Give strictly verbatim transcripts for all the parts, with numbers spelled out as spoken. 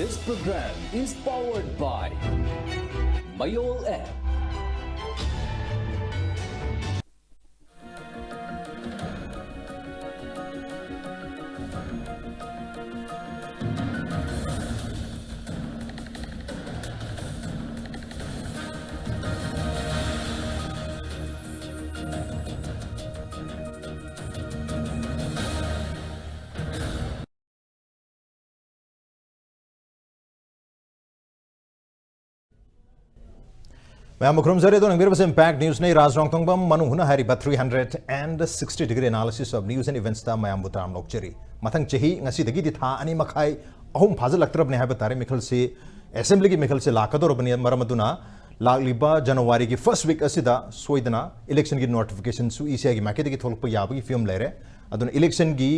This program is powered by Mayol app. ꯃꯌꯥꯝꯕꯨ ꯈꯨꯔꯨꯝꯖꯔꯤ꯫ ꯑꯗꯣ ꯌꯦꯡꯕꯤꯔꯤꯕꯁꯤ Impact News ꯅꯤ꯫ ꯔꯥꯖ ꯔꯣꯡꯊꯣꯡꯕꯝ ꯃꯅꯨꯡ ꯍꯨꯠꯅ ꯍꯥꯏꯔꯤꯕ three hundred and sixty degree analysis of news and events ꯇ ꯃꯌꯥꯝꯕꯨ ꯇꯔꯥꯝꯅ ꯑꯣꯛꯆꯔꯤ꯫ ꯃꯊꯪ ꯆꯍꯤ ꯉꯁꯤꯗꯒꯤꯗꯤ ꯊꯥ ꯑꯅꯤ ꯃꯈꯥꯏ, ꯑꯍꯨꯝ ꯐꯥꯖꯤꯜꯂꯛꯇ꯭ꯔꯕꯅꯤ ꯍꯥꯏꯕ ꯇꯥꯔꯦ꯫ ꯃꯤꯈꯜꯁꯤ, assembly ꯒꯤ ꯃꯤꯈꯜꯁꯤ ꯂꯥꯛꯀꯗꯧꯔꯕꯅꯤ꯫ ꯃꯔꯝ ꯑꯗꯨꯅ ꯂꯥꯛꯂꯤꯕ January ꯒꯤ first week ꯑꯁꯤꯗ ꯁꯣꯏꯗꯅ election ꯒꯤ notification ꯁꯨ E C I ꯒꯤ ꯃꯥꯏꯀꯩꯗꯒꯤ ꯊꯣꯛꯂꯛꯄ ꯌꯥꯕꯒꯤ ꯐꯤꯕꯝ ꯂꯩꯔꯦ꯫ ꯑꯗꯨꯅ election ꯒꯤ,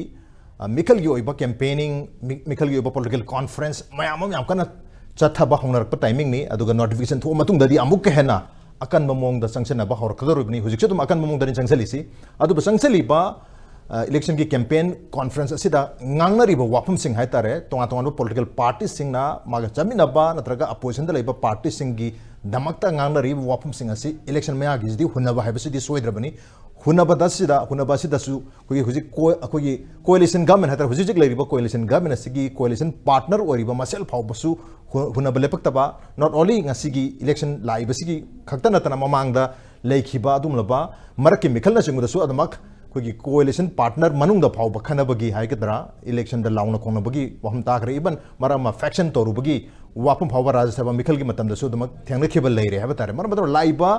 ꯑ, ꯃꯤꯈꯜꯒꯤ ꯑꯣꯏꯕ campaigning, ꯃꯤ-, ꯃꯤꯈꯜꯒꯤ ꯑꯣꯏꯕ political conference ꯃꯌꯥꯝ ꯑꯃ ꯌꯥꯝ ꯀꯟꯅ ꯆꯠꯊꯕ ꯍꯧꯅꯔꯛꯄ timing ꯅꯤ꯫ ꯑꯗꯨꯒ notification ꯊꯣꯛꯑ ꯃꯇꯨꯡꯗꯗꯤ ꯑꯃꯨꯛꯀ ꯍꯦꯟꯅ ꯑꯀꯟꯕ ꯃꯑꯣꯡꯗ ꯆꯪꯁꯤꯟꯅꯕ ꯍꯧꯔꯛꯀꯗꯧꯔꯤꯕꯅꯤ꯫ ꯍꯧꯖꯤꯛꯁꯨ ꯑꯗꯨꯝ ꯑꯀꯟꯕ ꯃꯑꯣꯡꯗꯅꯤ ꯆꯪꯁꯤꯜꯂꯤꯁꯤ꯫ ꯑꯗꯨꯕꯨ ꯆꯪꯁꯤꯜꯂꯤꯕ, ꯑ, election ꯒꯤ campaign conference ꯑꯁꯤꯗ ꯉꯥꯡꯅꯔꯤꯕ ꯋꯥꯐꯝꯁꯤꯡ ꯍꯥꯏꯇꯥꯔꯦ, ꯇꯣꯉꯥꯟ ꯇꯣꯉꯥꯟꯕ political party ꯁꯤꯡꯅ ꯃꯥꯒ ꯆꯠꯃꯤꯟꯅꯕ ꯅꯠꯇ꯭ꯔꯒ opposition ꯗ ꯂꯩꯕ party ꯁꯤꯡꯒꯤ ꯗꯃꯛꯇ ꯉꯥꯡꯅꯔꯤꯕ ꯋꯥꯐꯝꯁꯤꯡ ꯑꯁꯤ election ꯃꯌꯥꯒꯤꯁꯤꯗꯤ ꯍꯨꯟꯅꯕ ꯍꯥꯏꯕꯁꯤꯗꯤ ꯁꯣꯏꯗ꯭ꯔꯕꯅꯤ꯫ ꯍꯨꯟꯅꯕꯗ ꯑꯁꯤꯗ, ꯍꯨꯟꯅꯕ ꯑꯁꯤꯗꯁꯨ ꯑꯩꯈꯣꯏꯒꯤ ꯍꯧꯖꯤꯛ ꯀꯣ-, ꯑꯩꯈꯣꯏꯒꯤ coalition government ꯍꯥꯏꯇꯥꯔꯦ, ꯍꯧꯖꯤꯛ ꯍꯧꯖꯤꯛ ꯂꯩꯔꯤꯕ coalition government ꯑꯁꯤꯒꯤ coalition partner ꯑꯣꯏꯔꯤꯕ ꯃꯁꯦꯜ ꯐꯥꯎꯕꯁꯨ ꯍꯨ-, ꯍꯨꯟꯅꯕ ꯂꯦꯞꯄꯛꯇꯕ, not only ꯉꯁꯤꯒꯤ election ꯂꯥꯛꯏꯕꯁꯤꯒꯤ ꯈꯛꯇ ꯅꯠꯇꯅ ꯃꯃꯥꯡꯗ ꯂꯩꯈꯤꯕ ꯑꯗꯨꯒꯨꯝꯂꯕ ꯃꯔꯛꯀꯤ ꯃꯤꯈꯜꯅꯆꯤꯡꯕꯗꯁꯨ ꯑꯗꯨꯃꯛ ꯑꯩꯈꯣꯏꯒꯤ coalition partner ꯃꯅꯨꯡꯗ ꯐꯥꯎꯕ ꯈꯟꯅꯕꯒꯤ ꯍꯥꯏꯒꯗ꯭ꯔꯥ, election ꯗ ꯂꯥꯎꯅ ꯈꯣꯡꯅꯕꯒꯤ ꯋꯥꯐꯝ ꯇꯥꯈ꯭ꯔꯦ꯫ Even ꯃꯔꯛ ꯑꯃ faction ꯇꯧꯔꯨꯕꯒꯤ ꯋꯥꯐꯝ ꯐꯥꯎꯕ ꯔꯥꯖ꯭ꯌ ꯁꯚꯥ ꯃꯤꯈꯜꯒꯤ ꯃꯇꯝꯗꯁꯨ ꯑꯗꯨꯃꯛ ꯊꯦꯡꯅꯈꯤꯕ ꯂꯩꯔꯦ ꯍꯥꯏꯕ ꯇꯥꯔꯦ꯫ ꯃꯔꯝ ꯑꯗꯨꯅ ꯂꯥꯛꯏꯕ,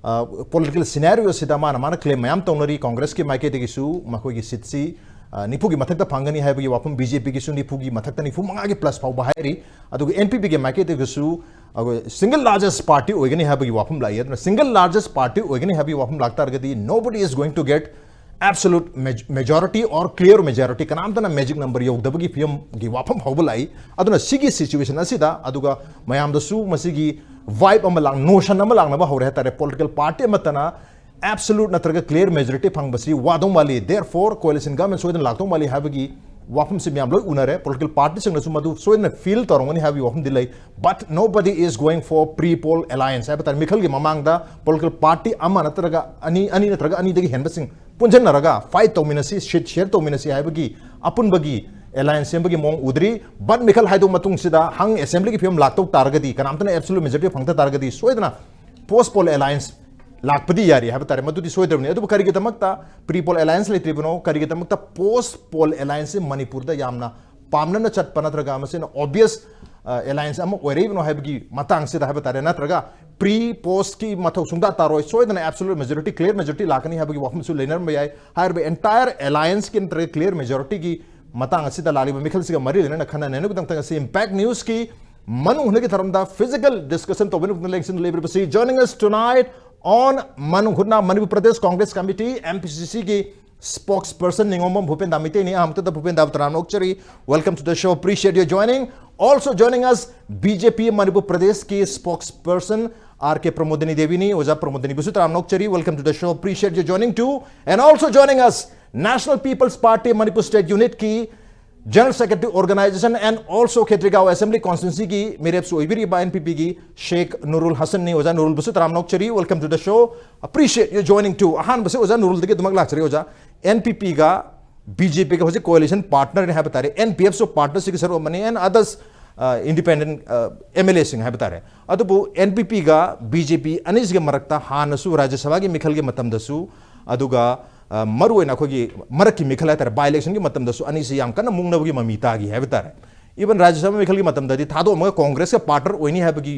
ꯑ, political scenario ꯑꯁꯤꯗ ꯃꯥꯅ ꯃꯥꯅ claim ꯃꯌꯥꯝ ꯇꯧꯅꯔꯤ꯫ Congress ꯀꯤ ꯃꯥꯏꯀꯩꯗꯒꯤꯁꯨ ꯃꯈꯣꯏꯒꯤ seat ꯁꯤ, ꯑ, ꯅꯤꯐꯨꯒꯤ ꯃꯊꯛꯇ ꯐꯪꯒꯅꯤ ꯍꯥꯏꯕꯒꯤ ꯋꯥꯐꯝ, B J P ꯒꯤꯁꯨ ꯅꯤꯐꯨꯒꯤ ꯃꯊꯛꯇ ꯅꯤꯐꯨ ꯃꯉꯥꯒꯤ plus ꯐꯥꯎꯕ ꯍꯥꯏꯔꯤ꯫ ꯑꯗꯨꯒ N P P ꯒꯤ ꯃꯥꯏꯀꯩꯗꯒꯤꯁꯨ ꯑꯩꯈꯣꯏ single largest party ꯑꯣꯏꯒꯅꯤ ꯍꯥꯏꯕꯒꯤ ꯋꯥꯐꯝ ꯂꯥꯛꯏ꯫ ꯑꯗꯨꯅ single largest party ꯑꯣꯏꯒꯅꯤ ꯍꯥꯏꯕꯒꯤ ꯋꯥꯐꯝ ꯂꯥꯛꯇꯥꯔꯒꯗꯤ nobody is going to get absolute maj-, majority or clear majority, ꯀꯅꯥꯝꯇꯅ magic number ꯌꯧꯗꯕꯒꯤ ꯐꯤꯕꯝꯒꯤ ꯋꯥꯐꯝ ꯐꯥꯎꯕ ꯂꯥꯛꯏ꯫ ꯑꯗꯨꯅ ꯁꯤꯒꯤ situation ꯑꯁꯤꯗ, ꯑꯗꯨꯒ ꯃꯌꯥꯝꯗꯁꯨ ꯃꯁꯤꯒꯤ vibe ꯑꯃ ꯂꯥꯛ-, notion ꯑꯃ ꯂꯥꯛꯅꯕ ꯍꯧꯔꯦ ꯍꯥꯏꯇꯥꯔꯦ꯫ Political party ꯑꯃꯠꯇꯅ absolute ꯅꯠꯇ꯭ꯔꯒ clear majority ꯐꯪꯕꯁꯤ ꯋꯥꯗꯧ ꯃꯥꯜꯂꯤ, therefore coalition government ꯁꯣꯏꯗꯅ ꯂꯥꯛꯇꯧ ꯃꯥꯜꯂꯤ ꯍꯥꯏꯕꯒꯤ ꯋꯥꯐꯝꯁꯤ ꯃꯌꯥꯝ ꯂꯣꯏ ꯎꯅꯔꯦ꯫ ꯄꯣꯂꯤꯇꯤꯀꯦꯜ ꯄꯥꯔꯇꯤꯁꯤꯡꯅꯁꯨ ꯃꯗꯨ ꯁꯣꯏꯗꯅ ꯐꯤꯜ ꯇꯧꯔꯝꯒꯅꯤ ꯍꯥꯏꯕꯒꯤ ꯋꯥꯐꯝꯗꯤ ꯂꯩ꯫ But nobody is going for pre poll alliance ꯍꯥꯏꯕ ꯇꯥꯔꯦ꯫ ꯃꯤꯈꯜꯒꯤ ꯃꯃꯥꯡꯗ ꯄꯣꯂꯤꯇꯤꯀꯦꯜ ꯄꯥꯔꯇꯤ ꯑꯃ ꯅꯠꯇ꯭ꯔꯒ ꯑꯅꯤ, ꯑꯅꯤ ꯅꯠꯇ꯭ꯔꯒ ꯑꯅꯤꯗꯒꯤ ꯍꯦꯟꯕꯁꯤꯡ ꯄꯨꯟꯁꯤꯟꯅꯔꯒ ꯐꯥꯏꯠ ꯇꯧꯃꯤꯟꯅꯁꯤ, ꯁꯤꯠ ꯁꯤꯌꯔ ꯇꯧꯃꯤꯟꯅꯁꯤ ꯍꯥꯏꯕꯒꯤ ꯑꯄꯨꯟꯕꯒꯤ ꯑꯦꯂꯥꯏꯟꯁ ꯁꯦꯝꯕꯒꯤ ꯃꯑꯣꯡ ꯎꯗ꯭ꯔꯤ꯫ But ꯃꯤꯈꯜ ꯍꯥꯏꯗꯣꯛ ꯃꯇꯨꯡꯁꯤꯗ ꯍꯪ ꯑꯦꯁꯦꯝꯕ꯭ꯂꯤꯒꯤ ꯐꯤꯕꯝ ꯂꯥꯛꯇꯧ ꯇꯥꯔꯒꯗꯤ, ꯀꯅꯥꯝꯇꯅ ꯑꯦꯕꯁꯣꯂꯨꯠ ꯃꯦꯖꯣꯔꯤꯇꯤ ꯐꯪꯗ ꯇꯥꯔꯒꯗꯤ, ꯁꯣꯏꯗꯅ ꯄꯣꯁ ꯄꯣꯜ ꯑꯦꯂꯥꯏꯟꯁ ꯂꯥꯛꯄꯗꯤ ꯌꯥꯔꯤ ꯍꯥꯏꯕ ꯇꯥꯔꯦ꯫ ꯃꯗꯨꯗꯤ ꯁꯣꯏꯗ꯭ꯔꯕꯅꯤ꯫ ꯑꯗꯨꯕꯨ ꯀꯔꯤꯒꯤꯗꯃꯛꯇ ꯄ꯭ꯔꯤ ꯄꯣꯜ ꯑꯦꯂꯥꯏꯟꯁ ꯂꯩꯇ꯭ꯔꯤꯕꯅꯣ? ꯀꯔꯤꯒꯤꯗꯃꯛꯇ ꯄꯣꯁ ꯄꯣꯜ ꯑꯦꯂꯥꯏꯟꯁꯁꯤ ꯃꯅꯤꯄꯨꯔꯗ ꯌꯥꯝꯅ ꯄꯥꯝꯅꯅ ꯆꯠꯄ ꯅꯠꯇ꯭ꯔꯒ ꯃꯁꯤꯅ ꯑꯣꯕꯤꯌꯁ ꯑꯦꯂꯥꯏꯟꯁ ꯑꯃ ꯑꯣꯏꯔꯛꯏꯕꯅꯣ ꯍꯥꯏꯕꯒꯤ ꯃꯇꯥꯡꯁꯤꯗ ꯍꯥꯏꯕ ꯇꯥꯔꯦ꯫ ꯅꯠꯇ꯭ꯔꯒ ꯄ꯭ꯔꯤ ꯄꯣꯁꯀꯤ ꯃꯊꯧ ꯁꯨꯡꯇꯥ ꯇꯥꯔꯣꯏ, ꯁꯣꯏꯗꯅ ꯑꯦꯕꯁꯣꯂꯨꯠ ꯃꯦꯖꯣꯔꯤꯇꯤ, ꯀ꯭ꯂꯤꯌꯔ ꯃꯦꯖꯣꯔꯤꯇꯤ ꯂꯥꯛꯀꯅꯤ ꯍꯥꯏꯕꯒꯤ ꯋꯥꯐꯝꯁꯨ ꯂꯩꯅꯔꯝꯕ ꯌꯥꯏ꯫ ꯍꯥꯏꯔꯤꯕ ꯑꯦꯟꯇꯥꯌꯔ ꯑꯦꯂꯥꯏꯟꯁꯀꯤ ꯅꯠꯇ꯭ꯔꯒ ꯀ꯭ꯂꯤꯌꯔ ꯃꯦꯖꯣꯔꯤꯇꯤꯒꯤ ꯃꯇꯥꯡ ꯑꯁꯤꯗ ꯂꯥꯛꯂꯤꯕ ꯃꯤꯈꯜꯁꯤꯒ ꯃꯔꯤ ꯂꯩꯅꯅ ꯈꯟꯅ ꯅꯩꯅꯕꯒꯤꯗꯃꯛꯇ ꯉꯁꯤ ꯏꯝꯄꯦꯛ ꯅ꯭ꯌꯨꯁꯀꯤ ꯃꯅꯨꯡ ꯍꯨꯠꯅꯒꯤ ꯊꯧꯔꯝꯗ ꯐꯤꯖꯤꯀꯦꯜ ꯗꯤꯁꯀꯁꯟ ꯇꯧꯕꯒꯤꯗꯃꯛꯇ ꯂꯦꯡꯁꯤꯟ ꯂꯩꯕꯤꯔꯤꯕꯁꯤ, joining us tonight on ꯃꯅꯨꯡ ꯍꯨꯠꯅ Manipur Pradesh Congress committee, M P C ꯁꯤꯒꯤ ꯁ꯭ꯄꯣꯛꯁ ꯄꯔꯁꯟ ꯅꯤꯉꯣꯝꯕꯝ ꯚꯨꯄꯦꯟꯗꯥ ꯃꯩꯇꯩꯅꯤ꯫ ꯑꯍꯥꯟꯕꯗ ꯚꯨꯄꯦꯟꯗꯥꯕꯨ ꯇꯔꯥꯝꯅ ꯑꯣꯛꯆꯔꯤ꯫ Welcome to the show, appreciate your joining. Also joining us, B J P Manipur ꯄ꯭ꯔꯗꯦꯁꯀꯤ ꯁ꯭ꯄꯣꯛꯁ ꯄꯔꯁꯟ ꯑꯥꯔ ꯀꯦ ꯄ꯭ꯔꯃꯣꯗꯤꯅꯤ ꯗꯦꯕꯤꯅꯤ꯫ ꯑꯣꯖꯥ ꯄ꯭ꯔꯃꯣꯗꯤꯅꯤꯕꯨꯁꯨ ꯇꯔꯥꯝꯅ ꯑꯣꯛꯆꯔꯤ, welcome to the show, appreciate your joining too. And also joining us, National People's Party Manipur State Unitꯀꯤ General Secretary Organization and also Khetrigao Assembly Constituencyꯒꯤ ꯃꯤꯔꯦꯞꯁꯨ ꯑꯣꯏꯕꯤꯔꯤꯕ N P ꯄꯤꯒꯤ ꯁꯦꯈ ꯅꯨꯔꯨꯜ ꯍꯁꯟꯅꯤ꯫ ꯑꯣꯖꯥ ꯅꯨꯔꯨꯜꯕꯨꯁꯨ ꯇꯔꯥꯝꯅ ꯑꯣꯛꯆꯔꯤ, welcome to the show, appreciate your joining too. ꯑꯍꯥꯟꯕꯁꯤ ꯑꯣꯖꯥ ꯅꯨꯔꯨꯜꯗꯒꯤ ꯑꯗꯨꯃꯛ ꯂꯥꯛꯆꯔꯤ꯫ ꯑꯣꯖꯥ, ꯑꯦꯟ ꯄꯤ ꯄꯤꯒ ꯕꯤ ꯖꯦ ꯄꯤꯒ ꯍꯧꯖꯤꯛ ꯀꯣꯑꯦꯂꯤꯁꯟ ꯄꯥꯔꯠꯅꯔꯅꯤ ꯍꯥꯏꯕ ꯇꯥꯔꯦ꯫ ꯑꯦꯟ ꯄꯤ ꯑꯦꯐꯁꯨ ꯄꯥꯔꯠꯅꯔꯁꯤꯒꯤ ꯁꯔꯨꯛ ꯑꯃꯅꯤ, and others, uh, independent, uh, M L ꯑꯦꯁꯤꯡ ꯍꯥꯏꯕ ꯇꯥꯔꯦ꯫ ꯑꯗꯨꯕꯨ ꯑꯦꯟ ꯄꯤ ꯄꯤꯒ ꯕꯤ ꯖꯦ ꯄꯤ ꯑꯅꯤꯁꯤꯒꯤ ꯃꯔꯛꯇ ꯍꯥꯟꯅꯁꯨ ꯔꯥꯖ꯭ꯌ ꯁꯚꯥꯒꯤ ꯃꯤꯈꯜꯒꯤ ꯃꯇꯝꯗꯁꯨ, ꯑꯗꯨꯒ, ꯑ, ꯃꯔꯨꯑꯣꯏꯅ ꯑꯩꯈꯣꯏꯒꯤ ꯃꯔꯛꯀꯤ ꯃꯤꯈꯜ ꯍꯥꯏ ꯇꯥꯔꯦ, ꯕꯥꯏ ꯏꯂꯦꯛꯁꯟꯒꯤ ꯃꯇꯝꯗꯁꯨ ꯑꯅꯤꯁꯤ ꯌꯥꯝ ꯀꯟꯅ ꯃꯨꯛꯅꯕꯒꯤ ꯃꯃꯤ ꯇꯥꯈꯤ ꯍꯥꯏꯕ ꯇꯥꯔꯦ꯫ ꯏꯚꯟ ꯔꯥꯖ꯭ꯌ ꯁꯚꯥ ꯃꯤꯈꯜꯒꯤ ꯃꯇꯝꯗꯗꯤ ꯊꯥꯗꯣꯛꯑꯝꯃꯒ ꯀꯣꯡꯒ꯭ꯔꯦꯁꯀ ꯄꯥꯔꯠꯅꯔ ꯑꯣꯏꯅꯤ ꯍꯥꯏꯕꯒꯤ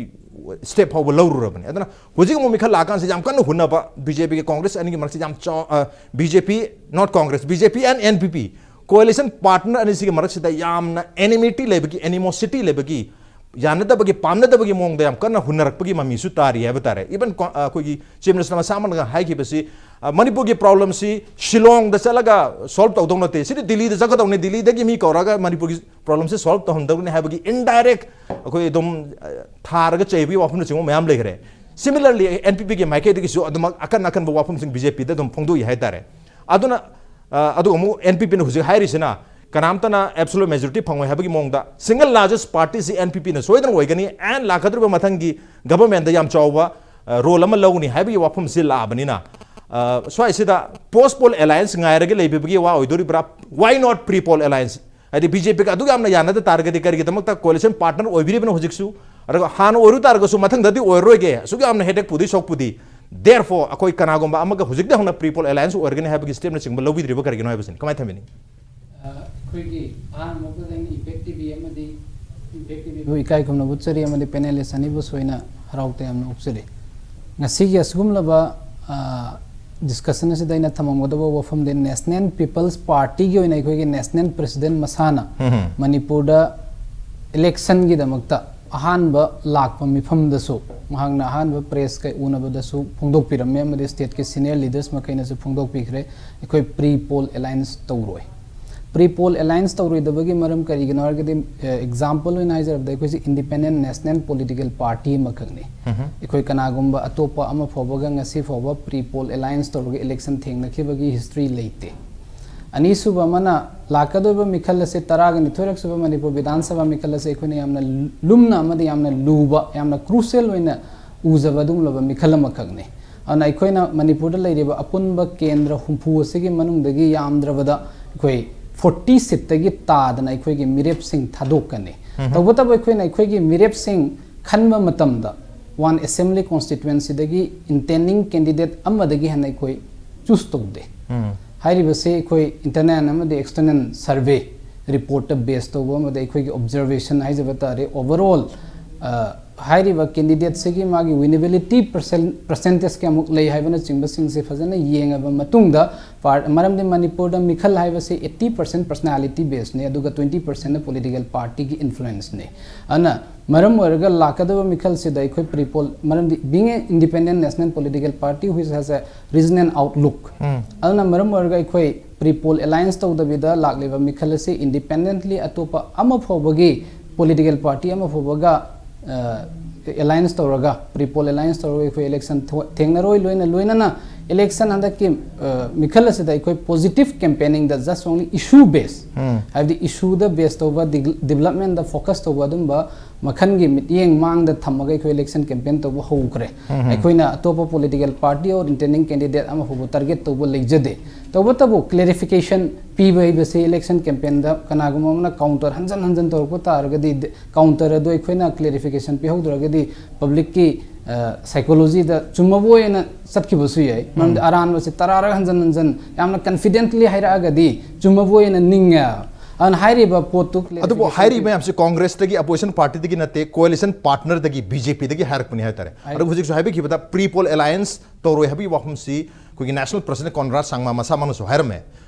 ꯁ꯭ꯇꯦꯞ ꯐꯥꯎꯕ ꯂꯧꯔꯨꯔꯕꯅꯤ꯫ ꯑꯗꯨꯅ ꯍꯧꯖꯤꯛ ꯑꯃꯨꯛ ꯃꯤꯈꯜ ꯂꯥꯛꯑꯀꯥꯟꯁꯤꯗ ꯌꯥꯝ ꯀꯟꯅ ꯍꯨꯟꯅꯕ, ꯕꯤ ꯖꯦ ꯄꯤꯒ ꯀꯣꯡꯒ꯭ꯔꯦꯁ ꯑꯅꯤꯒꯤ ꯃꯔꯛꯁꯤ ꯌꯥꯝ ꯆꯥꯎ-, ꯑ, B J P, not Congress, B J P and N P P, coalition partner ꯑꯅꯤꯁꯤꯒꯤ ꯃꯔꯛꯁꯤꯗ ꯌꯥꯝꯅ ꯑꯦꯅꯤꯃꯤꯇꯤ ꯂꯩꯕꯒꯤ, ꯑꯦꯅꯤꯃꯣꯁꯤꯇꯤ ꯂꯩꯕꯒꯤ, ꯌꯥꯅꯗꯕꯒꯤ, ꯄꯥꯝꯅꯗꯕꯒꯤ ꯃꯑꯣꯡꯗ ꯌꯥꯝ ꯀꯟꯅ ꯍꯨꯟꯅꯔꯛꯄꯒꯤ ꯃꯃꯤꯁꯨ ꯇꯥꯔꯤ ꯍꯥꯏꯕ ꯇꯥꯔꯦ꯫ ꯏꯚꯟ ꯀꯣ-, ꯑ, ꯑꯩꯈꯣꯏꯒꯤ ꯆꯤꯐ ꯃꯤꯅꯤꯁꯇꯔ ꯃꯁꯥꯃꯛꯅ ꯍꯥꯏꯈꯤꯕꯁꯤ, ꯑ, ꯃꯅꯤꯄꯨꯔꯒꯤ ꯄ꯭ꯔꯣꯕ꯭ꯂꯦꯝꯁꯤ ꯁꯤꯂꯣꯡꯗ ꯆꯠꯂꯒ ꯁꯣꯜꯕ ꯇꯧꯗꯧ ꯅꯠꯇꯦ, ꯁꯤꯗꯤ ꯗꯤꯜꯂꯤꯗ ꯆꯠꯀꯗꯧꯅꯤ, ꯗꯤꯜꯂꯤꯗꯒꯤ ꯃꯤ ꯀꯧꯔꯒ ꯃꯅꯤꯄꯨꯔꯒꯤ ꯄ꯭ꯔꯣꯕ꯭ꯂꯦꯝꯁꯤ ꯁꯣꯜꯕ ꯇꯧꯍꯟꯗꯧꯅꯤ ꯍꯥꯏꯕꯒꯤ ꯏꯟꯗꯥꯏꯔꯦꯛ ꯑꯩꯈꯣꯏ ꯑꯗꯨꯝ, ꯑ, ꯊꯥꯔꯒ ꯆꯩꯕꯒꯤ ꯋꯥꯐꯝꯅꯆꯤꯡꯕ ꯃꯌꯥꯝ ꯂꯩꯈ꯭ꯔꯦ꯫ ꯁꯤꯃꯤꯂꯔꯂꯤ, ꯑꯦꯟ ꯄꯤ ꯄꯤꯒꯤ ꯃꯥꯏꯀꯩꯗꯒꯤꯁꯨ ꯑꯗꯨꯃꯛ ꯑꯀꯟ ꯑꯀꯟꯕ ꯋꯥꯐꯝꯁꯤꯡ ꯕꯤ ꯖꯦ ꯄꯤꯗ ꯑꯗꯨꯝ ꯐꯣꯡꯗꯣꯛꯏ ꯍꯥꯏ ꯇꯥꯔꯦ꯫ ꯑꯗꯨꯅ, ꯑ, ꯑꯗꯨꯒ ꯑꯃꯨꯛ ꯑꯦꯟ ꯄꯤ ꯄꯤꯅ ꯍꯧꯖꯤꯛ ꯍꯥꯏꯔꯤꯁꯤꯅ ꯀꯅꯥꯝꯇꯅ absolute majority ꯐꯪꯉꯣꯏ ꯍꯥꯏꯕꯒꯤ ꯃꯑꯣꯡꯗ single largest party ꯁꯤ N P P ꯅ ꯁꯣꯏꯗꯅ ꯑꯣꯏꯒꯅꯤ and ꯂꯥꯛꯀꯗꯧꯔꯤꯕ ꯃꯊꯪꯒꯤ government ꯗ ꯌꯥꯝ ꯆꯥꯎꯕ role ꯑꯃ ꯂꯧꯒꯅꯤ ꯍꯥꯏꯕꯒꯤ ꯋꯥꯐꯝꯁꯤ ꯂꯥꯛꯑꯕꯅꯤꯅ, ꯁ꯭ꯋꯥꯏꯁꯤꯗ post poll alliance ꯉꯥꯏꯔꯒ ꯂꯩꯕꯤꯕꯒꯤ ꯋꯥ ꯑꯣꯏꯗꯣꯔꯤꯕ꯭ꯔꯥ? Why not pre poll alliance? ꯍꯥꯏꯗꯤ B J P ꯒ ꯑꯗꯨꯛ ꯌꯥꯝꯅ ꯌꯥꯅꯗ ꯇꯥꯔꯒꯗꯤ ꯀꯔꯤꯒꯤꯗꯃꯛꯇ coalition partner ꯑꯣꯏꯕꯤꯔꯤꯕꯅꯣ ꯍꯧꯖꯤꯛꯁꯨ? ꯑꯗꯨꯒ ꯍꯥꯟꯅ ꯑꯣꯏꯔꯨ ꯇꯥꯔꯒꯁꯨ ꯃꯊꯪꯗꯗꯤ ꯑꯣꯏꯔꯔꯣꯏꯒꯦ, ꯑꯁꯨꯛ ꯌꯥꯝꯅ headache ꯄꯨꯗꯣꯏ ꯁꯣꯛꯄꯨꯗꯤ꯫ Therefore ꯑꯩꯈꯣꯏ ꯀꯅꯥꯒꯨꯝꯕ ꯑꯃꯒ ꯍꯧꯖꯤꯛꯇꯤ ꯍꯧꯅ pre poll alliance ꯑꯣꯏꯔꯒꯅꯤ ꯍꯥꯏꯕꯒꯤ step ꯅꯆꯤꯡꯕ ꯂꯧꯕꯤꯗ꯭ꯔꯤꯕ ꯀꯔꯤꯒꯤꯅꯣ ꯍꯥꯏꯕꯁꯤꯅꯤ꯫ ꯀꯃꯥꯏꯅ ꯊꯝꯕꯤꯅꯤ? ꯑꯩꯈꯣꯏꯒꯤ ꯑꯍꯥꯟꯕ ꯃꯛꯇꯗ ꯑꯩꯅ Impact T V ꯑꯃꯗꯤ Impact T V ꯕꯨ ꯏꯀꯥꯏ ꯈꯨꯝꯅꯕ ꯎꯠꯆꯔꯤ ꯑꯃꯗꯤ panelist ꯑꯅꯤꯕꯨꯁꯨ ꯑꯩꯅ ꯍꯔꯥꯎ ꯇꯌꯥꯝꯅ ꯑꯣꯛꯆꯔꯤ꯫ ꯉꯁꯤꯒꯤ ꯑꯁꯤꯒꯨꯝꯂꯕ discussion ꯑꯁꯤꯗ ꯑꯩꯅ ꯊꯝꯃꯝꯒꯗꯕ ꯋꯥꯐꯝꯗꯤ National People's Party ꯒꯤ ꯑꯣꯏꯅ ꯑꯩꯈꯣꯏꯒꯤ national president ꯃꯁꯥꯅ ꯃꯅꯤꯄꯨꯔꯗ election ꯒꯤꯗꯃꯛꯇ ꯑꯍꯥꯟꯕ ꯂꯥꯛꯄ ꯃꯤꯐꯝꯗꯁꯨ ꯃꯍꯥꯛꯅ ꯑꯍꯥꯟꯕ press ꯀ ꯎꯅꯕꯗꯁꯨ ꯐꯣꯡꯗꯣꯛꯄꯤꯔꯝꯃꯦ ꯑꯃꯗꯤ state ꯀꯤ senior leaders ꯃꯈꯩꯅꯁꯨ ꯐꯣꯡꯗꯣꯛꯄꯤꯈ꯭ꯔꯦ, ꯑꯩꯈꯣꯏ pre poll alliance ꯇꯧꯔꯣꯏ꯫ Pre poll alliance ꯇꯧꯔꯣꯏꯗꯕꯒꯤ ꯃꯔꯝ ꯀꯔꯤꯒꯤꯅꯣ ꯍꯥꯏꯔꯒꯗꯤ example ꯑꯣꯏꯅ ꯍꯥꯏꯖꯔꯕꯗ ꯑꯩꯈꯣꯏꯁꯦ independent national political party ꯑꯃꯈꯛꯅꯤ꯫ ꯑꯩꯈꯣꯏ ꯀꯅꯥꯒꯨꯝꯕ ꯑꯇꯣꯞꯄ ꯑꯃ ꯐꯥꯎꯕꯒ ꯉꯁꯤ ꯐꯥꯎꯕ pre poll alliance ꯇꯧꯔꯒ election ꯊꯦꯡꯅꯈꯤꯕꯒꯤ history ꯂꯩꯇꯦ꯫ ꯑꯅꯤꯁꯨꯕ ꯑꯃꯅ ꯂꯥꯛꯀꯗꯧꯔꯤꯕ ꯃꯤꯈꯜ ꯑꯁꯦ ꯇꯔꯥꯒ ꯅꯤꯊꯣꯏꯔꯛ ꯁꯨꯕ ꯃꯅꯤꯄꯨꯔ ꯕꯤꯙꯥꯟ ꯁꯚꯥ ꯃꯤꯈꯜ ꯑꯁꯦ ꯑꯩꯈꯣꯏꯅ ꯌꯥꯝꯅ ꯂꯨꯝꯅ ꯑꯃꯗꯤ ꯌꯥꯝꯅ ꯂꯨꯕ, ꯌꯥꯝꯅ crucial ꯑꯣꯏꯅ ꯎꯖꯕ ꯑꯗꯨꯒꯨꯝꯂꯕ ꯃꯤꯈꯜ ꯑꯃꯈꯛꯅꯤ꯫ ꯑꯗꯨꯅ ꯑꯩꯈꯣꯏꯅ ꯃꯅꯤꯄꯨꯔꯗ ꯂꯩꯔꯤꯕ ꯑꯄꯨꯟꯕ ꯀꯦꯟꯗ꯭ꯔ ꯍꯨꯝꯐꯨ ꯑꯁꯤꯒꯤ ꯃꯅꯨꯡꯗꯒꯤ ꯌꯥꯝꯗ꯭ꯔꯕꯗ ꯑꯩꯈꯣꯏ forty seat ꯇꯒꯤ ꯇꯥꯗꯅ ꯑꯩꯈꯣꯏꯒꯤ ꯃꯤꯔꯦꯞꯁꯤꯡ ꯊꯥꯗꯣꯛꯀꯅꯤ꯫ ꯇꯧꯕꯇꯕꯨ ꯑꯩꯈꯣꯏꯅ ꯑꯩꯈꯣꯏꯒꯤ ꯃꯤꯔꯦꯞꯁꯤꯡ ꯈꯟꯕ ꯃꯇꯝꯗ one assembly constituency ꯗꯒꯤ intending candidate ꯑꯃꯗꯒꯤ ꯍꯦꯟꯅ ꯑꯩꯈꯣꯏ choose ꯇꯧꯗꯦ꯫ ꯍꯥꯏꯔꯤꯕꯁꯤ ꯑꯩꯈꯣꯏ internal ꯑꯃꯗꯤ external survey report ꯇ base ꯇꯧꯕ ꯑꯃꯗꯤ ꯑꯩꯈꯣꯏꯒꯤ observation ꯍꯥꯏꯖꯕ ꯇꯥꯔꯦ꯫ Overall ꯍꯥꯏꯔꯤꯕ candidate ꯁꯤꯒꯤ ꯃꯥꯒꯤ winnability percentage ꯀꯌꯥꯃꯨꯛ ꯂꯩ ꯍꯥꯏꯕꯅꯆꯤꯡꯕꯁꯤꯡꯁꯦ ꯐꯖꯅ ꯌꯦꯡꯉꯕ ꯃꯇꯨꯡꯗ, ꯃꯔꯝꯗꯤ ꯃꯅꯤꯄꯨꯔꯗ ꯃꯤꯈꯜ ꯍꯥꯏꯕꯁꯤ eighty percent personality base ꯅꯤ, ꯑꯗꯨꯒ twenty percent ꯅ political party ꯒꯤ influence ꯅꯤ꯫ ꯑꯗꯨꯅ ꯃꯔꯝ ꯑꯣꯏꯔꯒ ꯂꯥꯛꯀꯗꯕ ꯃꯤꯈꯜꯁꯤꯗ ꯑꯩꯈꯣꯏ pre poll, ꯃꯔꯝꯗꯤ being a independent national political party which has a regional outlook, ꯑꯗꯨꯅ ꯃꯔꯝ ꯑꯣꯏꯔꯒ ꯑꯩꯈꯣꯏ pre poll alliance ꯇꯧꯗꯕꯤꯗ ꯂꯥꯛꯂꯤꯕ ꯃꯤꯈꯜ ꯑꯁꯤ independently ꯑꯇꯣꯞꯄ ꯑꯃ ꯐꯥꯎꯕꯒꯤ political party ꯑꯃ ꯐꯥꯎꯕꯒ alliance ꯇꯧꯔꯒ, pre poll alliance ꯇꯧꯔꯒ ꯑꯩꯈꯣꯏ election ꯊꯦꯡꯅꯔꯣꯏ꯫ ꯂꯣꯏꯅ ꯂꯣꯏꯅꯅ Election ꯍꯟꯗꯛꯀꯤ ꯑ, ꯃꯤꯈꯜ ꯑꯁꯤꯗ ꯑꯩꯈꯣꯏ positive campaigning ꯗ just only issue base, ꯎꯝ꯫ ꯍꯥꯏꯕꯗꯤ ꯏꯁꯨꯗ ꯕꯦꯁ ꯇꯧꯕ, ꯗꯤꯒ- development ꯗ focus ꯇꯧꯕ, ꯑꯗꯨꯝꯕ ꯃꯈꯜꯒꯤ ꯃꯤꯠꯌꯦꯡ ꯃꯥꯡꯗ ꯊꯝꯃꯒ ꯑꯩꯈꯣꯏ election campaign ꯇꯧꯕ ꯍꯧꯈ꯭ꯔꯦ꯫ ꯎꯝ꯫ ꯑꯩꯈꯣꯏꯅ ꯑꯇꯣꯞꯄ political party or intending candidate ꯑꯃ ꯐꯥꯎꯕ target ꯇꯧꯕ ꯂꯩꯖꯗꯦ꯫ ꯇꯧꯕꯇꯕꯨ clarification ꯄꯤꯕ ꯍꯥꯏꯕꯁꯤ election campaign ꯗ ꯀꯅꯥꯒꯨꯝꯕ ꯑꯃꯅ counter ꯍꯟꯖꯟ ꯍꯟꯖꯟ ꯇꯧꯔꯛꯄ ꯇꯥꯔꯒꯗꯤ, ꯗ- counter ꯑꯗꯨ ꯑꯩꯈꯣꯏꯅ clarification ꯄꯤꯍꯧꯗ꯭ꯔꯒꯗꯤ public ꯀꯤ, ꯑ, psychology ꯗ ꯆꯨꯝꯃꯕꯣꯏ ꯑꯣꯏꯅ ꯆꯠꯈꯤꯕꯁꯨ ꯌꯥꯏ꯫ ꯃꯔꯝꯗꯤ ꯎꯝ꯫ ꯑꯔꯥꯟꯕꯁꯤ ꯇꯔꯥꯔꯛ ꯍꯟꯖꯟ ꯍꯟꯖꯟ ꯌꯥꯝꯅ confidently ꯍꯥꯏꯔꯛꯑꯒꯗꯤ ꯆꯨꯝꯃꯕꯣꯏ ꯑꯣꯏꯅ ꯅꯤꯡꯉꯦ꯫ ꯑꯗꯨꯅ ꯍꯥꯏꯔꯤꯕ ꯄꯣꯠꯇꯨ ꯑꯗꯨꯕꯨ clarification ꯍꯥꯏꯔꯤꯕ ꯄꯤ- ꯃꯌꯥꯝꯁꯤ Congress ꯇꯒꯤ opposition party ꯗꯒꯤ ꯅꯠꯇꯦ, coalition partner ꯗꯒꯤ, B J P ꯗꯒꯤ ꯍꯥꯏꯔꯛꯄꯅꯤ ꯍꯥꯏꯇꯥꯔꯦ꯫ ꯍꯥꯏ- ꯑꯗꯨꯕꯨ ꯍꯧꯖꯤꯛꯁꯨ ꯍꯥꯏꯕꯤꯈꯤꯕꯗ pre poll alliance ꯇꯧꯔꯣꯏ ꯍꯥꯏꯕꯒꯤ ꯋꯥꯐꯝꯁꯤ ꯑꯩꯈꯣꯏꯒꯤ national president Conrad Sangma ꯃꯁꯥꯃꯛꯅꯁꯨ ꯍꯥꯏꯔꯝꯃꯦ꯫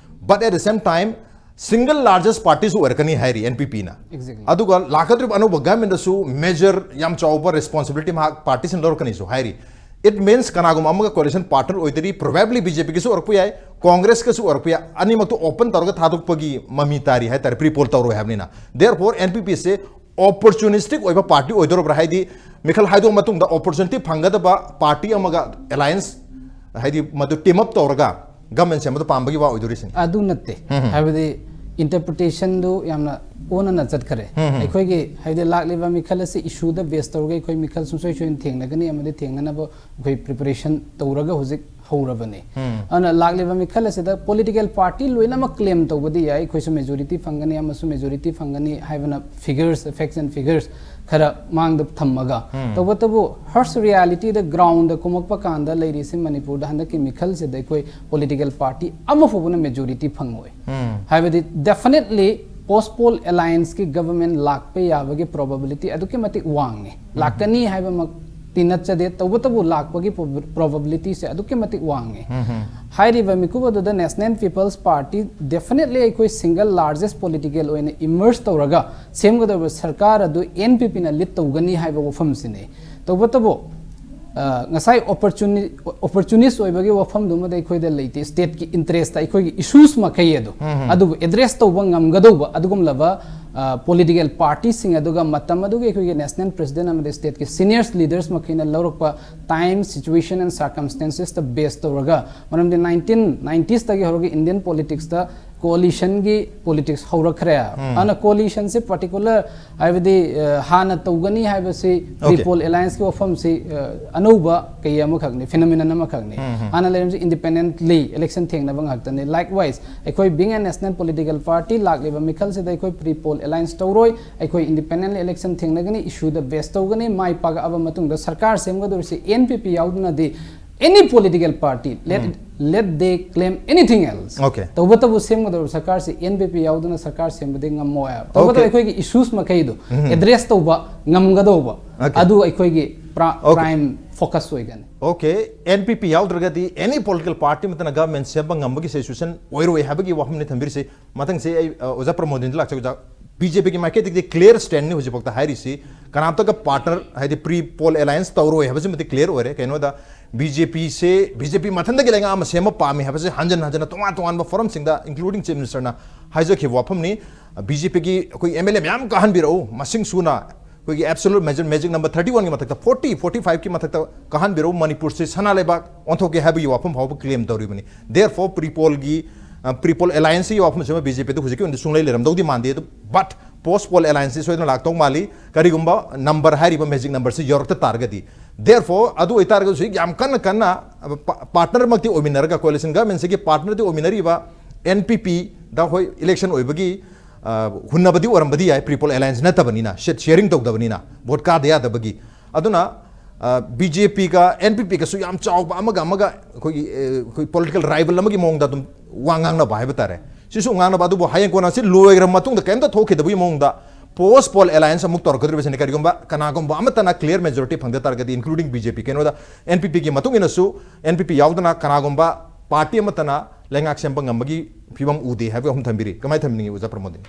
But at the same time, single largest party ꯁꯨ ꯑꯣꯏꯔꯛꯀꯅꯤ ꯍꯥꯏꯔꯤ N P P ꯅ꯫ Exactly. ꯑꯗꯨꯒ ꯂꯥꯛꯀꯗꯧꯔꯤꯕ ꯑꯅꯧꯕ government ꯗꯁꯨ major ꯌꯥꯝ ꯆꯥꯎꯕ responsibility ꯃꯍꯥꯛ party ꯁꯤꯅ ꯂꯧꯔꯛꯀꯅꯤꯁꯨ ꯍꯥꯏꯔꯤ꯫ It means ꯀꯅꯥꯒꯨꯝꯕ ꯑꯃꯒ coalition partner ꯑꯣꯏꯗꯣꯔꯤ, probably B J P ꯒꯤꯁꯨ ꯑꯣꯏꯔꯛꯄ ꯌꯥꯏ, Congress ꯀꯁꯨ ꯑꯣꯏꯔꯛꯄ ꯌꯥꯏ, ꯑꯅꯤꯃꯛꯇꯣ open ꯇꯧꯔꯒ ꯊꯥꯗꯣꯛꯄꯒꯤ ꯃꯃꯤ ꯇꯥꯔꯤ ꯍꯥꯏꯇꯥꯔꯦ, pre poll ꯇꯧꯔꯣꯏ ꯍꯥꯏꯕꯅꯤꯅ꯫ Therefore, N P P ꯁꯦ opportunistic ꯑꯣꯏꯕ party ꯑꯣꯏꯗꯧꯔꯕ꯭ꯔꯥ? ꯍꯥꯏꯗꯤ ꯃꯤꯈꯜ ꯍꯥꯏꯗꯣꯛꯑ ꯃꯇꯨꯡꯗ opportunity ꯐꯪꯒꯗꯕ party ꯑꯃꯒ alliance, ꯍꯥꯏꯗꯤ ꯃꯗꯨ team up ꯇꯧꯔꯒ government ꯁꯦꯝꯕꯗꯣ ꯄꯥꯝꯕꯒꯤ ꯋꯥ ꯑꯣꯏꯗꯣꯔꯤꯁꯤꯅꯤ꯫ ꯑꯗꯨ ꯅꯠꯇꯦ꯫ ꯎꯝ꯫ ꯍꯥꯏꯕꯗꯤ interpretation ꯗꯨ ꯌꯥꯝꯅ ꯑꯣꯟꯅꯅ ꯆꯠꯈꯔꯦ꯫ ꯎꯝ꯫ ꯑꯩꯈꯣꯏꯒꯤ ꯍꯥꯏꯕꯗꯤ ꯂꯥꯛꯂꯤꯕ ꯃꯤꯈꯜ ꯑꯁꯤ issue ꯗ base ꯇꯧꯔꯒ ꯑꯩꯈꯣꯏ ꯃꯤꯈꯜ ꯁꯨꯡꯁꯣꯏ ꯁꯣꯏꯗꯅ ꯊꯦꯡꯅꯒꯅꯤ ꯑꯃꯗꯤ ꯊꯦꯡꯅꯅꯕ ꯑꯩꯈꯣꯏ preparation ꯇꯧꯔꯒ ꯍꯧꯖꯤꯛ ꯍꯧꯔꯕꯅꯤ꯫ ꯎꯝ꯫ ꯑꯗꯨꯅ ꯂꯥꯛꯂꯤꯕ ꯃꯤꯈꯜ ꯑꯁꯤꯗ political party ꯂꯣꯏꯅꯃꯛ claim ꯇꯧꯕꯗꯤ ꯌꯥꯏ, ꯑꯩꯈꯣꯏꯁꯨ majority ꯐꯪꯒꯅꯤ, ꯑꯃꯁꯨ majority ꯐꯪꯒꯅꯤ ꯍꯥꯏꯕꯅ figures, facts and figures ꯈꯔ ꯃꯥꯡꯗ ꯊꯝꯃꯒ꯫ ꯎꯝ꯫ ꯇꯧꯕꯇꯕꯨ harsh reality ꯗ ground ꯗ ꯀꯨꯝꯃꯛꯄ ꯀꯥꯟꯗ ꯂꯩꯔꯤꯁꯤ ꯃꯅꯤꯄꯨꯔꯗ ꯍꯟꯗꯛꯀꯤ ꯃꯤꯈꯜꯁꯤꯗ ꯑꯩꯈꯣꯏ political party ꯑꯃ ꯐꯥꯎꯕꯅ majority ꯐꯪꯉꯣꯏ꯫ ꯎꯝ꯫ ꯍꯥꯏꯕꯗꯤ definitely post poll alliance ꯀꯤ government ꯂꯥꯛꯄ ꯌꯥꯕꯒꯤ probability ꯑꯗꯨꯛꯀꯤ ꯃꯇꯤꯛ ꯋꯥꯡꯉꯤ꯫ ꯎꯝ꯫ ꯂꯥꯛꯀꯅꯤ ꯍꯥꯏꯕꯃꯛꯇꯤ ꯅꯠꯆꯗꯦ, ꯇꯧꯕꯇꯕꯨ ꯂꯥꯛꯄꯒꯤ prob-, probability ꯁꯦ ꯑꯗꯨꯛꯀꯤ ꯃꯇꯤꯛ ꯋꯥꯡꯉꯤ꯫ ꯎꯝ꯫ ꯍꯥꯏꯔꯤꯕ ꯃꯤꯀꯨꯞ ꯑꯗꯨꯗ National People's Party definitely ꯑꯩꯈꯣꯏ single largest political ꯑꯣꯏꯅ emerge ꯇꯧꯔꯒ ꯁꯦꯝꯒꯗꯧꯔꯤꯕ ꯁꯔꯀꯥꯔ ꯑꯗꯨ N P P ꯅ lead ꯇꯧꯒꯅꯤ ꯍꯥꯏꯕ ꯋꯥꯐꯝꯁꯤꯅꯤ꯫ ꯇꯧꯕꯇꯕꯨ, ꯑ, ꯉꯁꯥꯏ opportuni-, opportunist ꯑꯣꯏꯕꯒꯤ ꯋꯥꯐꯝꯗꯨꯃꯗꯤ ꯑꯩꯈꯣꯏꯗ ꯂꯩꯇꯦ꯫ State ꯀꯤ interest, ꯑꯩꯈꯣꯏꯒꯤ issues ꯃꯈꯩ ꯑꯗꯨ, ꯎꯝ꯫ ꯑꯗꯨꯕꯨ address ꯇꯧꯕ ꯉꯝꯒꯗꯧꯕ ꯑꯗꯨꯒꯨꯝꯂꯕ, ꯄꯣꯂꯤꯇꯤꯀꯦꯜ ꯄꯥꯔꯇꯤꯁꯤꯡ ꯑꯗꯨꯒ ꯃꯇꯝ ꯑꯗꯨꯒꯤ ꯑꯩꯈꯣꯏꯒꯤ ꯅꯦꯁꯅꯦꯜ ꯄ꯭ꯔꯦꯁꯤꯗꯦꯟ ꯑꯃꯗꯤ ꯁ꯭ꯇꯦꯠꯀꯤ ꯁꯤꯅꯤꯌꯔꯁ ꯂꯤꯗꯔꯁ ꯃꯈꯩꯅ ꯂꯧꯔꯛꯄ ꯇꯥꯏꯝ, ꯁꯤꯆꯨꯋꯦꯁꯟ ꯑꯦꯟ ꯁꯔꯀꯝꯁꯇꯦꯟꯁꯦꯁꯇ ꯕꯦꯁ ꯇꯧꯔꯒ, ꯃꯔꯝꯗꯤ ꯅꯥꯏꯟꯇꯤꯟ ꯅꯥꯏꯟꯇꯤꯁꯇꯒꯤ ꯍꯧꯔꯒ ꯏꯟꯗꯤꯌꯟ ꯄꯣꯂꯤꯇꯤꯛꯁꯇ ꯀꯣꯑꯣꯂꯤꯁꯟꯒꯤ ꯄꯣꯂꯤꯇꯤꯛꯁ ꯍꯧꯔꯛꯈ꯭ꯔꯦ꯫ ꯑꯗꯨꯅ ꯀꯣꯑꯣꯂꯤꯁꯟꯁꯦ ꯄꯥꯔꯇꯤꯀꯨꯂꯔ, ꯍꯥꯏꯕꯗꯤ ꯑ, ꯍꯥꯟꯅ ꯇꯧꯒꯅꯤ ꯍꯥꯏꯕꯁꯤ, Okay. ꯄ꯭ꯔꯤꯄꯣꯜ ꯑꯦꯂꯥꯌꯟꯁꯀꯤ ꯋꯥꯐꯝꯁꯤ ꯑ, ꯑꯅꯧꯕ ꯀꯩ ꯑꯃꯈꯛꯅꯤ, ꯐꯤꯅꯣꯃꯤꯅꯟ ꯑꯃꯈꯛꯅꯤ꯫ ꯍꯥꯟꯅ ꯂꯩꯔꯝꯕꯁꯤ ꯏꯟꯗꯤꯄꯦꯟꯗꯦꯟꯠꯂꯤ ꯏꯂꯦꯛꯁꯟ ꯊꯦꯡꯅꯕ ꯉꯥꯛꯇꯅꯤ꯫ ꯂꯥꯏꯛꯋꯥꯏꯁ ꯑꯩꯈꯣꯏ, ꯕꯤꯡ ꯑꯦ ꯅꯦꯁꯅꯦꯜ ꯄꯣꯂꯤꯇꯤꯀꯦꯜ ꯄꯥꯔꯇꯤ, ꯂꯥꯛꯂꯤꯕ ꯃꯤꯈꯜꯁꯤꯗ ꯑꯩꯈꯣꯏ ꯄ꯭ꯔꯤꯄꯣꯜ ꯑꯦꯂꯥꯌꯟꯁ ꯇꯧꯔꯣꯏ, ꯑꯩꯈꯣꯏ ꯏꯟꯗꯤꯄꯦꯟꯗꯦꯟꯠꯂꯤ ꯏꯂꯦꯛꯁꯟ ꯊꯦꯡꯅꯒꯅꯤ, ꯏꯁꯨꯗ ꯕꯦꯁ ꯇꯧꯒꯅꯤ, ꯃꯥꯏ ꯄꯥꯛꯑꯕ ꯃꯇꯨꯡꯗ ꯁꯔꯀꯥꯔ ꯁꯦꯝꯒꯗꯧꯔꯤꯁꯤ and P P ꯌꯥꯎꯗꯅꯗꯤ, any political party, let let they claim anything else. Okay. ꯇꯧꯕꯇꯕꯨ ꯁꯦꯝꯒꯗꯧꯔꯤꯕ ꯁꯔꯀꯥꯔꯁꯤ ꯑꯦꯟ ꯄꯤ ꯄꯤ ꯌꯥꯎꯗꯅ ꯁꯔꯀꯥꯔ ꯁꯦꯝꯕꯗꯤ ꯉꯝꯃꯣꯏ ꯍꯥꯏꯕ꯫ ꯇꯧꯕꯇꯕꯨ Okay. ꯑꯩꯈꯣꯏꯒꯤ ꯏꯁꯨꯁ ꯃꯈꯩꯗꯨ ꯑꯦꯗ꯭ꯔꯦꯁ ꯇꯧꯕ ꯉꯝꯒꯗꯧꯕ, Okay. ꯑꯗꯨ ꯑꯩꯈꯣꯏꯒꯤ ꯄ꯭ꯔꯥ- Okay. ꯄ꯭ꯔꯥꯏꯝ ꯐꯣꯀꯁ ꯑꯣꯏꯒꯅꯤ꯫ Okay, ꯑꯦꯟ ꯄꯤ ꯄꯤ ꯌꯥꯎꯗ꯭ꯔꯒꯗꯤ any political party ꯑꯃꯠꯇꯅ ꯒꯚꯔꯟꯃꯦꯟꯠ ꯁꯦꯝꯕ ꯉꯝꯕꯒꯤ ꯁꯤꯆꯨꯋꯦꯁꯟ ꯑꯣꯏꯔꯣꯏ ꯍꯥꯏꯕꯒꯤ ꯋꯥꯐꯝꯅꯤ ꯊꯝꯕꯤꯔꯤꯁꯤ꯫ ꯃꯊꯪꯁꯦ ꯑꯩ ꯑ, ꯑꯣꯖꯥ ꯄ꯭ꯔꯃꯣꯗꯤꯟꯗ ꯂꯥꯛꯆꯒꯦ꯫ ꯑꯣꯖꯥ, ꯕꯤ ꯖꯦ ꯄꯤꯒꯤ ꯃꯥꯏꯀꯩꯗꯒꯤꯗꯤ ꯀ꯭ꯂꯤꯌꯥꯔ ꯁ꯭ꯇꯦꯟꯅꯤ ꯍꯧꯖꯤꯛꯐꯥꯎꯗ ꯍꯥꯏꯔꯤꯁꯤ꯫ ꯀꯅꯥꯝꯇꯒ ꯄꯥꯔꯠꯅꯔ, ꯍꯥꯏꯗꯤ ꯄ꯭ꯔꯤ ꯄꯣꯜ ꯑꯦꯂꯥꯌꯟꯁ ꯇꯧꯔꯣꯏ ꯍꯥꯏꯕꯁꯤꯃꯗꯤ ꯀ꯭ꯂꯤꯌꯥꯔ ꯑꯣꯏꯔꯦ꯫ ꯀꯩꯅꯣꯗ ꯕꯤ ꯖꯦ ꯄꯤꯁꯦ, ꯕꯤ ꯖꯦ ꯄꯤ ꯃꯊꯟꯇꯒꯤ ꯂꯩꯉꯥꯛ ꯑꯃ ꯁꯦꯝꯕ ꯄꯥꯝꯃꯤ ꯍꯥꯏꯕꯁꯤ ꯍꯟꯖꯟ ꯍꯟꯖꯟꯅ ꯇꯣꯉꯥꯟ ꯇꯣꯉꯥꯟꯕ ꯐꯣꯔꯝꯁꯤꯡꯗ, ꯏꯟꯀ꯭ꯂꯨꯗꯤꯡ ꯆꯤꯐ ꯃꯤꯅꯤꯁꯇꯔꯅ ꯍꯥꯏꯖꯈꯤꯕ ꯋꯥꯐꯝꯅꯤ꯫ ꯕꯤ ꯖꯦ ꯄꯤꯒꯤ ꯑꯩꯈꯣꯏ ꯑꯦꯝ ꯑꯦꯜ ꯑꯦ ꯃꯌꯥꯝ ꯀꯥꯍꯟꯕꯤꯔꯛꯎ, ꯃꯁꯤꯡ ꯁꯨꯅ ꯑꯩꯈꯣꯏꯒꯤ absolute magic, magic number thirty ꯋꯥꯟꯒꯤ ꯃꯊꯛꯇ ꯐꯣꯔꯇꯤ, ꯐꯣꯔꯇꯤ ꯐꯥꯏꯚꯀꯤ ꯃꯊꯛꯇ ꯀꯥꯍꯟꯕꯤꯔꯛꯎ, ꯃꯅꯤꯄꯨꯔꯁꯤ ꯁꯅꯥ ꯂꯩꯕꯥꯛ ꯑꯣꯟꯊꯣꯛꯀꯦ ꯍꯥꯏꯕꯒꯤ ꯋꯥꯐꯝ ꯐꯥꯎꯕ ꯀ꯭ꯂꯦꯝ ꯇꯧꯔꯤꯕꯅꯤ꯫ Therefore, ꯄ꯭ꯔꯤꯄꯣꯜꯒꯤ, ꯑ, ꯄ꯭ꯔꯤꯄꯣꯜ ꯑꯦꯂꯥꯌꯟꯁꯀꯤ ꯋꯥꯐꯝꯁꯤꯃ ꯕꯤ ꯖꯦ ꯄꯤꯗ ꯍꯧꯖꯤꯛꯀꯤ ꯑꯣꯏꯅꯗꯤ ꯁꯨꯡꯂꯩ ꯂꯩꯔꯝꯗꯧꯗꯤ ꯃꯥꯟꯗꯦ꯫ ꯑꯗꯨ, ꯕꯠ ꯄꯣꯁ ꯄꯣꯜ ꯑꯦꯂꯥꯌꯟꯁꯁꯤ ꯁꯣꯏꯗꯅ ꯂꯥꯛꯇꯧ ꯃꯥꯜꯂꯤ, ꯀꯔꯤꯒꯨꯝꯕ ꯅꯝꯕꯔ, ꯍꯥꯏꯔꯤꯕ ꯃꯦꯖꯤꯛ ꯅꯝꯕꯔꯁꯤ ꯌꯧꯔꯛꯇ ꯇꯥꯔꯒꯗꯤ꯫ Therefore, ꯑꯗꯨ ꯑꯣꯏꯇꯥꯔꯒꯁꯨ ꯍꯧꯖꯤꯛ ꯌꯥꯝ ꯀꯟꯅ ꯀꯟꯅ, ꯑ, ꯄꯥ-, ꯄꯥꯔꯠꯅꯔꯃꯛꯇꯤ ꯑꯣꯏꯃꯤꯟꯅꯔꯒ, ꯀꯣꯑꯦꯂꯤꯁꯟ ꯒꯚꯔꯟꯃꯦꯟꯠꯁꯤꯒꯤ ꯄꯥꯔꯠꯅꯔꯗꯤ ꯑꯣꯏꯃꯤꯟꯅꯔꯤꯕ ꯑꯦꯟ ꯄꯤ ꯄꯤꯗ, ꯍꯣꯏ, ꯏꯂꯦꯛꯁꯟ ꯑꯣꯏꯕꯒꯤ ꯑ, ꯍꯨꯟꯅꯕꯗꯤ ꯑꯣꯏꯔꯝꯕꯗꯤ ꯌꯥꯏ, ꯄ꯭ꯔꯤꯄꯣꯜ ꯑꯦꯂꯥꯌꯟꯁ ꯅꯠꯇꯕꯅꯤꯅ, ꯁꯤꯠ ꯁꯤꯌꯔꯤꯡ ꯇꯧꯗꯕꯅꯤꯅ, ꯚꯣꯠ ꯀꯥꯗ ꯌꯥꯗꯕꯒꯤ꯫ ꯑꯗꯨꯅ, ꯑ, ꯕꯤ ꯖꯦ ꯄꯤꯒ ꯑꯦꯟ ꯄꯤ ꯄꯤꯒꯁꯨ ꯌꯥꯝ ꯆꯥꯎꯕ ꯑꯃꯒ ꯑꯃꯒ ꯑꯩꯈꯣꯏꯒꯤ, ꯑ, ꯑꯩꯈꯣꯏ ꯄꯣꯂꯤꯇꯤꯀꯦꯜ ꯔꯥꯏꯕꯜ ꯑꯃꯒꯤ ꯃꯑꯣꯡꯗ ꯑꯗꯨꯝ ꯋꯥ ꯉꯥꯡꯅꯕ ꯍꯥꯏꯕ ꯇꯥꯔꯦ꯫ ꯁꯤꯁꯨ ꯉꯥꯡꯅꯕ, ꯑꯗꯨꯕꯨ ꯍꯌꯦꯡ ꯀꯣꯟꯅ ꯁꯤ ꯂꯣꯏꯈ꯭ꯔ ꯃꯇꯨꯡꯗ ꯀꯩꯝꯇ ꯊꯣꯛꯈꯤꯗꯕꯒꯤ ꯃꯑꯣꯡꯗ ꯄꯣꯁ ꯄꯣꯜ ꯑꯦꯂꯥꯌꯟꯁ ꯑꯃꯨꯛ ꯇꯧꯔꯛꯀꯗꯧꯔꯤꯕꯁꯤꯅ, ꯀꯔꯤꯒꯨꯝꯕ ꯀꯅꯥꯒꯨꯝꯕ ꯑꯃꯠꯇꯅ ꯀ꯭ꯂꯤꯌꯥꯔ ꯃꯦꯖꯣꯔꯤꯇꯤ ꯐꯪꯗ ꯇꯥꯔꯒꯗꯤ, ꯏꯟꯀ꯭ꯂꯨꯗꯤꯡ ꯕꯤ ꯖꯦ ꯄꯤ꯫ ꯀꯩꯅꯣꯗ, ꯑꯦꯟ ꯄꯤ ꯄꯤꯒꯤ ꯃꯇꯨꯡ ꯏꯟꯅꯁꯨ, ꯑꯦꯟ ꯄꯤ ꯄꯤ ꯌꯥꯎꯗꯅ ꯀꯅꯥꯒꯨꯝꯕ ꯄꯥꯔꯇꯤ ꯑꯃꯠꯇꯅ ꯂꯩꯉꯥꯛ ꯁꯦꯝꯕ ꯉꯝꯕꯒꯤ ꯐꯤꯕꯝ ꯎꯗꯦ ꯍꯥꯏꯕ ꯑꯍꯨꯝ ꯊꯝꯕꯤꯔꯤ꯫ ꯀꯃꯥꯏꯅ ꯊꯝꯕꯤꯅꯤꯡꯉꯤ, ꯑꯣꯖꯥ ꯄ꯭ꯔꯃꯣꯗꯤꯟ?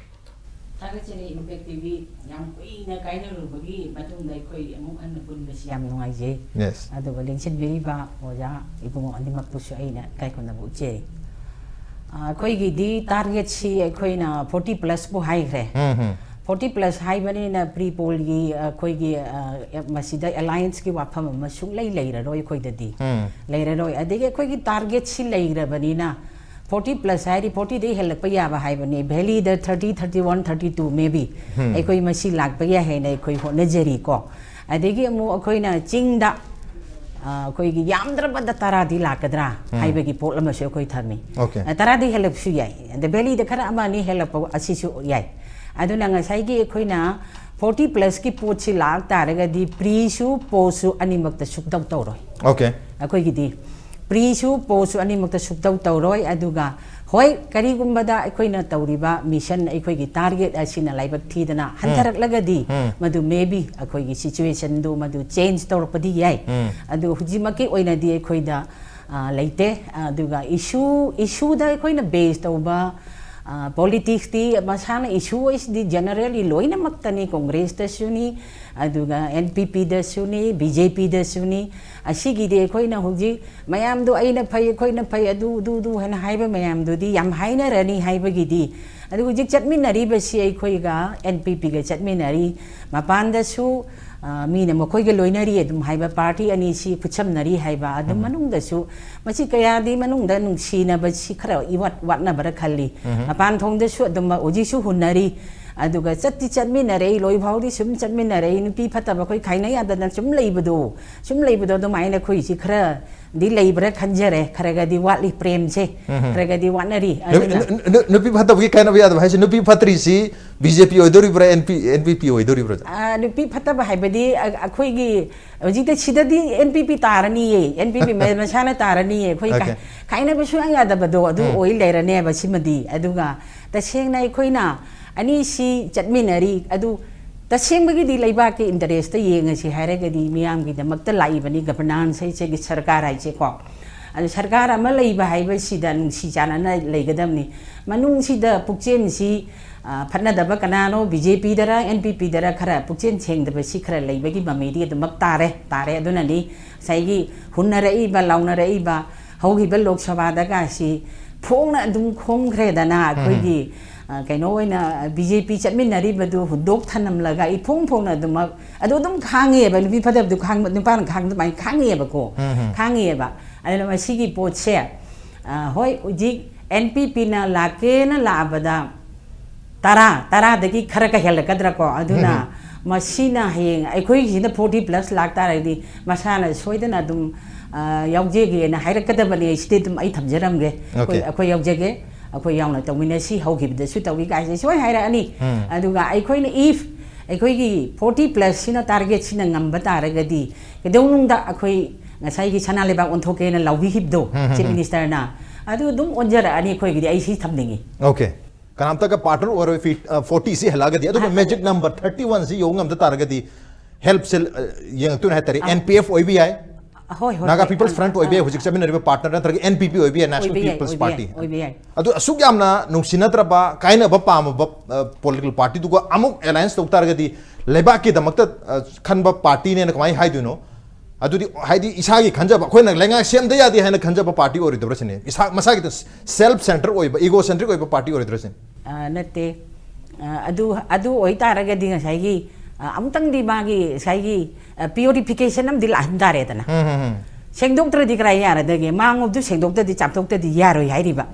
ꯊꯥꯒꯠꯆꯔꯤ ꯏꯝꯄꯦꯛ ꯇꯤ ꯚꯤ꯫ ꯌꯥꯝ ꯀꯨꯏꯅ ꯀꯥꯏꯅꯔꯨꯕꯒꯤ ꯃꯇꯨꯡꯗ ꯑꯩꯈꯣꯏ ꯑꯃꯨꯛ ꯍꯟꯅ ꯄꯨꯟꯕꯁꯤ ꯌꯥꯝ ꯅꯨꯡꯉꯥꯏꯖꯩ꯫ Yes. ꯑꯗꯨꯒ ꯂꯦꯡꯁꯤꯟꯕꯤꯔꯤꯕ ꯑꯣꯖꯥ ꯏꯕꯨꯡꯉꯣ ꯑꯅꯤꯃꯛꯄꯨꯁꯨ ꯑꯩꯅ ꯏꯀꯥꯏ ꯈꯨꯝꯅꯕ ꯎꯠꯆꯔꯤ꯫ ꯑꯩꯈꯣꯏꯒꯤꯗꯤ ꯇꯥꯔꯒꯦꯠꯁꯤ ꯑꯩꯈꯣꯏꯅ ꯐꯣꯔꯇꯤ ꯄ꯭ꯂꯁꯄꯨ ꯍꯥꯏꯈ꯭ꯔꯦ꯫ ꯐꯣꯔꯇꯤ ꯄ꯭ꯂꯁ ꯍꯥꯏꯕꯅꯤꯅ ꯄ꯭ꯔꯤ ꯄꯣꯜꯒꯤ ꯑꯩꯈꯣꯏꯒꯤ ꯃꯁꯤꯗ ꯑꯦꯂꯥꯏꯟꯁꯀꯤ ꯋꯥꯐꯝ ꯑꯃ ꯁꯨꯡꯂꯩ ꯂꯩꯔꯔꯣꯏ ꯑꯩꯈꯣꯏꯗꯗꯤ꯫ ꯂꯩꯔꯔꯣꯏ꯫ ꯑꯗꯒꯤ ꯑꯩꯈꯣꯏꯒꯤ ꯇꯥꯔꯒꯦꯠꯁꯤ ꯂꯩꯈ꯭ꯔꯕꯅꯤꯅ ꯐꯣꯔꯇꯤ ꯄ꯭ꯂꯁ ꯍꯥꯏꯗꯤ ꯐꯣꯔꯇꯤꯗꯩ ꯍꯦꯜꯂꯛꯄ ꯌꯥꯕ ꯍꯥꯏꯕꯅꯤ꯫ ꯚꯦꯂꯤꯗ thirty, thirty one, thirty two may be ꯑꯩꯈꯣꯏ ꯃꯁꯤ ꯂꯥꯛꯄ ꯌꯥꯏ ꯍꯥꯏꯅ ꯑꯩꯈꯣꯏ ꯍꯣꯠꯅꯖꯔꯤꯀꯣ꯫ ꯑꯗꯒꯤ ꯑꯃꯨꯛ ꯑꯩꯈꯣꯏꯅ ꯆꯤꯡꯗ ꯑꯩꯈꯣꯏꯒꯤ ꯌꯥꯝꯗ꯭ꯔꯕꯗ ꯇꯔꯥꯗꯤ ꯂꯥꯛꯀꯗ꯭ꯔꯥ ꯍꯥꯏꯕꯒꯤ ꯄꯣꯠ ꯑꯃꯁꯨ ꯑꯩꯈꯣꯏ ꯊꯝꯃꯤ꯫ ꯇꯔꯥꯗꯤ ꯍꯦꯜꯂꯛꯄꯁꯨ ꯌꯥꯏ, ꯑꯗ ꯚꯦꯂꯤꯗ ꯈꯔ ꯑꯃ ꯑꯅꯤ ꯍꯦꯜꯂꯛꯄ ꯑꯁꯤꯁꯨ ꯌꯥꯏ꯫ ꯑꯗꯨꯅ ꯉꯁꯥꯏꯒꯤ ꯑꯩꯈꯣꯏꯅ ꯐꯣꯔꯇꯤ ꯄ꯭ꯂꯁꯀꯤ ꯄꯣꯠꯁꯤ ꯂꯥꯛ ꯇꯥꯔꯒꯗꯤ ꯄ꯭ꯔꯤꯁꯨ ꯄꯣꯁꯁꯨ ꯑꯅꯤꯃꯛꯇ ꯁꯨꯛꯇꯧ ꯇꯧꯔꯣꯏ꯫ Okay. ꯑꯩꯈꯣꯏꯒꯤꯗꯤ ꯄ꯭ꯔꯤꯁꯨ ꯄꯣꯁꯁꯨ ꯑꯅꯤꯃꯛꯇ ꯁꯨꯛꯇꯧ ꯇꯧꯔꯣꯏ꯫ ꯑꯗꯨꯒ ꯍꯣꯏ, ꯀꯔꯤꯒꯨꯝꯕꯗ ꯑꯩꯈꯣꯏꯅ ꯇꯧꯔꯤꯕ ꯃꯤꯁꯟ, ꯑꯩꯈꯣꯏꯒꯤ ꯇꯥꯔꯒꯦꯠ ꯑꯁꯤꯅ ꯂꯥꯏꯕꯛ ꯊꯤꯗꯅ ꯍꯟꯊꯔꯛꯂꯒꯗꯤ ꯃꯗꯨ ꯃꯦ ꯕꯤ ꯑꯩꯈꯣꯏꯒꯤ ꯁꯤꯆꯨꯋꯦꯁꯟꯗꯨ ꯃꯗꯨ ꯆꯦꯟꯖ ꯇꯧꯔꯛꯄꯗꯤ ꯌꯥꯏ꯫ ꯑꯗꯨ ꯍꯧꯖꯤꯛꯃꯛꯀꯤ ꯑꯣꯏꯅꯗꯤ ꯑꯩꯈꯣꯏꯗ ꯂꯩꯇꯦ꯫ ꯑꯗꯨꯒ ꯏꯁꯨ ꯏꯁꯨꯗ ꯑꯩꯈꯣꯏꯅ ꯕꯦꯁ ꯇꯧꯕ ꯄꯣꯂꯤꯇꯤꯛꯁꯇꯤ ꯃꯁꯥꯅ ꯏꯁꯨ ꯑꯣꯏꯁꯤꯗꯤ ꯖꯦꯅꯔꯦꯜꯂꯤ ꯂꯣꯏꯅꯃꯛꯇꯅꯤ꯫ ꯀꯣꯡꯒ꯭ꯔꯦꯁꯇꯁꯨꯅꯤ, ꯑꯗꯨꯒ ꯑꯦꯟ ꯄꯤ ꯄꯤꯗꯁꯨꯅꯤ, ꯕꯤ ꯖꯦ ꯄꯤꯗꯁꯨꯅꯤ꯫ ꯑꯁꯤꯒꯤꯗꯤ ꯑꯩꯈꯣꯏꯅ ꯍꯧꯖꯤꯛ ꯃꯌꯥꯝꯗꯣ ꯑꯩꯅ ꯐꯩ, ꯑꯩꯈꯣꯏꯅ ꯐꯩ, ꯑꯗꯨ ꯑꯗꯨ ꯑꯗꯨ ꯍꯥꯏꯅ ꯍꯥꯏꯕ ꯃꯌꯥꯝꯗꯨꯗꯤ ꯌꯥꯝ ꯍꯥꯏꯅꯔꯅꯤ ꯍꯥꯏꯕꯒꯤꯗꯤ꯫ ꯑꯗꯨ ꯍꯧꯖꯤꯛ ꯆꯠꯃꯤꯟꯅꯔꯤꯕꯁꯤ ꯑꯩꯈꯣꯏꯒ ꯑꯦꯟ ꯄꯤ ꯄꯤꯒ ꯆꯠꯃꯤꯟꯅꯔꯤ꯫ ꯃꯄꯥꯟꯗꯁꯨ ꯃꯤꯅ ꯃꯈꯣꯏꯒ ꯂꯣꯏꯅꯔꯤ ꯑꯗꯨꯝ ꯍꯥꯏꯕ, ꯄꯥꯔꯇꯤ ꯑꯅꯤꯁꯤ ꯈꯨꯠꯁꯝꯅꯔꯤ ꯍꯥꯏꯕ꯫ ꯑꯗꯨꯝ ꯃꯅꯨꯡꯗꯁꯨ ꯃꯁꯤ ꯀꯌꯥꯗꯤ ꯃꯅꯨꯡꯗ ꯅꯨꯡꯁꯤꯅꯕꯁꯤ ꯈꯔ ꯏꯋꯥꯠ ꯋꯥꯠꯅꯕ꯭ꯔꯥ ꯈꯜꯂꯤ꯫ ꯃꯄꯥꯟ ꯊꯣꯡꯗꯁꯨ ꯑꯗꯨꯝ ꯍꯧꯖꯤꯛꯁꯨ ꯍꯨꯟꯅꯔꯤ꯫ ꯑꯗꯨꯒ ꯆꯠꯇꯤ ꯆꯠꯃꯤꯟꯅꯔꯛꯏ, ꯂꯣꯏ ꯐꯥꯎꯗꯤ ꯁꯨꯝ ꯆꯠꯃꯤꯟꯅꯔꯛꯏ꯫ ꯅꯨꯄꯤ ꯐꯠꯇꯕ ꯑꯩꯈꯣꯏ ꯈꯥꯏꯅ ꯌꯥꯗꯅ ꯁꯨꯝ ꯂꯩꯕꯗꯣ, ꯁꯨꯝ ꯂꯩꯕꯗꯣ ꯑꯗꯨꯃꯥꯏꯅ ꯑꯩꯈꯣꯏꯁꯤ ꯈꯔꯗꯤ ꯂꯩꯕ꯭ꯔꯥ ꯈꯟꯖꯔꯦ꯫ ꯈꯔꯒꯗꯤ ꯋꯥꯠꯂꯤ ꯄ꯭ꯔꯦꯝꯁꯦ, ꯈꯔꯒꯗꯤ ꯋꯥꯠꯅꯔꯤ꯫ ꯑꯗꯨꯅ ꯅꯨꯄꯤ ꯐꯠꯇꯕꯒꯤ ꯀꯥꯏꯅꯕ ꯌꯥꯗꯕ ꯍꯥꯏꯁꯦ, ꯅꯨꯄꯤ ꯐꯠꯇ꯭ꯔꯤꯁꯤ B J P ꯑꯣꯏꯗꯣꯔꯤꯕ꯭ꯔꯥ, N P, and P ꯄꯤ ꯑꯣꯏꯗꯣꯔꯤꯕ꯭ꯔꯥ? ꯅꯨꯄꯤ ꯐꯠꯇꯕ ꯍꯥꯏꯕꯗꯤ ꯑꯩꯈꯣꯏꯒꯤ ꯍꯧꯖꯤꯛꯇ ꯁꯤꯗꯗꯤ and P P ꯇꯥꯔꯅꯤꯌꯦ, and P ꯄꯤ ꯃꯁꯥꯅ ꯇꯥꯔꯅꯤꯌꯦ꯫ ꯑꯩꯈꯣꯏ ꯈꯥꯏꯅꯕ ꯁꯨꯡꯌꯥ ꯌꯥꯗꯕꯗꯣ ꯑꯗꯨ ꯑꯣꯏ ꯂꯩꯔꯅꯦꯕ ꯁꯤꯃꯗꯤ꯫ ꯑꯗꯨꯒ ꯇꯁꯦꯡꯅ ꯑꯩꯈꯣꯏꯅ ꯑꯅꯤꯁꯤ ꯆꯠꯃꯤꯟꯅꯔꯤ꯫ ꯑꯗꯨ ꯇꯁꯦꯡꯕꯒꯤꯗꯤ ꯂꯩꯕꯥꯛꯀꯤ ꯏꯟꯇꯔꯦꯁꯇ ꯌꯦꯡꯉꯁꯤ ꯍꯥꯏꯔꯒꯗꯤ ꯃꯤꯌꯥꯝꯒꯤꯗꯃꯛꯇ ꯂꯥꯛꯏꯕꯅꯤ, ꯒꯕꯔꯅꯥꯟꯁ ꯍꯥꯏꯁꯦ, ꯁꯔꯀꯥꯔ ꯍꯥꯏꯁꯦꯀꯣ꯫ ꯑꯗꯨ ꯁꯔꯀꯥꯔ ꯑꯃ ꯂꯩꯕ ꯍꯥꯏꯕꯁꯤꯗ ꯅꯨꯡꯁꯤ ꯆꯥꯟꯅꯅ ꯂꯩꯒꯗꯕꯅꯤ꯫ ꯃꯅꯨꯡꯁꯤꯗ ꯄꯨꯛꯆꯦꯜꯁꯤ ꯐꯠꯅꯗꯕ ꯀꯅꯥꯅꯣ, ꯕꯤ ꯖꯦ ꯄꯤꯗꯔ ꯑꯦꯟ ꯄꯤ ꯄꯤꯗꯔ ꯈꯔ ꯄꯨꯛꯆꯦꯜ ꯁꯦꯡꯗꯕꯁꯤ ꯈꯔ ꯂꯩꯕꯒꯤ ꯃꯃꯤꯗꯤ ꯑꯗꯨꯃꯛ ꯇꯥꯔꯦ꯫ ꯇꯥꯔꯦ꯫ ꯑꯗꯨꯅꯅꯤ ꯉꯁꯥꯏꯒꯤ ꯍꯨꯟꯅꯔꯛꯏꯕ ꯂꯥꯎꯅꯔꯛꯏꯕ ꯍꯧꯈꯤꯕ ꯂꯣꯛ ꯁꯚꯥꯗꯒꯁꯤ ꯐꯣꯡꯅ ꯑꯗꯨꯝ ꯈꯣꯡꯈ꯭ꯔꯦꯗꯅ ꯑꯩꯈꯣꯏꯒꯤ, ꯑ, ꯀꯩꯅꯣ ꯑꯣꯏꯅ ꯕꯤ ꯖꯦ ꯄꯤ ꯆꯠꯃꯤꯟꯅꯔꯤꯕꯗꯨ ꯍꯨꯟꯗꯣꯛ ꯊꯅꯝꯂꯒ ꯏꯐꯣꯡ ꯐꯣꯡꯅ ꯑꯗꯨꯃꯛ ꯑꯗꯨ ꯑꯗꯨꯝ ꯈꯥꯡꯉꯦꯕ꯫ ꯅꯨꯄꯤ ꯐꯠꯇꯕꯗꯨ ꯈꯥꯡꯕ, ꯅꯨꯄꯥꯅ ꯈꯥꯡꯕ ꯑꯗꯨꯃꯥꯏꯅ ꯈꯥꯡꯉꯦꯕꯀꯣ꯫ ꯈꯥꯡꯉꯦꯕ꯫ ꯑꯗꯨꯅ ꯃꯁꯤꯒꯤ ꯄꯣꯠꯁꯦ, ꯑ, ꯍꯣꯏ, ꯍꯧꯖꯤꯛ ꯑꯦꯟ ꯄꯤ ꯄꯤꯅ ꯂꯥꯛꯀꯦꯅ ꯂꯥꯛꯑꯕꯗ ꯇꯔꯥ, ꯇꯔꯥꯗꯒꯤ ꯈꯔ ꯀ ꯍꯦꯜꯂꯛꯀꯗ꯭ꯔꯥꯀꯣ? ꯑꯗꯨꯅ ꯃꯁꯤꯅ ꯍꯌꯦꯡ ꯑꯩꯈꯣꯏꯒꯤꯁꯤꯅ ꯐꯣꯔꯇꯤ ꯄ꯭ꯂꯁ ꯂꯥꯛ ꯇꯥꯔꯒꯗꯤ ꯃꯁꯥꯅ ꯁꯣꯏꯗꯅ ꯑꯗꯨꯝ, ꯑ, ꯌꯥꯎꯖꯒꯦꯅ ꯍꯥꯏꯔꯛꯀꯗꯕꯅꯤ꯫ ꯑꯩ ꯁꯤꯗꯤ ꯑꯗꯨꯝ ꯑꯩ ꯊꯝꯖꯔꯝꯒꯦ꯫ ꯑꯩꯈꯣꯏ, Okay. ꯑꯩꯈꯣꯏ ꯌꯥꯎꯖꯒꯦ, ꯑꯩꯈꯣꯏ ꯌꯥꯎꯅ ꯇꯧꯃꯤꯟꯅꯁꯤ, ꯍꯧꯈꯤꯕꯗꯁꯨ ꯇꯧꯏ ꯀꯥꯏꯁꯦ ꯁꯣꯏ ꯍꯥꯏꯔꯛꯑꯅꯤ꯫ ꯑꯗꯨꯒ ꯑꯩꯈꯣꯏꯅ if ꯑꯩꯈꯣꯏꯒꯤ ꯐꯣꯔꯇꯤ ꯄ꯭ꯂꯁꯁꯤꯅ ꯇꯥꯔꯒꯦꯠꯁꯤꯅ ꯉꯝꯕ ꯇꯥꯔꯒꯗꯤ ꯀꯩꯗꯧꯅꯨꯡꯗ ꯑꯩꯈꯣꯏ ꯉꯁꯥꯏꯒꯤ ꯁꯅꯥ ꯂꯩꯕꯥꯛ ꯑꯣꯟꯊꯣꯛꯀꯦꯅ ꯂꯥꯎꯕꯤꯈꯤꯕꯗꯣ ꯆꯤꯐ ꯃꯤꯅꯤꯁꯇꯔꯅ, ꯑꯗꯨ ꯑꯗꯨꯝ ꯑꯣꯟꯖꯔꯛꯑꯅꯤ꯫ ꯑꯩꯈꯣꯏꯒꯤꯗꯤ ꯑꯩ ꯁꯤ ꯊꯝꯅꯤꯡꯉꯤ꯫ Okay. ꯀꯅꯥꯝꯇꯒ ꯄꯥꯔꯠꯅꯔ ꯑꯣꯏꯔꯣꯏ ꯐꯤ-, ꯑ, ꯐꯣꯔꯇꯤꯁꯤ ꯍꯦꯜꯂꯛꯑꯒꯗꯤ꯫ ꯑꯗꯨꯒ ꯃꯦꯖꯤꯛ ꯅꯝꯕꯔ ꯊꯥꯔꯇꯤ ꯋꯥꯟꯁꯤ ꯌꯧ ꯉꯝꯗ ꯇꯥꯔꯒꯗꯤ ꯍꯦꯜꯞꯁꯦ, ꯑ, ꯌꯦꯡꯉꯛꯇꯣꯏꯅꯦ ꯍꯥꯏꯇꯥꯔꯦ꯫ ꯑꯦꯟ ꯄꯤ ꯑꯦꯐ ꯑꯣꯏꯕ ꯌꯥꯏ, ꯍꯣꯏ, ꯍꯣꯏ, ꯅꯥꯒꯥ ꯍꯣꯏ꯫ ꯄꯤꯄꯜꯁ ꯑ, ꯐ꯭ꯔꯟꯠ ꯑꯣꯏꯕ ꯌꯥꯏ, ꯑ, ꯍꯧꯖꯤꯛ ꯆꯠꯃꯤꯟꯅꯔꯤꯕ ꯄꯥꯔꯠꯅꯔ, ꯅꯠꯇ꯭ꯔꯒ ꯑꯦꯟ ꯄꯤ ꯄꯤ ꯑꯣꯏꯕ ꯌꯥꯏ, ꯅꯦꯁꯅꯦꯜ ꯑꯣꯏꯕ ꯌꯥꯏ, ꯄꯤꯄꯜꯁ ꯑꯣꯏꯕ ꯌꯥꯏ, ꯄꯥꯔꯇꯤ꯫ ꯑꯣꯏꯕ ꯌꯥꯏ꯫ ꯑꯗꯨ ꯑꯁꯨꯛ ꯌꯥꯝꯅ ꯅꯨꯡꯁꯤꯅꯗ꯭ꯔꯕ, ꯀꯥꯏꯅꯕ ꯄꯥꯝꯃꯕ ꯄꯣꯂꯤꯇꯤꯀꯦꯜ ꯄꯥꯔꯇꯤꯗꯨꯒ ꯑꯃꯨꯛ ꯑꯦꯂꯥꯏꯟꯁ ꯇꯧ ꯇꯥꯔꯒꯗꯤ ꯂꯩꯕꯥꯛꯀꯤꯗꯃꯛꯇ, ꯑ, ꯈꯟꯕ ꯄꯥꯔꯇꯤꯅꯦꯅ ꯀꯃꯥꯏꯅ ꯍꯥꯏꯗꯣꯏꯅꯣ? ꯑꯗꯨꯗꯤ ꯍꯥꯏꯗꯤ ꯏꯁꯥꯒꯤ ꯈꯟꯖꯕ, ꯑꯩꯈꯣꯏꯅ ꯂꯩꯉꯥꯛ ꯁꯦꯝꯗ ꯌꯥꯗꯦ ꯍꯥꯏꯅ ꯈꯟꯖꯕ ꯄꯥꯔꯇꯤ ꯑꯣꯏꯔꯣꯏꯗꯕ꯭ꯔꯥ ꯁꯤꯅꯤ? ꯏꯁꯥ ꯃꯁꯥꯒꯤ ꯁꯦꯜꯐ ꯁꯦꯟꯇꯔ ꯑꯣꯏꯕ, ꯏꯒꯣ ꯁꯦꯟꯇ꯭ꯔꯤꯛ ꯑꯣꯏꯕ ꯄꯥꯔꯇꯤ ꯑꯣꯏꯔꯣꯏꯗ꯭ꯔꯥ ꯁꯤꯅꯤ? ꯑ, ꯅꯠꯇꯦ꯫ ꯑ, ꯑꯗꯨ, ꯑꯗꯨ ꯑꯣꯏꯇꯥꯔꯒꯗꯤ ꯉꯁꯥꯏꯒꯤ, ꯑ, ꯑꯃꯨꯛꯇꯪꯗꯤ ꯃꯥꯒꯤ ꯉꯁꯥꯏꯒꯤ, ꯑ, ꯄ꯭ꯌꯨꯔꯤꯐꯤꯀꯦꯁꯟ ꯑꯃꯗꯤ ꯂꯥꯛꯍꯟ ꯇꯥꯔꯦꯗꯅ꯫ ꯁꯦꯡꯗꯣꯛꯇ꯭ꯔꯗꯤ ꯀꯗꯥꯏ ꯌꯥꯔꯗꯒꯦ? ꯃꯥꯡꯉꯨꯕꯗꯨ ꯁꯦꯡꯗꯣꯛꯇꯗꯤ ꯆꯥꯝꯊꯣꯛꯇꯗꯤ ꯌꯥꯔꯣꯏ ꯍꯥꯏꯔꯤꯕ꯫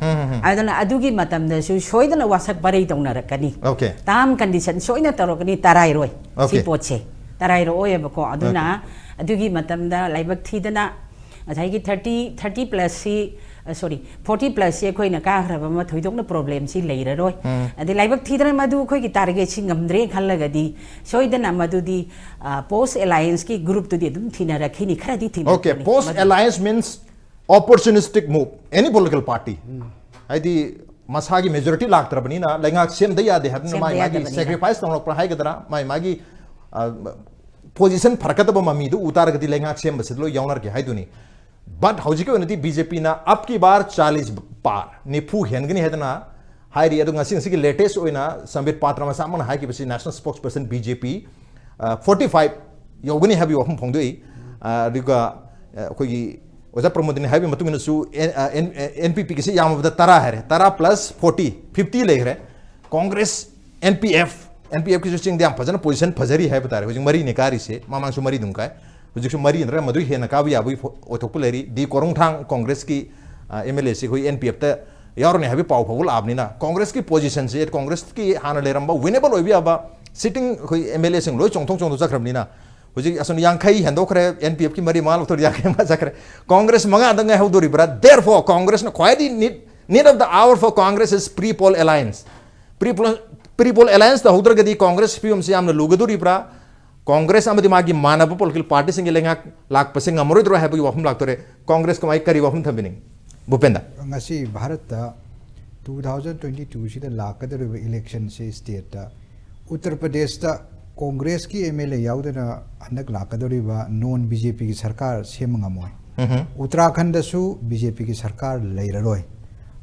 ꯑꯗꯨꯅ ꯑꯗꯨꯒꯤ ꯃꯇꯝꯗꯁꯨ ꯁꯣꯏꯗꯅ ꯋꯥꯁꯛ ꯄꯔꯩ ꯇꯧꯅꯔꯛꯀꯅꯤ꯫ Okay. ꯇꯥꯔꯝ ꯀꯟꯗꯤꯁꯟ ꯁꯣꯏꯅ ꯇꯧꯔꯛꯀꯅꯤ, ꯇꯔꯥꯏꯔꯣꯏ꯫ ꯁꯤ Okay. ꯄꯣꯠꯁꯦ ꯇꯔꯥꯏꯔꯛꯑꯣꯏꯕꯀꯣ꯫ ꯑꯗꯨꯅ ꯑꯗꯨꯒꯤ ꯃꯇꯝꯗ ꯂꯥꯏꯕꯛ ꯊꯤꯗꯅ ꯉꯁꯥꯏꯒꯤ ꯊꯥꯔꯇꯤ, ꯊꯥꯔꯇꯤ ꯄ꯭ꯂꯁꯁꯤ, ꯑ, ꯁꯣꯔꯤ, ꯐꯣꯔꯇꯤ ꯄ꯭ꯂꯁꯁꯤ ꯑꯩꯈꯣꯏꯅ ꯀꯥꯈ꯭ꯔꯕ ꯑꯃ ꯊꯣꯏꯗꯣꯛꯅ ꯄ꯭ꯔꯣꯕ꯭ꯂꯦꯝꯁꯤ ꯂꯩꯔꯔꯣꯏ꯫ ꯑꯗꯩ ꯂꯥꯏꯕꯛ ꯊꯤꯗꯅ ꯃꯗꯨ ꯑꯩꯈꯣꯏꯒꯤ ꯇꯥꯔꯒꯦꯠꯁꯤ ꯉꯝꯗ꯭ꯔꯦ ꯈꯜꯂꯒꯗꯤ ꯁꯣꯏꯗꯅ ꯃꯗꯨꯗꯤ, ꯑ, ꯄꯣꯁ ꯑꯦꯂꯥꯏꯟꯁꯀꯤ ꯒ꯭ꯔꯨꯞꯇꯨꯗꯤ ꯑꯗꯨꯝ ꯊꯤꯅꯔꯛꯈꯤꯅꯤ, ꯈꯔꯗꯤ Okay, ꯊꯤꯅꯔꯛꯈꯤꯅꯤ꯫ post ꯃꯗꯨ alliance means opportunistic move, any political party. ꯍꯥꯏꯗꯤ ꯃꯁꯥꯒꯤ ꯃꯦꯖꯣꯔꯤꯇꯤ ꯂꯥꯛꯇ꯭ꯔꯕꯅꯤꯅ ꯂꯩꯉꯥꯛ ꯁꯦꯝꯗ ꯌꯥꯗꯦ ꯍꯥꯏꯕꯅ ꯁꯦꯝꯗ ꯃꯥꯏ ꯃꯥꯒꯤ ꯌꯥꯗꯕꯅꯤꯅ꯫ ꯁꯦꯀ꯭ꯔꯤꯐꯥꯏꯁ ꯇꯧꯅꯔꯛꯄ꯭ꯔꯥ ꯍꯥꯏꯒꯗ꯭ꯔꯥ, ꯃꯥꯏ ꯃꯥꯒꯤ, ꯑ, ꯄꯣꯖꯤꯁꯟ ꯐꯔꯛꯀꯗꯕ ꯃꯃꯤꯗꯨ ꯎ ꯇꯥꯔꯒꯗꯤ ꯂꯩꯉꯥꯛ ꯁꯦꯝꯕꯁꯤꯗ ꯂꯣꯏ ꯌꯥꯎꯅꯔꯒꯦ ꯍꯥꯏꯗꯨꯅꯤ꯫ ꯕꯠ ꯍꯧꯖꯤꯛꯀꯤ ꯑꯣꯏꯅꯗꯤ ꯕꯤ ꯖꯦ ꯄꯤꯅ ꯑꯞꯀꯤ ꯕꯥꯔ ꯆꯥꯂꯤꯁ ꯄꯥꯔ, ꯅꯤꯐꯨ ꯍꯦꯟꯒꯅꯤ ꯍꯥꯏꯗꯅ ꯍꯥꯏꯔꯤ꯫ ꯑꯗꯣ ꯉꯁꯤ, ꯉꯁꯤꯒꯤ ꯂꯦꯇꯦꯁ ꯑꯣꯏꯅ ꯁꯝꯕꯤꯠ ꯄꯥꯇ꯭ꯔ ꯃꯆꯥ ꯑꯃꯅ ꯍꯥꯏꯈꯤꯕꯁꯤ, ꯅꯦꯁꯅꯦꯜ ꯁ꯭ꯄꯣꯛꯁ ꯄꯔꯁꯟ ꯕꯤ ꯖꯦ ꯄꯤ, ꯑ, ꯐꯣꯔꯇꯤ ꯐꯥꯏꯚ ꯌꯧꯒꯅꯤ ꯍꯥꯏꯕꯒꯤ ꯋꯥꯐꯝ ꯐꯣꯡꯗꯣꯛꯏ꯫ ꯑ, ꯑꯗꯨꯒ, ꯑ, ꯑꯩꯈꯣꯏꯒꯤ ꯑꯣꯖꯥ ꯄ꯭ꯔꯃꯣꯗꯅꯤ ꯍꯥꯏꯕꯒꯤ ꯃꯇꯨꯡ ꯏꯟꯅꯁꯨ ꯑꯦꯟ ꯄꯤ ꯄꯤꯒꯤꯁꯤ ꯌꯥꯝꯃꯕꯗ ꯇꯔꯥ ꯍꯥꯏꯔꯦ, ꯇꯔꯥ plus forty, fifty ꯂꯩꯈ꯭ꯔꯦ꯫ Congress, N P F, N P Fꯀꯤꯁꯨ ꯆꯤꯡꯗ ꯌꯥꯝ ꯐꯖꯅ position ꯐꯖꯔꯤ ꯍꯥꯏꯕ ꯇꯥꯔꯦ꯫ ꯍꯧꯖꯤꯛ ꯃꯔꯤꯅꯦ ꯀꯥꯔꯤꯁꯦ, ꯃꯃꯥꯡꯁꯨ ꯃꯔꯤ ꯑꯗꯨꯝ ꯀꯥꯏ, ꯍꯧꯖꯤꯛꯁꯨ ꯃꯔꯤ ꯅꯠꯇ꯭ꯔꯒ ꯃꯗꯨ ꯍꯦꯟꯅ ꯀꯥꯕ ꯌꯥꯕꯒꯤ ꯑꯣꯏꯊꯣꯛꯄ ꯂꯩꯔꯤ꯫ ꯗꯤ ꯀꯣꯔꯣꯡꯊꯥꯡ ꯀꯣꯡꯒ꯭ꯔꯦꯁꯀꯤ ꯑꯦꯝ ꯑꯦꯜ ꯑꯦꯁꯤ ꯑꯩꯈꯣꯏ N P Fꯇ ꯌꯥꯎꯔꯅꯤ ꯍꯥꯏꯕꯒꯤ ꯄꯥꯎ ꯐꯥꯎꯕ ꯂꯥꯛꯑꯕꯅꯤꯅ ꯀꯣꯡꯒ꯭ꯔꯦꯁꯀꯤ positionꯁꯦ, ꯀꯣꯡꯒ꯭ꯔꯦꯁꯀꯤ ꯍꯥꯟꯅ ꯂꯩꯔꯝꯕ winnable ꯑꯣꯏꯕ ꯌꯥꯕ sitting ꯑꯩꯈꯣꯏ ꯑꯦꯝ ꯑꯦꯜ ꯑꯦꯁꯤꯡ ꯂꯣꯏ ꯆꯣꯡꯊꯣꯛ ꯆꯣꯡꯊꯣꯛ ꯆꯠꯈ꯭ꯔꯕꯅꯤꯅ ꯍꯧꯖꯤꯛ ꯑꯁꯣꯝ ꯌꯥꯡꯈꯩ ꯍꯦꯟꯗꯣꯛꯈ꯭ꯔꯦ, N P Fꯀꯤ ꯃꯔꯤ ꯃꯉꯥ ꯂꯧꯊꯣꯛ ꯌꯥꯡꯈꯩ ꯃꯉꯥ ꯆꯠꯈ꯭ꯔꯦ꯫ ꯀꯣꯡꯒ꯭ꯔꯦꯁ ꯃꯉꯥꯗ ꯉꯥꯏꯍꯧꯗꯣꯔꯤꯕ꯭ꯔꯥ? Therefore ꯀꯣꯡꯒ꯭ꯔꯦꯁꯅ ꯈ꯭ꯋꯥꯏꯗꯒꯤ need, need of the hour for Congress is pre-poll alliance꯫ Pre-poll, pre-poll alliance ꯇꯧꯍꯧꯗ꯭ꯔꯒꯗꯤ Congress ꯐꯤꯕꯝꯁꯤ ꯌꯥꯝꯅ ꯂꯨꯒꯗꯣꯔꯤꯕ꯭ꯔꯥ? ꯀꯣꯡꯒ꯭ꯔꯦꯁ ꯑꯃꯗꯤ ꯃꯥꯒꯤ ꯃꯥꯟꯅꯕ political partyꯁꯤꯡꯒꯤ ꯂꯩꯉꯥꯛ ꯂꯥꯛꯄꯁꯦ ꯉꯝꯃꯔꯣꯏꯗ꯭ꯔꯣ ꯍꯥꯏꯕꯒꯤ ꯋꯥꯐꯝ ꯂꯥꯛꯇꯣꯔꯦ꯫ ꯀꯣꯡꯒ꯭ꯔꯦꯁ ꯀꯃꯥꯏ, ꯀꯔꯤ ꯋꯥꯐꯝ ꯊꯝꯕꯤꯅꯤꯡ? ꯚꯨꯄꯦꯟꯗ꯫ ꯉꯁꯤ ꯚꯥꯔꯠꯇ two thousand twenty twoꯁꯤꯗ ꯂꯥꯛꯀꯗꯧꯔꯤꯕ electionꯁꯤ stateꯇ ꯎꯠꯇꯔ ꯄ꯭ꯔꯗꯦꯁꯇ ꯀꯣꯡꯒ꯭ꯔꯦꯁꯀꯤ M L A ꯌꯥꯎꯗꯅ ꯍꯟꯗꯛ ꯂꯥꯛꯀꯗꯧꯔꯤꯕ non B J Pꯒꯤ ꯁꯔꯀꯥꯔ ꯁꯦꯝꯕ ꯉꯝꯃꯣꯏ꯫ ꯎꯝꯍꯨꯝ꯫ ꯎꯠꯇꯔꯥꯈꯟꯗꯁꯨ B J Pꯒꯤ ꯁꯔꯀꯥꯔ ꯂꯩꯔꯔꯣꯏ꯫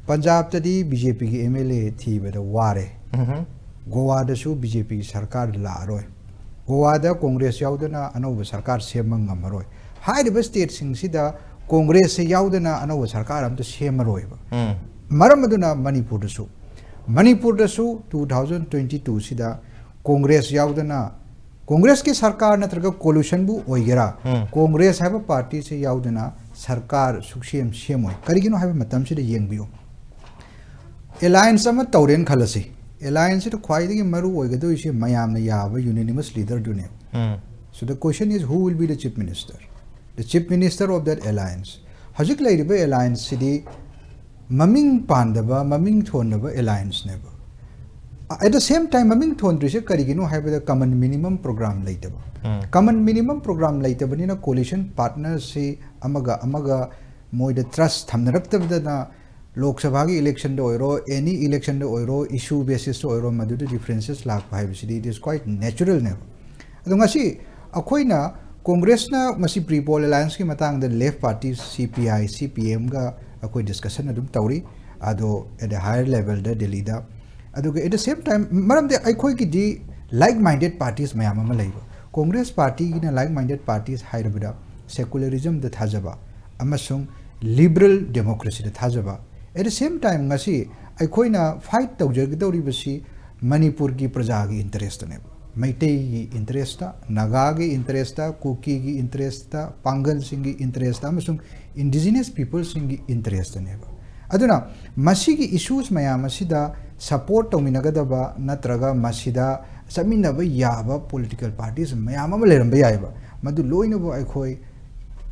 ꯄꯟꯖꯥꯕꯇꯗꯤ B J Pꯒꯤ M L A ꯊꯤꯕꯗ ꯋꯥꯔꯦ꯫ ꯎꯝꯍꯨꯝ꯫ ꯒꯣꯋꯥꯗꯁꯨ B J Pꯒꯤ ꯁꯔꯀꯥꯔ ꯂꯥꯛꯑꯔꯣꯏ꯫ ꯒꯣꯋꯥꯗ ꯀꯣꯡꯒ꯭ꯔꯦꯁ ꯌꯥꯎꯗꯅ ꯑꯅꯧꯕ ꯁꯔꯀꯥꯔ ꯁꯦꯝꯕ ꯉꯝꯃꯔꯣꯏ꯫ ꯍꯥꯏꯔꯤꯕ stateꯁꯤꯡꯁꯤꯗ ꯀꯣꯡꯒ꯭ꯔꯦꯁꯁꯦ ꯌꯥꯎꯗꯅ ꯑꯅꯧꯕ ꯁꯔꯀꯥꯔ ꯑꯝꯇ ꯁꯦꯝꯃꯔꯣꯏꯕ꯫ ꯎꯝ꯫ ꯃꯔꯝ ꯑꯗꯨꯅ ꯃꯅꯤꯄꯨꯔꯗꯁꯨ, ꯃꯅꯤꯄꯨꯔꯗꯁꯨ two thousand twenty twoꯁꯤꯗ ꯀꯣꯡꯒ꯭ꯔꯦꯁ ꯌꯥꯎꯗꯅ, ꯀꯣꯡꯒ꯭ꯔꯦꯁꯀꯤ ꯁꯔꯀꯥꯔ ꯅꯠꯇ꯭ꯔꯒ coalitionꯕꯨ ꯑꯣꯏꯒꯦꯔꯥ, ꯎꯝ꯫ ꯀꯣꯡꯒ꯭ꯔꯦꯁ ꯍꯥꯏꯕ partyꯁꯦ ꯌꯥꯎꯗꯅ ꯁꯔꯀꯥꯔ ꯁꯨꯛꯁꯦꯝ ꯁꯦꯝꯃꯣꯏ꯫ ꯀꯔꯤꯒꯤꯅꯣ ꯍꯥꯏꯕ ꯃꯇꯝꯁꯤꯗ ꯌꯦꯡꯕꯤꯌꯨ꯫ Alliance ꯑꯃ ꯇꯧꯔꯦꯅ ꯈꯜꯂꯁꯤ꯫ Allianceꯁꯤꯗ ꯈ꯭ꯋꯥꯏꯗꯒꯤ ꯃꯔꯨ ꯑꯣꯏꯒꯗꯧꯔꯤꯁꯦ ꯃꯌꯥꯝꯅ ꯌꯥꯕ unanimous leaderꯗꯨꯅꯦ꯫ Um. So the question is, who will be the chief minister? The chief minister of that alliance. ꯍꯧꯖꯤꯛ ꯂꯩꯔꯤꯕ allianceꯁꯤꯗꯤ ꯃꯃꯤꯡ ꯄꯥꯟꯗꯕ, ꯃꯃꯤꯡ ꯊꯣꯟꯗꯕ allianceꯅꯦꯕ꯫ At the same time, ꯃꯃꯤꯡ ꯊꯣꯟꯗ꯭ꯔꯤꯁꯦ ꯀꯔꯤꯒꯤꯅꯣ ꯍꯥꯏꯕꯗ common minimum program ꯂꯩꯇꯕ꯫ ꯎꯝ꯫ Common minimum program ꯂꯩꯇꯕꯅꯤꯅ coalition partnerꯁꯤ ꯑꯃꯒ ꯑꯃꯒ ꯃꯣꯏꯗ trust ꯊꯝꯅꯔꯛꯇꯕꯗꯅ ꯂꯣꯛ ꯁꯚꯥꯒꯤ electionꯗ ꯑꯣꯏꯔꯣ, any electionꯗ ꯑꯣꯏꯔꯣ, issue basisꯇ ꯑꯣꯏꯔꯣ, ꯃꯗꯨꯗ differences ꯂꯥꯛꯄ ꯍꯥꯏꯕꯁꯤꯗꯤ it is quite naturalꯅꯦꯕ꯫ ꯑꯗꯣ ꯉꯁꯤ ꯑꯩꯈꯣꯏꯅ ꯀꯣꯡꯒ꯭ꯔꯦꯁꯅ ꯃꯁꯤ pre-poll allianceꯀꯤ ꯃꯇꯥꯡꯗ left party C P I, C P Mꯒ ꯑꯩꯈꯣꯏ discussion ꯑꯗꯨꯝ ꯇꯧꯔꯤ, ꯑꯗꯣ at a higher levelꯗ ꯗꯦꯜꯂꯤꯗ꯫ ꯑꯗꯨꯒ at the same time, ꯃꯔꯝꯗꯤ ꯑꯩꯈꯣꯏꯒꯤꯗꯤ like minded parties ꯃꯌꯥꯝ ꯑꯃ ꯂꯩꯕ꯫ ꯀꯣꯡꯒ꯭ꯔꯦꯁ partyꯒꯤꯅ like minded parties ꯍꯥꯏꯔꯕꯗ secularismꯗ ꯊꯥꯖꯕ, ꯑꯃꯁꯨꯡ ꯂꯤꯕꯔꯦꯜ ꯗꯦꯃꯣꯀ꯭ꯔꯦꯁꯤꯗ ꯊꯥꯖꯕ꯫ At the same time, ꯉꯁꯤ ꯑꯩꯈꯣꯏꯅ ꯐꯥꯏꯠ ꯇꯧꯖꯒꯗꯧꯔꯤꯕꯁꯤ ꯃꯅꯤꯄꯨꯔꯒꯤ ꯄ꯭ꯔꯖꯥꯒꯤ ꯏꯟꯇꯔꯦꯁꯇꯅꯦꯕ, ꯃꯩꯇꯩꯒꯤ ꯏꯟꯇꯔꯦꯁꯇ, ꯅꯥꯒꯥꯒꯤ ꯏꯟꯇꯔꯦꯁꯇ, ꯀꯨꯀꯤꯒꯤ ꯏꯟꯇꯔꯦꯁꯇ, ꯄꯥꯡꯒꯜꯁꯤꯡꯒꯤ ꯏꯟꯇꯔꯦꯁꯇ ꯑꯃꯁꯨꯡ ꯏꯟꯗꯤꯖꯤꯅꯁ ꯄꯤꯄꯜꯁꯤꯡꯒꯤ ꯏꯟꯇꯔꯦꯁꯇꯅꯦꯕ꯫ ꯑꯗꯨꯅ ꯃꯁꯤꯒꯤ ꯏꯁꯨꯁ ꯃꯌꯥꯝ ꯑꯁꯤꯗ ꯁꯄꯣꯔꯠ ꯇꯧꯃꯤꯟꯅꯒꯗꯕ ꯅꯠꯇ꯭ꯔꯒ ꯃꯁꯤꯗ ꯆꯠꯃꯤꯟꯅꯕ ꯌꯥꯕ ꯄꯣꯂꯤꯇꯤꯀꯦꯜ ꯄꯥꯔꯇꯤꯁ ꯃꯌꯥꯝ ꯑꯃ ꯂꯩꯔꯝꯕ ꯌꯥꯏꯑꯕ꯫ ꯃꯗꯨ ꯂꯣꯏꯅꯕꯨ ꯑꯩꯈꯣꯏ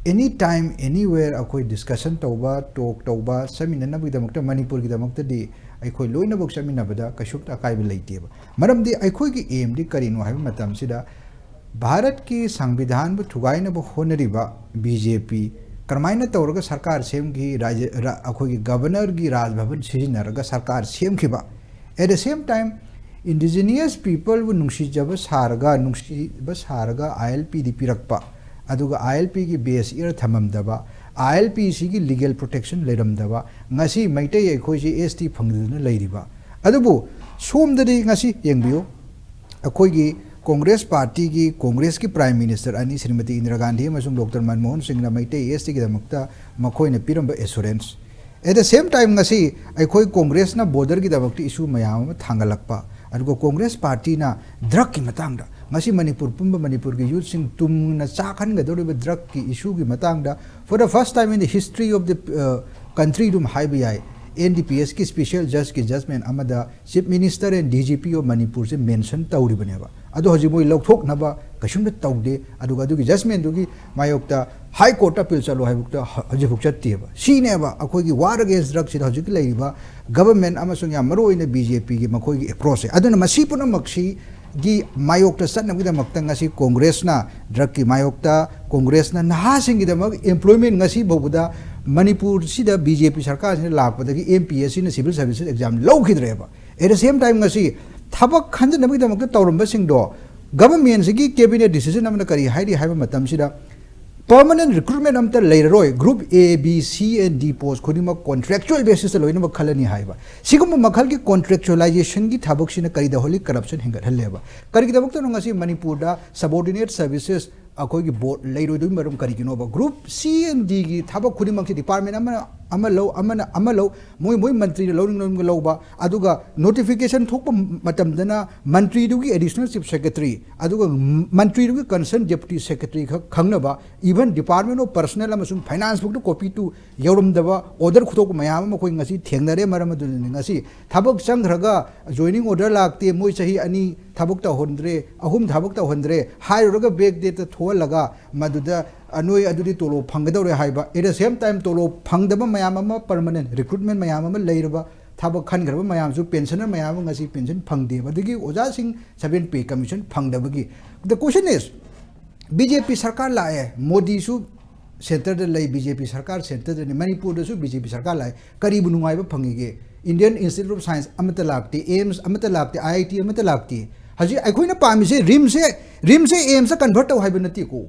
ꯑꯦꯅꯤ ꯇꯥꯏꯝ ꯑꯦꯅꯤꯋꯦꯌꯔ ꯑꯩꯈꯣꯏ ꯗꯤꯁꯀꯁꯟ ꯇꯧꯕ, ꯇꯣꯛ ꯇꯧꯕ, ꯆꯠꯃꯤꯟꯅꯅꯕꯒꯤꯗꯃꯛꯇ, ꯃꯅꯤꯄꯨꯔꯒꯤꯗꯃꯛꯇꯗꯤ ꯑꯩꯈꯣꯏ ꯂꯣꯏꯅꯃꯛ ꯆꯠꯃꯤꯟꯅꯕꯗ ꯀꯩꯁꯨꯝꯇ ꯑꯀꯥꯏꯕ ꯂꯩꯇꯦꯕ꯫ ꯃꯔꯝꯗꯤ ꯑꯩꯈꯣꯏꯒꯤ ꯑꯦꯝꯗꯤ ꯀꯔꯤꯅꯣ ꯍꯥꯏꯕ ꯃꯇꯝꯁꯤꯗ, ꯚꯥꯔꯠꯀꯤ ꯁꯪꯕꯤꯙꯥꯟꯕꯨ ꯊꯨꯒꯥꯏꯅꯕ ꯍꯣꯠꯅꯔꯤꯕ ꯕꯤ ꯖꯦ ꯄꯤ ꯀꯔꯝꯍꯥꯏꯅ ꯇꯧꯔꯒ ꯁꯔꯀꯥꯔ ꯁꯦꯝꯈꯤ, ꯔꯥꯖ-, ꯔ-, ꯑꯩꯈꯣꯏꯒꯤ ꯒꯕꯔꯅꯔꯒꯤ ꯔꯥꯖꯚꯕꯟ ꯁꯤꯖꯤꯟꯅꯔꯒ ꯁꯔꯀꯥꯔ ꯁꯦꯝꯈꯤꯕ꯫ At the same time, ꯏꯟꯗꯤꯖꯤꯅꯤꯌꯁ ꯄꯤꯄꯜꯕꯨ ꯅꯨꯡꯁꯤꯖꯕ ꯁꯥꯔꯒ, ꯅꯨꯡꯁꯤꯕ ꯁꯥꯔꯒ ꯑꯥꯏ ꯑꯦꯜ ꯄꯤꯗꯤ ꯄꯤꯔꯛꯄ, ꯑꯗꯨꯒ ꯑꯥꯏ ꯑꯦꯜ ꯄꯤꯒꯤ ꯕꯦꯁ ꯏꯌꯔ ꯊꯝꯃꯝꯗꯕ, ꯑꯥꯏ ꯑꯦꯜ ꯄꯤ ꯁꯤꯒꯤ ꯂꯤꯒꯦꯜ ꯄ꯭ꯔꯣꯇꯦꯛꯁꯟ ꯂꯩꯔꯝꯗꯕ, ꯉꯁꯤ ꯃꯩꯇꯩ ꯑꯩꯈꯣꯏꯁꯤ ꯑꯦꯁ ꯇꯤ ꯐꯪꯗꯗꯅ ꯂꯩꯔꯤꯕ꯫ ꯑꯗꯨꯕꯨ ꯁꯣꯝꯗꯗꯤ ꯉꯁꯤ ꯌꯦꯡꯕꯤꯌꯨ, ꯑꯩꯈꯣꯏꯒꯤ ꯀꯣꯡꯒ꯭ꯔꯦꯁ ꯄꯥꯔꯇꯤꯒꯤ, ꯀꯣꯡꯒ꯭ꯔꯦꯁꯀꯤ ꯄ꯭ꯔꯥꯏꯝ ꯃꯤꯅꯤꯁꯇꯔ ꯑꯅꯤ, ꯁ꯭ꯔꯤꯃꯇꯤ ꯏꯟꯗꯤꯔꯥ ꯒꯥꯟꯙꯤ ꯑꯃꯁꯨꯡ ꯗꯣꯛꯇꯔ ꯃꯟꯃꯣꯍꯟ ꯁꯤꯡꯅ ꯃꯩꯇꯩ ꯑꯦꯁ ꯇꯤꯒꯤꯗꯃꯛꯇ ꯃꯈꯣꯏꯅ ꯄꯤꯔꯝꯕ assurance. At the same time, ꯉꯁꯤ ꯑꯩꯈꯣꯏ ꯀꯣꯡꯒ꯭ꯔꯦꯁꯅ ꯕꯣꯔꯗꯔꯒꯤꯗꯃꯛꯇ ꯏꯁꯨ ꯃꯌꯥꯝ ꯑꯃ ꯊꯥꯡꯒꯠꯂꯛꯄ, ꯑꯗꯨꯒ ꯀꯣꯡꯒ꯭ꯔꯦꯁ ꯄꯥꯔꯇꯤꯅ ꯗ꯭ꯔꯒꯀꯤ ꯃꯇꯥꯡꯗ, ꯉꯁꯤ ꯃꯅꯤꯄꯨꯔ ꯄꯨꯝꯕ ꯃꯅꯤꯄꯨꯔꯒꯤ ꯌꯨꯠꯁꯤꯡ ꯇꯨꯝꯅ ꯆꯥꯛꯍꯟꯒꯗꯧꯔꯤꯕ ꯗ꯭ꯔꯒꯀꯤ ꯏꯁꯨꯒꯤ ꯃꯇꯥꯡꯗ, for the first time in the history of the, uh, country ꯑꯗꯨꯝ ꯍꯥꯏꯕ ꯌꯥꯏ, ꯑꯦꯟ ꯗꯤ ꯄꯤ ꯑꯦꯁꯀꯤ ꯁ꯭ꯄꯦꯁꯤꯌꯦꯜ ꯖꯖꯀꯤ ꯖꯖꯃꯦꯟ ꯑꯃꯗ Chief Minister and D G P of ꯃꯅꯤꯄꯨꯔꯁꯦ ꯃꯦꯟꯁꯟ ꯇꯧꯔꯤꯕꯅꯦꯕ꯫ ꯑꯗꯣ ꯍꯧꯖꯤꯛ ꯃꯣꯏ ꯂꯧꯊꯣꯛꯅꯕ ꯀꯩꯁꯨꯝꯇ ꯇꯧꯗꯦ, ꯑꯗꯨꯒ ꯑꯗꯨꯒꯤ ꯖꯖꯃꯦꯟꯗꯨꯒꯤ ꯃꯥꯌꯣꯛꯇ ꯍꯥꯏ ꯀꯣꯔꯠꯇ ꯑꯄꯤꯜ ꯆꯠꯂꯣ ꯍꯥꯏꯕꯨꯛꯇ ꯍ-, ꯍꯧꯖꯤꯛꯐꯥꯎ ꯆꯠꯇꯦꯕ꯫ ꯁꯤꯅꯦꯕ ꯑꯩꯈꯣꯏꯒꯤ ꯋꯥꯔ ꯑꯒꯦꯟꯁ ꯗ꯭ꯔꯒꯁꯤꯗ ꯍꯧꯖꯤꯛꯀꯤ ꯂꯩꯔꯤꯕ ꯒꯕꯔꯃꯦꯟ ꯑꯃꯁꯨꯡ ꯌꯥꯝ ꯃꯔꯨ ꯑꯣꯏꯅ ꯕꯤ ꯖꯦ ꯄꯤꯒꯤ ꯃꯈꯣꯏꯒꯤ ꯑꯦꯄ꯭ꯔꯣꯆꯁꯦ꯫ ꯑꯗꯨꯅ ꯃꯁꯤ ꯄꯨꯝꯅꯃꯛꯁꯤꯒꯤ ꯃꯥꯌꯣꯛꯇ ꯆꯠꯅꯕꯒꯤꯗꯃꯛꯇ ꯉꯁꯤ ꯀꯣꯡꯒ꯭ꯔꯦꯁꯅ ꯗ꯭ꯔꯒꯀꯤ ꯃꯥꯌꯣꯛꯇ, ꯀꯣꯡꯒ꯭ꯔꯦꯁꯅ ꯅꯍꯥꯁꯤꯡꯒꯤꯗꯃꯛ ꯑꯦꯝꯄ꯭ꯂꯣꯏꯃꯦꯟ ꯉꯁꯤ ꯐꯥꯎꯕꯗ ꯃꯅꯤꯄꯨꯔꯁꯤꯗ ꯕꯤ ꯖꯦ ꯄꯤ ꯁꯔꯀꯥꯔꯁꯤꯅ ꯂꯥꯛꯄꯗꯒꯤ ꯑꯦꯝ ꯄꯤ ꯑꯦꯁ ꯁꯤꯅ ꯁꯤꯚꯤꯜ ꯁꯔꯚꯤꯁꯦꯁ ꯑꯦꯛꯖꯥꯝ ꯂꯧꯈꯤꯗ꯭ꯔꯦꯕ꯫ At the same time, ꯉꯁꯤ ꯊꯕꯛ ꯈꯟꯖꯅꯕꯒꯤꯗꯃꯛꯇ ꯇꯧꯔꯝꯕꯁꯤꯡꯗꯣ ꯒꯕꯔꯃꯦꯟꯁꯤꯒꯤ ꯀꯦꯕꯤꯅꯦꯠ ꯗꯤꯁꯤꯖꯟ ꯑꯃꯅ ꯀꯔꯤ ꯍꯥꯏꯔꯤ ꯍꯥꯏꯕ ꯃꯇꯝꯁꯤꯗ, ꯄꯔꯃꯅꯦꯟ ꯔꯤꯀ꯭ꯔꯨꯠꯃꯦꯟ ꯑꯝꯇ ꯂꯩꯔꯔꯣꯏ, ꯒ꯭ꯔꯨꯞ ꯑꯦ, ꯕꯤ, ꯁꯤ and D post ꯈꯨꯗꯤꯡꯃꯛ ꯀꯣꯟꯇ꯭ꯔꯦꯛꯆꯨꯑꯦꯜ ꯕꯦꯁꯤꯁꯇ ꯂꯣꯏꯅꯃꯛ ꯈꯜꯂꯅꯤ ꯍꯥꯏꯕ꯫ ꯁꯤꯒꯨꯝꯕ ꯃꯈꯜꯒꯤ ꯀꯣꯟꯇ꯭ꯔꯦꯛꯆꯨꯑꯦꯂꯥꯏꯖꯦꯁꯟꯒꯤ ꯊꯕꯛꯁꯤꯅ ꯀꯔꯤ ꯇꯧꯍꯜꯂꯤ? ꯀꯔꯞꯁꯟ ꯍꯦꯟꯒꯠꯍꯜꯂꯦꯕ꯫ ꯀꯔꯤꯒꯤꯗꯃꯛꯇꯅꯣ ꯉꯁꯤ ꯃꯅꯤꯄꯨꯔꯗ ꯁꯕꯑꯣꯔꯗꯤꯅꯦꯠ ꯁꯔꯚꯤꯁꯦꯁ ꯑꯩꯈꯣꯏꯒꯤ ꯕꯣꯔꯗ ꯂꯩꯔꯣꯏꯗꯣꯏ ꯃꯔꯝ ꯀꯔꯤꯒꯤꯅꯣꯕ? ꯒ꯭ꯔꯨꯞ ꯁꯤ ꯑꯦꯟ ꯗꯤꯒꯤ ꯊꯕꯛ ꯈꯨꯗꯤꯡꯃꯛꯁꯦ ꯗꯤꯄꯥꯔꯠꯃꯦꯟ ꯑꯃꯅ ꯑꯃ ꯂꯧ, ꯑꯃꯅ ꯑꯃ ꯂꯧ, ꯃꯣꯏ ꯃꯣꯏ ꯃꯟꯇ꯭ꯔꯤꯅ ꯂꯧꯅꯤꯡ ꯂꯧꯅꯤꯡꯕ ꯂꯧꯕ, ꯑꯗꯨꯒ ꯅꯣꯇꯤꯐꯤꯀꯦꯁꯟ ꯊꯣꯛꯄ ꯃꯇꯝꯗꯅ ꯃꯟꯇ꯭ꯔꯤꯗꯨꯒꯤ ꯑꯦꯗꯤꯁꯅꯦꯜ ꯆꯤꯐ ꯁꯦꯀ꯭ꯔꯦꯇꯔꯤ, ꯑꯗꯨꯒ ꯃꯟꯇ꯭ꯔꯤꯗꯨꯒꯤ ꯀꯟꯁꯔꯟ ꯗꯦꯄꯨꯇꯤ ꯁꯦꯀ꯭ꯔꯦꯇꯔꯤ ꯈꯛ ꯈꯪꯅꯕ, ꯏꯚꯟ ꯗꯤꯄꯥꯔꯠꯃꯦꯟ ꯑꯣꯐ ꯄꯔꯁꯅꯦꯜ ꯑꯃꯁꯨꯡ ꯐꯥꯏꯅꯥꯟꯁ ꯐꯥꯎꯗ ꯀꯣꯄꯤ ꯇꯨ ꯌꯧꯔꯝꯗꯕ ꯑꯣꯔꯗꯔ ꯈꯨꯗꯣꯛꯄ ꯃꯌꯥꯝ ꯑꯃ ꯑꯩꯈꯣꯏ ꯉꯁꯤ ꯊꯦꯡꯅꯔꯦ꯫ ꯃꯔꯝ ꯑꯗꯨꯅꯅꯤ ꯉꯁꯤ ꯊꯕꯛ ꯆꯪꯈ꯭ꯔꯒ ꯖꯣꯏꯅꯤꯡ ꯑꯣꯔꯗꯔ ꯂꯥꯛꯇꯦ, ꯃꯣꯏ ꯆꯍꯤ ꯑꯅꯤ ꯊꯕꯛ ꯇꯧꯍꯟꯗ꯭ꯔꯦ, ꯑꯍꯨꯝ ꯊꯕꯛ ꯇꯧꯍꯟꯗ꯭ꯔꯦ ꯍꯥꯏꯔꯨꯔꯒ ꯕꯦꯛ ꯗꯦꯠꯇ ꯊꯣꯛꯍꯜꯂꯒ ꯃꯗꯨꯗ, "ꯑ, ꯅꯣꯏ ꯑꯗꯨꯗꯤ ꯇꯣꯂꯣꯞ ꯐꯪꯒꯗꯧꯔꯦ" ꯍꯥꯏꯕ꯫ At the same time ꯇꯣꯂꯣꯞ ꯐꯪꯗꯕ ꯃꯌꯥꯝ ꯑꯃ, ꯄꯔꯃꯅꯦꯟ ꯔꯤꯀ꯭ꯔꯨꯠꯃꯦꯟ ꯃꯌꯥꯝ ꯑꯃ ꯂꯩꯔꯕ, ꯊꯕꯛ ꯈꯟꯈ꯭ꯔꯕ ꯃꯌꯥꯝꯁꯨ, ꯄꯦꯟꯁꯅꯔ ꯃꯌꯥꯝ ꯑꯃ ꯉꯁꯤ ꯄꯦꯟꯁꯟ ꯐꯪꯗꯦꯕ꯫ ꯑꯗꯒꯤ ꯑꯣꯖꯥꯁꯤꯡ ꯁꯚꯦꯟ ꯄꯦ ꯀꯃꯤꯁꯟ ꯐꯪꯗꯕꯒꯤ꯫ The question is, B J P ꯁꯔꯀꯥꯔ ꯂꯥꯛꯑꯦ, ꯃꯣꯗꯤꯁꯨ ꯁꯦꯟꯇꯔꯗ ꯂꯩ, ꯕꯤ ꯖꯦ ꯄꯤ ꯁꯔꯀꯥꯔ ꯁꯦꯟꯇꯔꯗꯅꯤ, ꯃꯅꯤꯄꯨꯔꯗꯁꯨ ꯕꯤ ꯖꯦ ꯄꯤ ꯁꯔꯀꯥꯔ ꯂꯥꯛꯑꯦ, ꯀꯔꯤꯕꯨ ꯅꯨꯡꯉꯥꯏꯕ ꯐꯪꯉꯤꯒꯦ? Indian Institute of Science ꯑꯃꯠꯇ ꯂꯥꯛꯇꯦ, ꯑꯦꯝꯁ ꯑꯃꯠꯇ ꯂꯥꯛꯇꯦ, ꯑꯥꯏ ꯑꯥꯏ ꯇꯤ ꯑꯃꯠꯇ ꯂꯥꯛꯇꯦ꯫ ꯍꯧꯖꯤꯛ ꯑꯩꯈꯣꯏꯅ ꯄꯥꯝꯃꯤꯁꯦ ꯔꯤꯝꯁꯁꯦ, ꯔꯤꯝꯁꯁꯦ ꯑꯦꯝꯁꯇ ꯀꯟꯚꯔꯠ ꯇꯧ ꯍꯥꯏꯕ ꯅꯠꯇꯦꯀꯣ꯫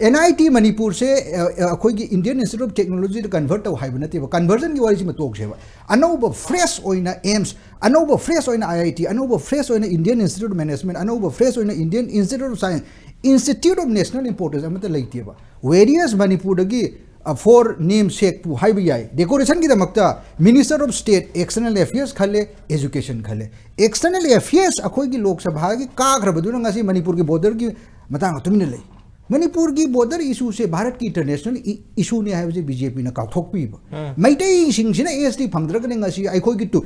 ꯑꯦꯟ ꯑꯥꯏ ꯇꯤ ꯃꯅꯤꯄꯨꯔꯁꯦ, ꯑ, ꯑ, ꯑꯩꯈꯣꯏꯒꯤ Indian Institute of Technologyꯗ ꯀꯟꯚꯔꯠ ꯇꯧ ꯍꯥꯏꯕ ꯅꯠꯇꯦꯕ꯫ ꯀꯟꯚꯔꯖꯟꯒꯤ ꯋꯥꯔꯤꯁꯤꯃ ꯇꯣꯛꯁꯦꯕ꯫ ꯑꯅꯧꯕ ꯐ꯭ꯔꯦꯁ ꯑꯣꯏꯅ ꯑꯦꯝꯁ, ꯑꯅꯧꯕ ꯐ꯭ꯔꯦꯁ ꯑꯣꯏꯅ ꯑꯥꯏ ꯑꯥꯏ ꯇꯤ, ꯑꯅꯧꯕ ꯐ꯭ꯔꯦꯁ ꯑꯣꯏꯅ Indian Institute of Management, ꯑꯅꯧꯕ ꯐ꯭ꯔꯦꯁ ꯑꯣꯏꯅ Indian Institute of Science, Institute of National Importance ꯑꯃꯠꯇ ꯂꯩꯇꯦꯕ꯫ Various ꯃꯅꯤꯄꯨꯔꯗꯒꯤ, ꯑ, for name sakeꯄꯨ ꯍꯥꯏꯕ ꯌꯥꯏ꯫ ꯗꯦꯀꯣꯔꯦꯁꯟꯒꯤꯗꯃꯛꯇ Minister of State External Affairs ꯈꯜꯂꯦ, Education ꯈꯜꯂꯦ꯫ External Affairs ꯑꯩꯈꯣꯏꯒꯤ ꯂꯣꯛ ꯁꯚꯥꯒꯤ ꯀꯥꯈ꯭ꯔꯕꯗꯨꯅ ꯉꯁꯤ ꯃꯅꯤꯄꯨꯔꯒꯤ ꯕꯣꯔꯗꯔꯒꯤ ꯃꯇꯥꯡꯗ ꯇꯨꯃꯤꯟꯅ ꯂꯩ꯫ ꯃꯅꯤꯄꯨꯔꯒꯤ ꯕꯣꯔꯗꯔ ꯏꯁꯨꯁꯦ ꯚꯥꯔꯠꯀꯤ ꯏꯟꯇꯔꯅꯦꯁꯅꯦꯜ ꯏ-, ꯏꯁꯨꯅꯤ ꯍꯥꯏꯕꯁꯦ ꯕꯤ ꯖꯦ ꯄꯤꯅ ꯀꯥꯎꯊꯣꯛꯄꯤꯕ꯫ ꯎꯝ꯫ ꯃꯩꯇꯩꯁꯤꯡꯁꯤꯅ ꯑꯦꯁ ꯇꯤ ꯐꯪꯗ꯭ꯔꯒꯅꯤ ꯉꯁꯤ ꯑꯩꯈꯣꯏꯒꯤ ꯇꯨ-,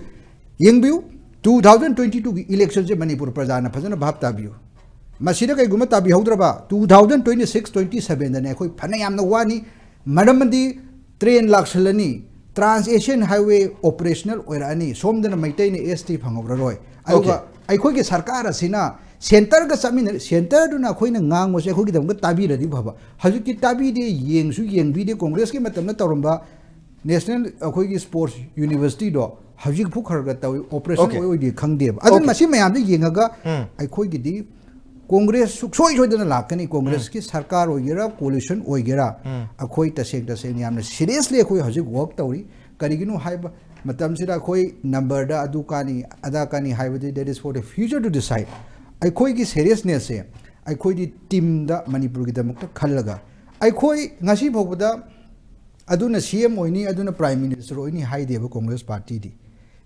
ꯌꯦꯡꯕꯤꯌꯨ, two thousand twenty twoꯒꯤ ꯏꯂꯦꯛꯁꯟꯁꯦ ꯃꯅꯤꯄꯨꯔ ꯄ꯭ꯔꯖꯥꯅ ꯐꯖꯅ ꯚꯥꯞ ꯇꯥꯕꯤꯌꯨ꯫ ꯃꯁꯤꯗ ꯀꯩꯒꯨꯝꯕ ꯇꯥꯕꯤꯍꯧꯗ꯭ꯔꯕ, two thousand twenty six twenty sevenꯗꯅꯦ ꯑꯩꯈꯣꯏ ꯐꯅ ꯌꯥꯝꯅ ꯋꯥꯅꯤ꯫ ꯃꯔꯝꯗꯤ ꯇ꯭ꯔꯦꯟ ꯂꯥꯛꯁꯜꯂꯅꯤ, Trans Asian Highway operational ꯑꯣꯏꯔꯛꯑꯅꯤ, ꯁꯣꯝꯗꯅ ꯃꯩꯇꯩꯅ ꯑꯦꯁ ꯇꯤ ꯐꯪꯍꯧꯔꯔꯣꯏ꯫ ꯑꯗꯨꯒ Okay. ꯑꯩꯈꯣꯏꯒꯤ ꯁꯔꯀꯥꯔ ꯑꯁꯤꯅ ꯁꯦꯟꯇꯔꯒ ꯆꯠꯃꯤꯟꯅ-, ꯁꯦꯟꯇꯔꯗꯨꯅ ꯑꯩꯈꯣꯏꯅ ꯉꯥꯡꯕꯁꯦ ꯑꯩꯈꯣꯏꯒꯤꯗꯃꯛꯇ ꯇꯥꯕꯤꯔꯗꯤ ꯐꯕ꯫ ꯍꯧꯖꯤꯛꯇꯤ ꯇꯥꯕꯤꯗꯦ, ꯌꯦꯡꯁꯨ ꯌꯦꯡꯕꯤꯗꯦ꯫ ꯀꯣꯡꯒ꯭ꯔꯦꯁꯀꯤ ꯃꯇꯝꯗ ꯇꯧꯔꯝꯕ ꯅꯦꯁꯅꯦꯜ ꯑꯩꯈꯣꯏꯒꯤ ꯁ꯭ꯄꯣꯔꯠꯁ ꯌꯨꯅꯤꯚꯔꯁꯤꯇꯤꯗꯣ ꯍꯧꯖꯤꯛꯐꯥꯎ ꯈꯔ ꯈꯔ ꯇꯧꯏ, ꯑꯣꯄꯔꯦꯁꯟ Okay. ꯑꯣꯏ ꯑꯣꯏꯗꯦ ꯈꯪꯗꯦꯕ꯫ ꯑꯗꯨꯅ Okay. ꯃꯁꯤ ꯃꯌꯥꯝꯗꯣ ꯌꯦꯡꯉꯒ ꯎꯝ꯫ ꯑꯩꯈꯣꯏꯒꯤꯗꯤ ꯀꯣꯡꯒ꯭ꯔꯦꯁ ꯁꯨꯡꯁꯣꯏ ꯁꯣꯏꯗꯅ ꯂꯥꯛꯀꯅꯤ꯫ ꯀꯣꯡꯒ꯭ꯔꯦꯁꯀꯤ ꯎꯝ꯫ ꯁꯔꯀꯥꯔ ꯑꯣꯏꯒꯦꯔꯥ, ꯀꯣꯂꯤꯁꯟ ꯑꯣꯏꯒꯦꯔꯥ, ꯎꯝ꯫ ꯑꯩꯈꯣꯏ ꯇꯁꯦꯡ ꯇꯁꯦꯡꯅ ꯌꯥꯝꯅ ꯁꯤꯔꯤꯌꯁꯂꯤ ꯑꯩꯈꯣꯏ ꯍꯧꯖꯤꯛ ꯋꯥꯔꯛ ꯇꯧꯔꯤ꯫ ꯀꯔꯤꯒꯤꯅꯣ ꯍꯥꯏꯕ ꯃꯇꯝꯁꯤꯗ ꯑꯩꯈꯣꯏ ꯅꯝꯕꯔꯗ ꯑꯗꯨ ꯀꯥꯅꯤ, ꯑꯗꯥ ꯀꯥꯅꯤ ꯍꯥꯏꯕꯗꯤ that is for the future to decide꯫ ꯑꯩꯈꯣꯏꯒꯤ ꯁꯦꯔꯤꯌꯁꯅꯦꯁꯁꯦ ꯑꯩꯈꯣꯏꯗꯤ ꯇꯤꯝꯗ ꯃꯅꯤꯄꯨꯔꯒꯤꯗꯃꯛꯇ ꯈꯜꯂꯒ, ꯑꯩꯈꯣꯏ ꯉꯁꯤ ꯐꯥꯎꯕꯗ ꯑꯗꯨꯅ ꯁꯤ ꯑꯦꯝ ꯑꯣꯏꯅꯤ, ꯑꯗꯨꯅ ꯄ꯭ꯔꯥꯏꯝ ꯃꯤꯅꯤꯁꯇꯔ ꯑꯣꯏꯅꯤ ꯍꯥꯏꯗꯦꯕ ꯀꯣꯡꯒ꯭ꯔꯦꯁ ꯄꯥꯔꯇꯤꯗꯤ꯫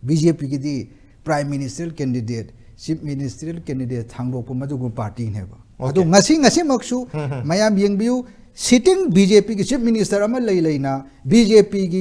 ꯕꯤ ꯖꯦ ꯄꯤꯒꯤꯗꯤ prime ministerial candidate, chief ministerial candidate ꯊꯥꯡꯗꯣꯛꯄ ꯃꯗꯨꯒꯨꯝꯕ ꯄꯥꯔꯇꯤꯅꯦꯕ꯫ ꯑꯗꯣ Okay. ꯉꯁꯤ, ꯉꯁꯤꯃꯛꯁꯨ ꯎꯝ, ꯎꯝ꯫ ꯃꯌꯥꯝ ꯌꯦꯡꯕꯤꯌꯨ, ꯁꯤꯇꯤꯡ ꯕꯤ ꯖꯦ ꯄꯤꯒꯤ ꯆꯤꯐ ꯃꯤꯅꯤꯁꯇꯔ ꯑꯃ ꯂꯩ ꯂꯩꯅ ꯕꯤ ꯖꯦ ꯄꯤꯒꯤ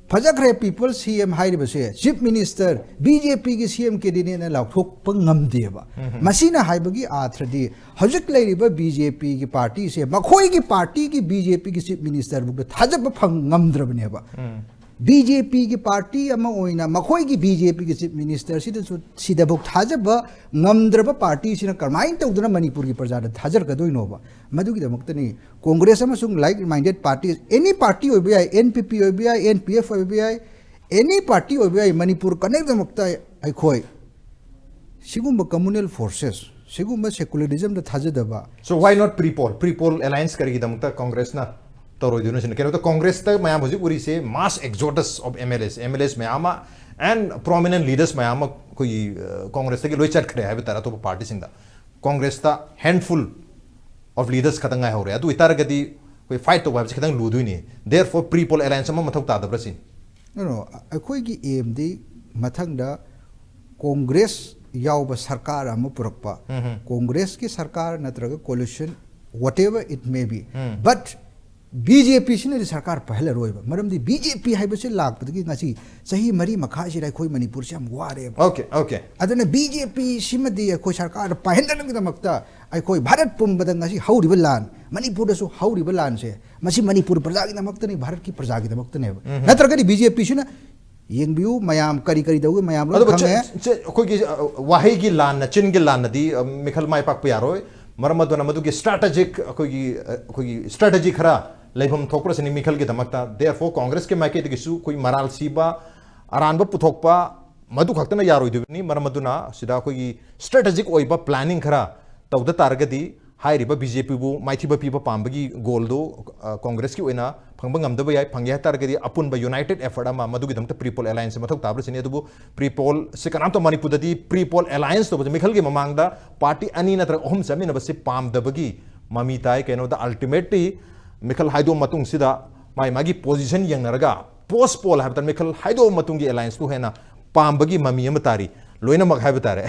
ꯐꯖꯈ꯭ꯔꯦ ꯄꯤꯄꯜ ꯁꯤ ꯑꯦꯝ ꯍꯥꯏꯔꯤꯕꯁꯦ, ꯆꯤꯐ ꯃꯤꯅꯤꯁꯇꯔ ꯕꯤ ꯖꯦ ꯄꯤꯒꯤ ꯁꯤ ꯑꯦꯝ ꯀꯦꯟꯗꯤꯗꯦꯠꯅ ꯂꯥꯎꯊꯣꯛꯄ ꯉꯝꯗꯦꯕ꯫ ꯎꯝ, ꯎꯝ꯫ ꯃꯁꯤꯅ ꯍꯥꯏꯕꯒꯤ ꯑꯥꯊ꯭ꯔꯗꯤ ꯍꯧꯖꯤꯛ ꯂꯩꯔꯤꯕ ꯕꯤ ꯖꯦ ꯄꯤꯒꯤ ꯄꯥꯔꯇꯤꯁꯦ ꯃꯈꯣꯏꯒꯤ ꯄꯥꯔꯇꯤꯒꯤ ꯕꯤ ꯖꯦ ꯄꯤꯒꯤ ꯆꯤꯐ ꯃꯤꯅꯤꯁꯇꯔꯕꯨꯗ ꯊꯥꯖꯕ ꯐꯪ ꯉꯝꯗ꯭ꯔꯕꯅꯦꯕ꯫ ꯎꯝ꯫ ꯕꯤ ꯖꯦ ꯄꯤꯒꯤ ꯄꯥꯔꯇꯤ ꯑꯃ ꯑꯣꯏꯅ ꯃꯈꯣꯏꯒꯤ ꯕꯤ ꯖꯦ ꯄꯤꯒꯤ ꯆꯤꯐ ꯃꯤꯅꯤꯁꯇꯔꯁꯤꯗꯁꯨ ꯁꯤꯗꯐꯥꯎ ꯊꯥꯖꯕ ꯉꯝꯗ꯭ꯔꯕ ꯄꯥꯔꯇꯤꯁꯤꯅ ꯀꯃꯥꯏꯅ ꯇꯧꯗꯅ ꯃꯅꯤꯄꯨꯔꯒꯤ ꯄ꯭ꯔꯖꯥꯗ ꯊꯥꯖꯔꯛꯀꯗꯣꯏꯅꯣꯕ? ꯃꯗꯨꯒꯤꯗꯃꯛꯇꯅꯤ ꯀꯣꯡꯒ꯭ꯔꯦꯁ ꯑꯃꯁꯨꯡ like minded parties, any party ꯑꯣꯏꯕ ꯌꯥꯏ, ꯑꯦꯟ ꯄꯤ ꯄꯤ ꯑꯣꯏꯕ ꯌꯥꯏ, ꯑꯦꯟ ꯄꯤ ꯑꯦꯐ ꯑꯣꯏꯕ ꯌꯥꯏ, any party ꯑꯣꯏꯕ ꯌꯥꯏ, ꯃꯅꯤꯄꯨꯔ ꯀꯟꯅꯦꯛꯗꯃꯛꯇ ꯑꯩꯈꯣꯏ ꯁꯤꯒꯨꯝꯕ communal forces, ꯁꯤꯒꯨꯝꯕ secularism ꯗ ꯊꯥꯖꯗꯕ. So why not pre-poll? Pre-poll alliance ꯀꯔꯤꯒꯤꯗꯃꯛꯇ ꯀꯣꯡꯒ꯭ꯔꯦꯁꯅ ꯇꯧꯔꯣꯏꯗꯣꯏꯅꯣ ꯁꯤꯅ? ꯀꯩꯅꯣꯗ ꯀꯣꯡꯒ꯭ꯔꯦꯁꯇ ꯃꯌꯥꯝ ꯍꯧꯖꯤꯛ ꯎꯔꯤꯁꯦ mass exodus of M L As, M L As ꯃꯌꯥꯝ ꯑꯃ and prominent leaders ꯃꯌꯥꯝ ꯑꯃ ꯑꯩꯈꯣꯏꯒꯤ, ꯑ, ꯀꯣꯡꯒ꯭ꯔꯦꯁꯇꯒꯤ ꯂꯣꯏ ꯆꯠꯈ꯭ꯔꯦ ꯍꯥꯏꯕ ꯇꯥꯔꯦ ꯑꯇꯣꯞꯄ ꯄꯥꯔꯇꯤꯁꯤꯡꯗ꯫ ꯀꯣꯡꯒ꯭ꯔꯦꯁꯇ handful of leaders ꯈꯛꯇꯪ ꯉꯥꯏꯍꯧꯔꯦ꯫ ꯑꯗꯨ ꯑꯣꯏꯇꯥꯔꯒꯗꯤ ꯑꯩꯈꯣꯏ fight ꯇꯧꯕ ꯍꯥꯏꯕꯁꯤ ꯈꯤꯇꯪ ꯂꯨꯗꯣꯏꯅꯤ꯫ Therefore, pre-poll alliance ꯑꯃ ꯃꯊꯧ ꯇꯥꯗꯕ꯭ꯔꯥ ꯁꯤꯅꯤ? No, no, ꯑꯩꯈꯣꯏꯒꯤ aim ꯗꯤ ꯃꯊꯪꯗ ꯀꯣꯡꯒ꯭ꯔꯦꯁ ꯌꯥꯎꯕ ꯁꯔꯀꯥꯔ ꯑꯃ ꯄꯨꯔꯛꯄ, ꯎꯝ, ꯎꯝ꯫ ꯀꯣꯡꯒ꯭ꯔꯦꯁꯀꯤ ꯁꯔꯀꯥꯔ ꯅꯠꯇ꯭ꯔꯒ coalition, whatever it may be, um. But B J P ꯁꯤꯅꯗꯤ ꯁꯔꯀꯥꯔ ꯄꯥꯏꯍꯜꯂꯔꯣꯏꯕ꯫ ꯃꯔꯝꯗꯤ ꯕꯤ ꯖꯦ ꯄꯤ ꯍꯥꯏꯕꯁꯤ ꯂꯥꯛꯄꯗꯒꯤ ꯉꯁꯤ ꯆꯍꯤ ꯃꯔꯤ ꯃꯈꯥꯏꯁꯤꯗ ꯑꯩꯈꯣꯏ ꯃꯅꯤꯄꯨꯔꯁꯤ ꯌꯥꯝ ꯋꯥꯔꯦꯕ꯫ Okay, okay. ꯑꯗꯨꯅ ꯕꯤ ꯖꯦ ꯄꯤ ꯁꯤꯃꯗꯤ ꯑꯩꯈꯣꯏ ꯁꯔꯀꯥꯔꯗ ꯄꯥꯏꯍꯟꯗꯅꯕꯒꯤꯗꯃꯛꯇ ꯑꯩꯈꯣꯏ ꯚꯥꯔꯠ ꯄꯨꯝꯕꯗ ꯉꯁꯤ ꯍꯧꯔꯤꯕ ꯂꯥꯟ, ꯃꯅꯤꯄꯨꯔꯗꯁꯨ ꯍꯧꯔꯤꯕ ꯂꯥꯟꯁꯦ, ꯃꯁꯤ ꯃꯅꯤꯄꯨꯔ ꯄ꯭ꯔꯖꯥꯒꯤꯗꯃꯛꯇꯅꯤ, ꯚꯥꯔꯠꯀꯤ ꯄ꯭ꯔꯖꯥꯒꯤꯗꯃꯛꯇꯅꯦꯕ꯫ ꯎꯝ꯫ ꯅꯠꯇ꯭ꯔꯒꯗꯤ ꯕꯤ ꯖꯦ ꯄꯤ ꯁꯤꯅ ꯌꯦꯡꯕꯤꯌꯨ ꯃꯌꯥꯝ, ꯀꯔꯤ ꯀꯔꯤ ꯇꯧꯏ ꯃꯌꯥꯝ ꯂꯣꯏ ꯑꯗꯨꯕꯨ ꯈꯪꯉꯦ꯫ ꯆꯦ-, ꯆꯦ-, ꯑꯩꯈꯣꯏꯒꯤ, ꯑ, ꯋꯥꯍꯩꯒꯤ ꯂꯥꯟꯅ, ꯆꯤꯟꯒꯤ ꯂꯥꯟꯅꯗꯤ, ꯑ, ꯃꯤꯈꯜ ꯃꯥꯏ ꯄꯥꯛꯄ ꯌꯥꯔꯣꯏ꯫ ꯃꯔꯝ ꯑꯗꯨꯅ ꯃꯗꯨꯒꯤ strategic, ꯑꯩꯈꯣꯏꯒꯤ, ꯑ, ꯑꯩꯈꯣꯏꯒꯤ strategy ꯈꯔ ꯂꯩꯐꯝ ꯊꯣꯛꯄ꯭ꯔꯁꯤꯅꯤ ꯃꯤꯈꯜꯒꯤꯗꯃꯛꯇ꯫ Therefore, ꯀꯣꯡꯒ꯭ꯔꯦꯁꯀꯤ ꯃꯥꯏꯀꯩꯗꯒꯤꯁꯨ ꯑꯩꯈꯣꯏ ꯃꯔꯥꯜ ꯁꯤꯕ, ꯑꯔꯥꯟꯕ ꯄꯨꯊꯣꯛꯄ, ꯃꯗꯨ ꯈꯛꯇꯅ ꯌꯥꯔꯣꯏꯗꯣꯏꯕꯅꯤ꯫ ꯃꯔꯝ ꯑꯗꯨꯅ ꯁꯤꯗ ꯑꯩꯈꯣꯏꯒꯤ strategic ꯑꯣꯏꯕ planning ꯈꯔ ꯇꯧꯗ ꯇꯥꯔꯒꯗꯤ ꯍꯥꯏꯔꯤꯕ ꯕꯤ ꯖꯦ ꯄꯤꯕꯨ ꯃꯥꯏꯊꯤꯕ ꯄꯤꯕ ꯄꯥꯝꯕꯒꯤ goal ꯗꯨ, ꯑ, ꯀꯣꯡꯒ꯭ꯔꯦꯁꯀꯤ ꯑꯣꯏꯅ ꯐꯪꯕ ꯉꯝꯗꯕ ꯌꯥꯏ꯫ ꯐꯪꯒꯦ ꯍꯥꯏ ꯇꯥꯔꯒꯗꯤ ꯑꯄꯨꯟꯕ united effort ꯑꯃ, ꯃꯗꯨꯒꯤꯗꯃꯛꯇ pre poll alliance ꯃꯊꯧ ꯇꯥꯕ꯭ꯔꯥ ꯁꯤꯅꯤ꯫ ꯑꯗꯨꯕꯨ pre poll ꯁꯤ ꯀꯅꯥꯝꯇ ꯃꯅꯤꯄꯨꯔꯗꯗꯤ pre poll alliance ꯇꯧꯕꯁꯦ ꯃꯤꯈꯜꯒꯤ ꯃꯃꯥꯡꯗ party ꯑꯅꯤ ꯅꯠꯇ꯭ꯔꯒ ꯑꯍꯨꯝ ꯆꯠꯃꯤꯟꯅꯕꯁꯤ ꯄꯥꯝꯗꯕꯒꯤ ꯃꯃꯤ ꯇꯥꯏ꯫ ꯀꯩꯅꯣꯗ ultimately ꯃꯤꯈꯜ ꯍꯥꯏꯗꯣꯛꯑ ꯃꯇꯨꯡꯁꯤꯗ ꯃꯥꯏ ꯃꯥꯒꯤ position ꯌꯦꯡꯅꯔꯒ post poll ꯍꯥꯏꯕ ꯇꯥꯔꯦ, ꯃꯤꯈꯜ ꯍꯥꯏꯗꯣꯛꯑ ꯃꯇꯨꯡꯒꯤ allianceꯇꯨ ꯍꯦꯟꯅ ꯄꯥꯝꯕꯒꯤ ꯃꯃꯤ ꯑꯃ ꯇꯥꯔꯤ꯫ ꯂꯣꯏꯅꯃꯛ ꯍꯥꯏꯕ ꯇꯥꯔꯦ꯫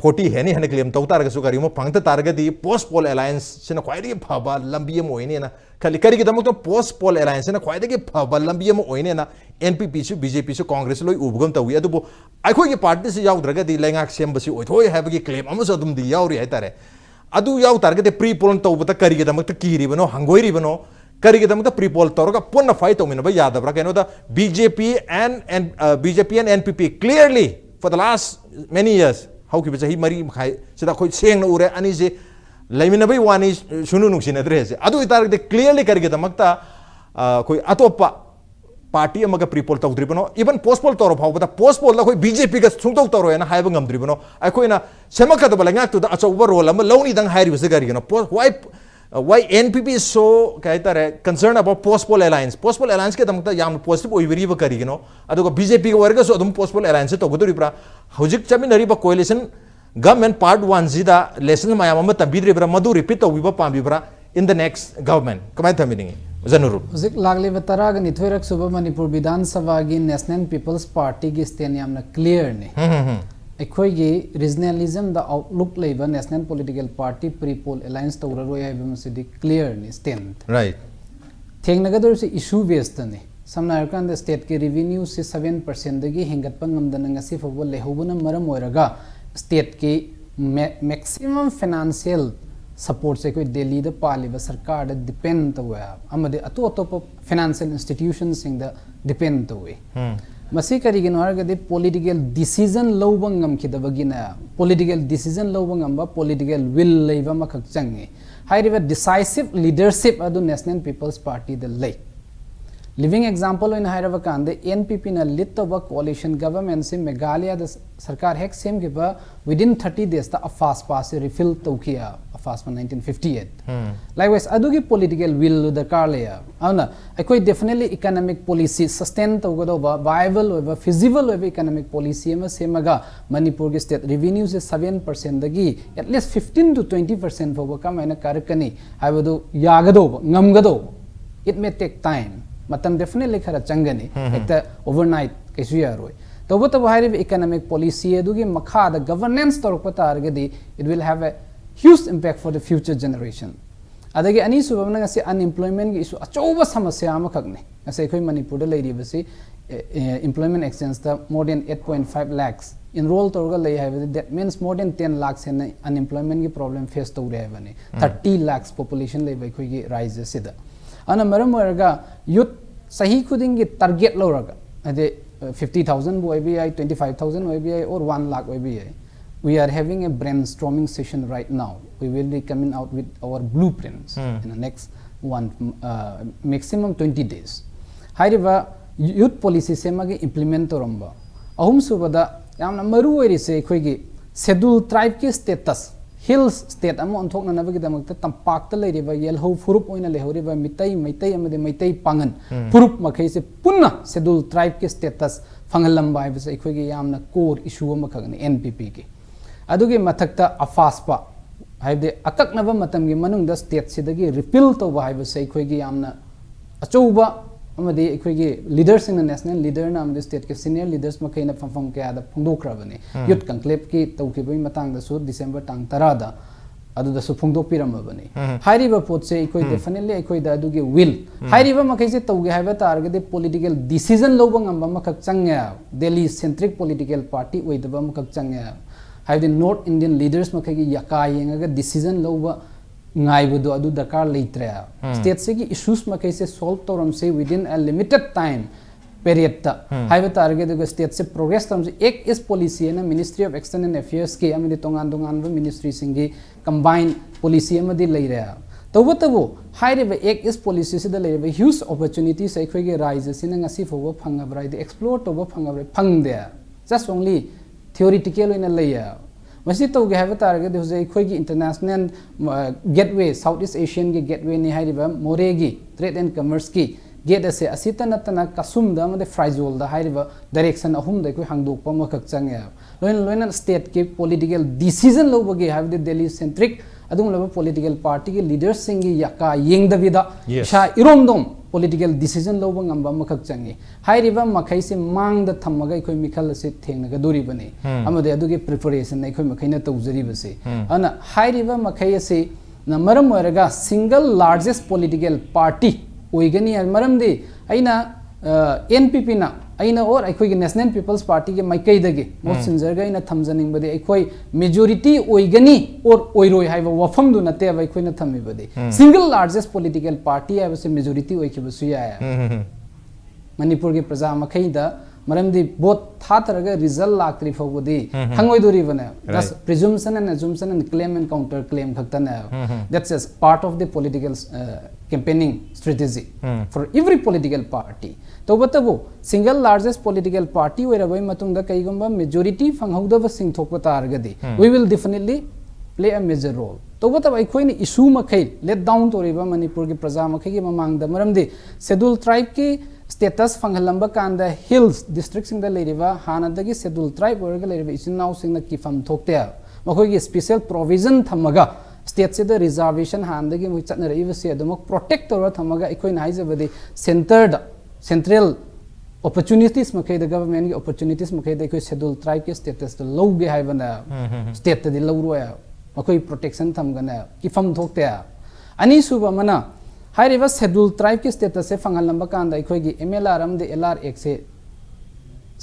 ꯐꯣꯔꯇꯤ ꯍꯦꯟꯅꯤ ꯍꯥꯏꯅ claim ꯇꯧ ꯇꯥꯔꯒꯁꯨ, ꯀꯔꯤꯒꯨꯝꯕ ꯐꯪꯉꯛꯇ ꯇꯥꯔꯒꯗꯤ post poll allianceꯁꯤꯅ ꯈ꯭ꯋꯥꯏꯗꯒꯤ ꯐꯕ ꯂꯝꯕꯤ ꯑꯃ ꯑꯣꯏꯅꯦꯅ ꯈꯜꯂꯤ꯫ ꯀꯔꯤꯒꯤꯗꯃꯛꯇ post poll allianceꯁꯤꯅ ꯈ꯭ꯋꯥꯏꯗꯒꯤ ꯐꯕ ꯂꯝꯕꯤ ꯑꯃ ꯑꯣꯏꯅꯦꯅ NPPꯁꯨ, BJPꯁꯨ, Congressꯁꯨ ꯂꯣꯏ ꯎꯕꯒꯨꯝ ꯇꯧꯏ꯫ ꯑꯗꯨꯕꯨ ꯑꯩꯈꯣꯏꯒꯤ partyꯁꯤ ꯌꯥꯎꯗ꯭ꯔꯒꯗꯤ ꯂꯩꯉꯥꯛ ꯁꯦꯝꯕꯁꯤ ꯑꯣꯏꯊꯣꯛꯑꯣꯏ ꯍꯥꯏꯕꯒꯤ claim ꯑꯃꯁꯨ ꯑꯗꯨꯝꯗꯤ ꯌꯥꯎꯔꯤ ꯍꯥꯏꯇꯥꯔꯦ꯫ ꯑꯗꯨ ꯌꯥꯎ ꯇꯥꯔꯒꯗꯤ pre poll ꯇꯧꯕꯗ ꯀꯔꯤꯒꯤꯗꯃꯛꯇ ꯀꯤꯔꯤꯕꯅꯣ, ꯍꯪꯒꯣꯏꯔꯤꯕꯅꯣ? ꯀꯔꯤꯒꯤꯗꯃꯛꯇ pre poll ꯇꯧꯔꯒ ꯄꯨꯟꯅ fight ꯇꯧꯃꯤꯟꯅꯕ ꯌꯥꯗꯕ꯭ꯔꯥ? ꯀꯩꯅꯣꯗ BJP and, and, uh, BJP and NPP clearly for the last many years, ꯍꯧꯈꯤꯕ ꯆꯍꯤ ꯃꯔꯤ ꯃꯈꯥꯏ ꯁꯤꯗ ꯑꯩꯈꯣꯏ ꯁꯦꯡꯅ ꯎꯔꯦ, ꯑꯅꯤꯁꯦ ꯂꯩꯃꯤꯟꯅꯕꯩ ꯋꯥꯅꯤ, ꯁꯨꯅꯨ ꯅꯨꯡꯁꯤꯅꯗ꯭ꯔꯦ ꯍꯥꯏꯁꯦ꯫ ꯑꯗꯨ ꯑꯣꯏꯇꯥꯔꯒꯗꯤ clearly ꯀꯔꯤꯒꯤꯗꯃꯛꯇ, ꯑ, ꯑꯩꯈꯣꯏ ꯑꯇꯣꯞꯄ party ꯑꯃꯒ pre poll ꯇꯧꯗ꯭ꯔꯤꯕꯅꯣ? Even post poll ꯇꯧꯔ ꯐꯥꯎꯕꯗ post pollꯗ ꯑꯩꯈꯣꯏ BJPꯒ ꯁꯨꯡꯇꯧ ꯇꯧꯔꯣꯏꯅ ꯍꯥꯏꯕ ꯉꯝꯗ꯭ꯔꯤꯕꯅꯣ? ꯑꯩꯈꯣꯏꯅ ꯁꯦꯝꯃꯛꯀꯗꯕ ꯂꯩꯉꯥꯛꯇꯨꯗ ꯑꯆꯧꯕ role ꯑꯃ ꯂꯧꯅꯤꯗꯪ ꯍꯥꯏꯔꯤꯕꯁꯦ ꯀꯔꯤꯒꯤꯅꯣ? Post, why, why NPP is so, ꯀꯩ ꯍꯥꯏꯇꯥꯔꯦ, concern about post poll alliance? Post poll allianceꯀꯤꯗꯃꯛꯇ ꯌꯥꯝꯅ positive ꯑꯣꯏꯕꯤꯔꯤꯕ ꯀꯔꯤꯒꯤꯅꯣ? ꯑꯗꯨꯒ BJPꯒ ꯑꯣꯏꯔꯒꯁꯨ ꯑꯗꯨꯝ post poll alliance ꯇꯧꯒꯗꯧꯔꯤꯕ꯭ꯔꯥ? ꯍꯧꯖꯤꯛ ꯆꯠꯃꯤꯟꯅꯔꯤꯕ coalition government part oneꯁꯤꯗ lesson ꯃꯌꯥꯝ ꯑꯃ ꯇꯝꯕꯤꯗ꯭ꯔꯤꯕ꯭ꯔꯥ? ꯃꯗꯨ repeat ꯇꯧꯕꯤꯕ ꯄꯥꯝꯕꯤꯕ꯭ꯔꯥ? In the next government ꯀꯃꯥꯏꯅ ꯊꯝꯕꯤꯅꯤꯡꯉꯤ, ꯑꯣꯖꯥ ꯅꯨꯔꯨ? ꯍꯧꯖꯤꯛ ꯂꯥꯛꯂꯤꯕ ꯇꯔꯥꯒ ꯅꯤꯊꯣꯏꯔꯛ ꯁꯨꯕ ꯃꯅꯤꯄꯨꯔ ꯕꯤꯙꯥꯟ ꯁꯚꯥꯒꯤ National People's Partyꯒꯤ stand ꯌꯥꯝꯅ clearꯅꯤ꯫ ꯎꯝ, ꯎꯝ, ꯎꯝ꯫ ꯑꯩꯈꯣꯏꯒꯤ regionalismꯗ outlook ꯂꯩꯕ national political party pre poll alliance ꯇꯧꯔꯔꯣꯏ ꯍꯥꯏꯕ ꯃꯁꯤꯗꯤ clearꯅꯤ stand꯫ Right. ꯊꯦꯡꯅꯒꯗꯧꯔꯤꯕꯁꯤ issue basedꯅꯤ꯫ ꯁꯝꯅ ꯍꯥꯏꯔꯀꯥꯟꯗ stateꯀꯤ revenueꯁꯤ seven percentꯗꯒꯤ ꯍꯦꯟꯒꯠꯄ ꯉꯝꯗꯅ ꯉꯁꯤ ꯐꯥꯎꯕ ꯂꯩꯍꯧꯕꯅ ꯃꯔꯝ ꯑꯣꯏꯔꯒ stateꯀꯤ ma-, maximum financial supportꯁꯦ ꯑꯩꯈꯣꯏ ꯗꯦꯜꯂꯤꯗ ꯄꯥꯜꯂꯤꯕ ꯁꯔꯀꯥꯔꯗ depend ꯇꯧꯋꯦ ꯍꯥꯏꯕ, ꯑꯃꯗꯤ ꯑꯇꯣꯞ ꯑꯇꯣꯞꯄ financial institutionꯁꯤꯡꯗ depend ꯇꯧꯋꯤ꯫ ꯎꯝ꯫ ꯃꯁꯤ ꯀꯔꯤꯒꯤꯅꯣ ꯍꯥꯏꯔꯒꯗꯤ political decision ꯂꯧꯕ ꯉꯝꯈꯤꯗꯕꯒꯤꯅ, political decision ꯂꯧꯕ ꯉꯝꯕ political will ꯂꯩꯕ ꯑꯃꯈꯛ ꯆꯪꯉꯤ꯫ ꯍꯥꯏꯔꯤꯕ decisive leadership ꯑꯗꯨ National People's Partyꯗ ꯂꯩ꯫ Living example ꯑꯣꯏꯅ ꯍꯥꯏꯔꯕ ꯀꯥꯟꯗ, NPP ꯅ lead ꯇꯧꯕ coalition government ꯁꯤ ꯃꯦꯘꯥꯂꯌꯥꯗ ꯁꯔꯀꯥꯔ ꯍꯦꯛ ꯁꯦꯝꯈꯤꯕ within thirty days ꯇ AFSPA ꯁꯤ repeal ꯇꯧꯈꯤ, AFSPA nineteen fifty eight. Likewise, ꯑꯗꯨꯒꯤ political will ꯗꯔꯀꯥꯔ ꯂꯩ꯫ ꯑꯗꯨꯅ ꯑꯩꯈꯣꯏ definitely economic policy sustain ꯇꯧꯒꯗꯧꯕ, viable ꯑꯣꯏꯕ, feasible ꯑꯣꯏꯕ economic policy ꯑꯃ ꯁꯦꯝꯃꯒ ꯃꯅꯤꯄꯨꯔꯒꯤ state revenue ꯁꯦ seven percent ꯗꯒꯤ at least fifteen to twenty percent ꯐꯥꯎꯕ ꯀꯃꯥꯏꯅ ꯀꯥꯔꯛꯀꯅꯤ ꯍꯥꯏꯕꯗꯨ ꯌꯥꯒꯗꯧꯕ, ꯉꯝꯒꯗꯧꯕ꯫ It may take time. ꯃꯇꯝ definitely ꯈꯔ ꯆꯪꯒꯅꯤ꯫ ꯍꯦꯛꯇ overnight ꯀꯩꯁꯨ ꯌꯥꯔꯣꯏ꯫ ꯇꯧꯕꯇꯕꯨ ꯍꯥꯏꯔꯤꯕ economic policy ꯑꯗꯨꯒꯤ ꯃꯈꯥꯗ governance ꯇꯧꯔꯛꯄ ꯇꯥꯔꯒꯗꯤ, it will have a huge impact for the future generation. ꯑꯗꯒꯤ ꯑꯅꯤꯁꯨꯕ ꯑꯃꯅ ꯉꯁꯤ unemployment ꯒꯤ issue ꯑꯆꯧꯕ ꯁꯃꯁ꯭ꯌꯥ ꯑꯃꯈꯛꯅꯤ꯫ ꯉꯁꯤ ꯑꯩꯈꯣꯏ ꯃꯅꯤꯄꯨꯔꯗ ꯂꯩꯔꯤꯕꯁꯤ, ꯑꯦ, ꯑꯦ, employment exchange ꯇ more than eight point five lakhs enroll ꯇꯧꯔꯒ ꯂꯩ ꯍꯥꯏꯕꯗꯤ, that means more than ten lakhs ꯍꯦꯟꯅ unemployment ꯒꯤ problem face ꯇꯧꯔꯦ ꯍꯥꯏꯕꯅꯤ꯫ Thirty lakhs population ꯂꯩꯕ ꯑꯩꯈꯣꯏꯒꯤ ꯔꯥꯏꯖ꯭ꯌꯁꯤꯗ꯫ ꯑꯗꯨꯅ ꯃꯔꯝ ꯑꯣꯏꯔꯒ youth ꯆꯍꯤ ꯈꯨꯗꯤꯡꯒꯤ target ꯂꯧꯔꯒ, ꯍꯥꯏꯗꯤ, fifty thousand ꯕꯨ ꯑꯣꯏꯕ ꯌꯥꯏ, twenty five thousand ꯑꯣꯏꯕ ꯌꯥꯏ, or one lakh ꯑꯣꯏꯕ ꯌꯥꯏ, we are having a brainstorming session right now. We will be coming out with our blueprints in the next one, uh, maximum twenty days. ꯍꯥꯏꯔꯤꯕ youth policy ꯁꯦꯝꯃꯒ implement ꯇꯧꯔꯝꯕ꯫ ꯑꯍꯨꯝꯁꯨꯕꯗ ꯌꯥꯝꯅ ꯃꯔꯨ ꯑꯣꯏꯔꯤꯁꯦ, ꯑꯩꯈꯣꯏꯒꯤ schedule tribe ꯀꯤ status, hills state ꯑꯃ ꯑꯣꯟꯊꯣꯛꯅꯅꯕꯒꯤꯗꯃꯛꯇ ꯇꯝꯄꯥꯛꯇ ꯂꯩꯔꯤꯕ ꯌꯦꯜꯍꯧ ꯐꯨꯔꯨꯞ ꯑꯣꯏꯅ ꯂꯩꯍꯧꯔꯤꯕ ꯃꯤꯇꯩ, ꯃꯩꯇꯩ ꯑꯃꯗꯤ ꯃꯩꯇꯩ ꯄꯥꯉꯟ ꯐꯨꯔꯨꯞ ꯃꯈꯩꯁꯦ ꯄꯨꯟꯅ schedule tribe ꯀꯤ status ꯐꯪꯍꯜꯂꯝꯕ ꯍꯥꯏꯕꯁꯦ ꯑꯩꯈꯣꯏꯒꯤ ꯌꯥꯝꯅ core issue ꯑꯃꯈꯛꯅꯤ NPP ꯒꯤ꯫ ꯑꯗꯨꯒꯤ ꯃꯊꯛꯇ AFSPA, ꯍꯥꯏꯕꯗꯤ ꯑꯀꯛꯅꯕ ꯃꯇꯝꯒꯤ ꯃꯅꯨꯡꯗ state ꯁꯤꯗꯒꯤ repeal ꯇꯧꯕ ꯍꯥꯏꯕꯁꯦ ꯑꯩꯈꯣꯏꯒꯤ ꯌꯥꯝꯅ ꯑꯆꯧꯕ ꯑꯃꯗꯤ ꯑꯩꯈꯣꯏꯒꯤ leader ꯁꯤꯡꯅ, national leader ꯅ ꯑꯃꯗꯤ state ꯀꯤ senior leaders ꯃꯈꯩꯅ ꯐꯝꯐꯝ ꯀꯌꯥꯗ ꯐꯣꯡꯗꯣꯛꯈ꯭ꯔꯕꯅꯤ꯫ Youth conclave ꯀꯤ ꯇꯧꯈꯤꯕꯒꯤ ꯃꯇꯥꯡꯗꯁꯨ December ꯇꯥꯡ ꯇꯔꯥꯗ ꯑꯗꯨꯗꯁꯨ ꯐꯣꯡꯗꯣꯛꯄꯤꯔꯝꯃꯕꯅꯤ꯫ ꯍꯥꯏꯔꯤꯕ ꯄꯣꯠꯁꯦ ꯑꯩꯈꯣꯏ definitely ꯑꯩꯈꯣꯏꯗ ꯑꯗꯨꯒꯤ will, ꯍꯥꯏꯔꯤꯕ ꯃꯈꯩꯁꯦ ꯇꯧꯒꯦ ꯍꯥꯏꯕ ꯇꯥꯔꯒꯗꯤ political decision ꯂꯧꯕ ꯉꯝꯕ ꯑꯃꯈꯛ ꯆꯪꯉꯦ꯫ Delhi centric political party ꯑꯣꯏꯗꯕ ꯑꯃꯈꯛ ꯆꯪꯉꯦ꯫ ꯍꯥꯏꯕꯗꯤ North Indian leaders ꯃꯈꯩꯒꯤ ꯌꯥꯀꯥ ꯌꯦꯡꯉꯒ decision ꯂꯧꯕ ꯉꯥꯏꯕꯗꯣ ꯑꯗꯨ ꯗꯔꯀꯥꯔ ꯂꯩꯇ꯭ꯔꯦ꯫ State ꯁꯤꯒꯤ issues ꯃꯈꯩꯁꯦ solve ꯇꯧꯔꯝꯁꯦ within a limited time period ꯇ꯫ ꯍꯥꯏꯕ ꯇꯥꯔꯒꯗꯤ ꯑꯗꯨꯒ state ꯁꯦ progress ꯇꯧꯔꯝꯁꯦ, Act East policy ꯍꯥꯏꯅ Ministry of External Affairs ꯀꯤ ꯑꯃꯗꯤ ꯇꯣꯉꯥꯟ ꯇꯣꯉꯥꯟꯕ ministry ꯁꯤꯡꯒꯤ combine policy ꯑꯃꯗꯤ ꯂꯩꯔꯦ꯫ ꯇꯧꯕꯇꯕꯨ ꯍꯥꯏꯔꯤꯕ Act East Policy ꯁꯤꯗ ꯂꯩꯔꯤꯕ huge opportunities ꯑꯩꯈꯣꯏꯒꯤ ꯔꯥꯏꯖ ꯑꯁꯤꯅ ꯉꯁꯤ ꯐꯥꯎꯕ ꯐꯪꯉꯕ꯭ꯔꯥ ꯍꯥꯏꯗꯤ explore ꯇꯧꯕ ꯐꯪꯉꯕ꯭ꯔꯥ? ꯐꯪꯗꯦ꯫ Just only theoretical ꯑꯣꯏꯅ ꯂꯩꯌꯦ꯫ ꯃꯁꯤ ꯇꯧꯒꯦ ꯍꯥꯏꯕ ꯇꯥꯔꯒꯗꯤ ꯍꯧꯖꯤꯛ ꯑꯩꯈꯣꯏꯒꯤ international gateway, South East Asian ꯒꯤ gateway ꯅꯤ ꯍꯥꯏꯔꯤꯕ ꯃꯣꯔꯦꯒꯤ trade and commerce ꯀꯤ gate ꯑꯁꯦ ꯑꯁꯤꯇ ꯅꯠꯇꯅ ꯀꯁꯨꯝꯗ ꯑꯃꯗꯤ ꯐ꯭ꯔꯥꯏꯖꯣꯜꯗ ꯍꯥꯏꯔꯤꯕ direction ꯑꯍꯨꯝꯗ ꯑꯩꯈꯣꯏ ꯍꯥꯡꯗꯣꯛꯄ ꯑꯃꯈꯛ ꯆꯪꯉꯦ꯫ ꯂꯣꯏꯅ ꯂꯣꯏꯅ state ꯀꯤ political decision ꯂꯧꯕꯒꯤ ꯍꯥꯏꯕꯗꯤ Delhi centric ꯑꯗꯨꯒꯨꯝꯂꯕ political party ꯒꯤ leaders ꯁꯤꯡꯒꯤ ꯌꯥꯀꯥ ꯌꯦꯡꯗꯕꯤꯗ ꯏꯁꯥ ꯏꯔꯣꯝꯗꯣꯝ political decision ꯂꯧꯕ ꯉꯝꯕ ꯑꯃꯈꯛ ꯆꯪꯉꯤ꯫ ꯍꯥꯏꯔꯤꯕ ꯃꯈꯩꯁꯤ ꯃꯥꯡꯗ ꯊꯝꯃꯒ ꯑꯩꯈꯣꯏ ꯃꯤꯈꯜ ꯑꯁꯤ ꯊꯦꯡꯅꯒꯗꯣꯔꯤꯕꯅꯤ ꯑꯃꯗꯤ ꯑꯗꯨꯒꯤ preparation ꯑꯩꯈꯣꯏ ꯃꯈꯩꯅ ꯇꯧꯖꯔꯤꯕꯁꯤ꯫ ꯑꯗꯨꯅ ꯍꯥꯏꯔꯤꯕ ꯃꯈꯩ ꯑꯁꯤ ꯅ ꯃꯔꯝ ꯑꯣꯏꯔꯒ single largest political party ꯑꯣꯏꯒꯅꯤ ꯍꯥꯏ꯫ ꯃꯔꯝꯗꯤ ꯑꯩꯅ ꯑꯦꯟ ꯄꯤ ꯄꯤꯅ ꯑꯩꯅ or ꯑꯩꯈꯣꯏꯒꯤ National People's Party ꯒꯤ ꯃꯥꯏꯀꯩꯗꯒꯤ ꯃꯍꯨꯠ ꯁꯤꯟꯖꯔꯒ ꯑꯩꯅ ꯊꯝꯖꯅꯤꯡꯕꯗꯤ ꯑꯩꯈꯣꯏ majority ꯑꯣꯏꯒꯅꯤ or ꯑꯣꯏꯔꯣꯏ ꯍꯥꯏꯕ ꯋꯥꯐꯝꯗꯨ ꯅꯠꯇꯦꯕ ꯑꯩꯈꯣꯏꯅ ꯊꯝꯃꯤꯕꯗꯤ꯫ Single largest political party ꯍꯥꯏꯕꯁꯤ majority ꯑꯣꯏꯈꯤꯕꯁꯨ ꯌꯥꯏ꯫ ꯃꯅꯤꯄꯨꯔꯒꯤ ꯄ꯭ꯔꯖꯥ ꯃꯈꯩꯗ ꯃꯔꯝꯗꯤ vote ꯊꯥꯊꯔꯒ result ꯂꯥꯛꯇ꯭ꯔꯤ ꯐꯥꯎꯕꯗꯤ ꯈꯪꯉꯣꯏꯗꯣꯔꯤꯕꯅꯦ꯫ Just presumption and assumption and claim and counter claim ꯈꯛꯇꯅꯦ꯫ That's just part of the political campaigning strategy for every political party. ꯇꯧꯕꯇꯕꯨ single largest political party ꯑꯣꯏꯔꯕꯩ ꯃꯇꯨꯡꯗ ꯀꯩꯒꯨꯝꯕ majority ꯐꯪꯍꯧꯗꯕꯁꯤꯡ ꯊꯣꯛꯄ ꯇꯥꯔꯒꯗꯤ we will definitely play a major role. ꯇꯧꯕꯇꯕꯨ ꯑꯩꯈꯣꯏꯅ issue ꯃꯈꯩ let down ꯇꯧꯔꯤꯕ ꯃꯅꯤꯄꯨꯔꯒꯤ ꯄ꯭ꯔꯖꯥ ꯃꯈꯩꯒꯤ ꯃꯃꯥꯡꯗ ꯃꯔꯝꯗꯤ schedule tribe ꯀꯤ status ꯐꯪꯍꯜꯂꯝꯕ ꯀꯥꯟꯗ hills district ꯁꯤꯡꯗ ꯂꯩꯔꯤꯕ ꯍꯥꯟꯅꯗꯒꯤ schedule tribe ꯑꯣꯏꯔꯒ ꯂꯩꯔꯤꯕ ꯏꯆꯤꯟ ꯏꯅꯥꯎꯁꯤꯡꯅ ꯀꯤꯐꯝ ꯊꯣꯛꯇꯦ꯫ ꯃꯈꯣꯏꯒꯤ special provision ꯊꯝꯃꯒ state ꯁꯤꯗ reservation ꯍꯥꯟꯅꯗꯒꯤ ꯃꯣꯏ ꯆꯠꯅꯔꯛꯏꯕꯁꯦ ꯑꯗꯨꯃꯛ protect ꯇꯧꯔ ꯊꯝꯃꯒ ꯑꯩꯈꯣꯏꯅ ꯍꯥꯏꯖꯕꯗꯤ centre ꯗ central opportunities ꯃꯈꯩꯗ government ꯀꯤ opportunities ꯃꯈꯩꯗ ꯑꯩꯈꯣꯏ schedule tribe ꯀꯤ status ꯇꯣ ꯂꯧꯒꯦ ꯍꯥꯏꯕꯅ state ꯇꯗꯤ ꯂꯧꯔꯣꯏ꯫ ꯃꯈꯣꯏ protection ꯊꯝꯒꯅꯦ꯫ ꯀꯤꯐꯝ ꯊꯣꯛꯇꯦ꯫ ꯑꯅꯤꯁꯨꯕ ꯑꯃꯅ ꯍꯥꯏꯔꯤꯕ schedule tribe ꯀꯤ status ꯁꯦ ꯐꯪꯍꯜꯂꯝꯕ ꯀꯥꯟꯗ ꯑꯩꯈꯣꯏꯒꯤ M L R ꯑꯃꯗꯤ L R Act ꯁꯦ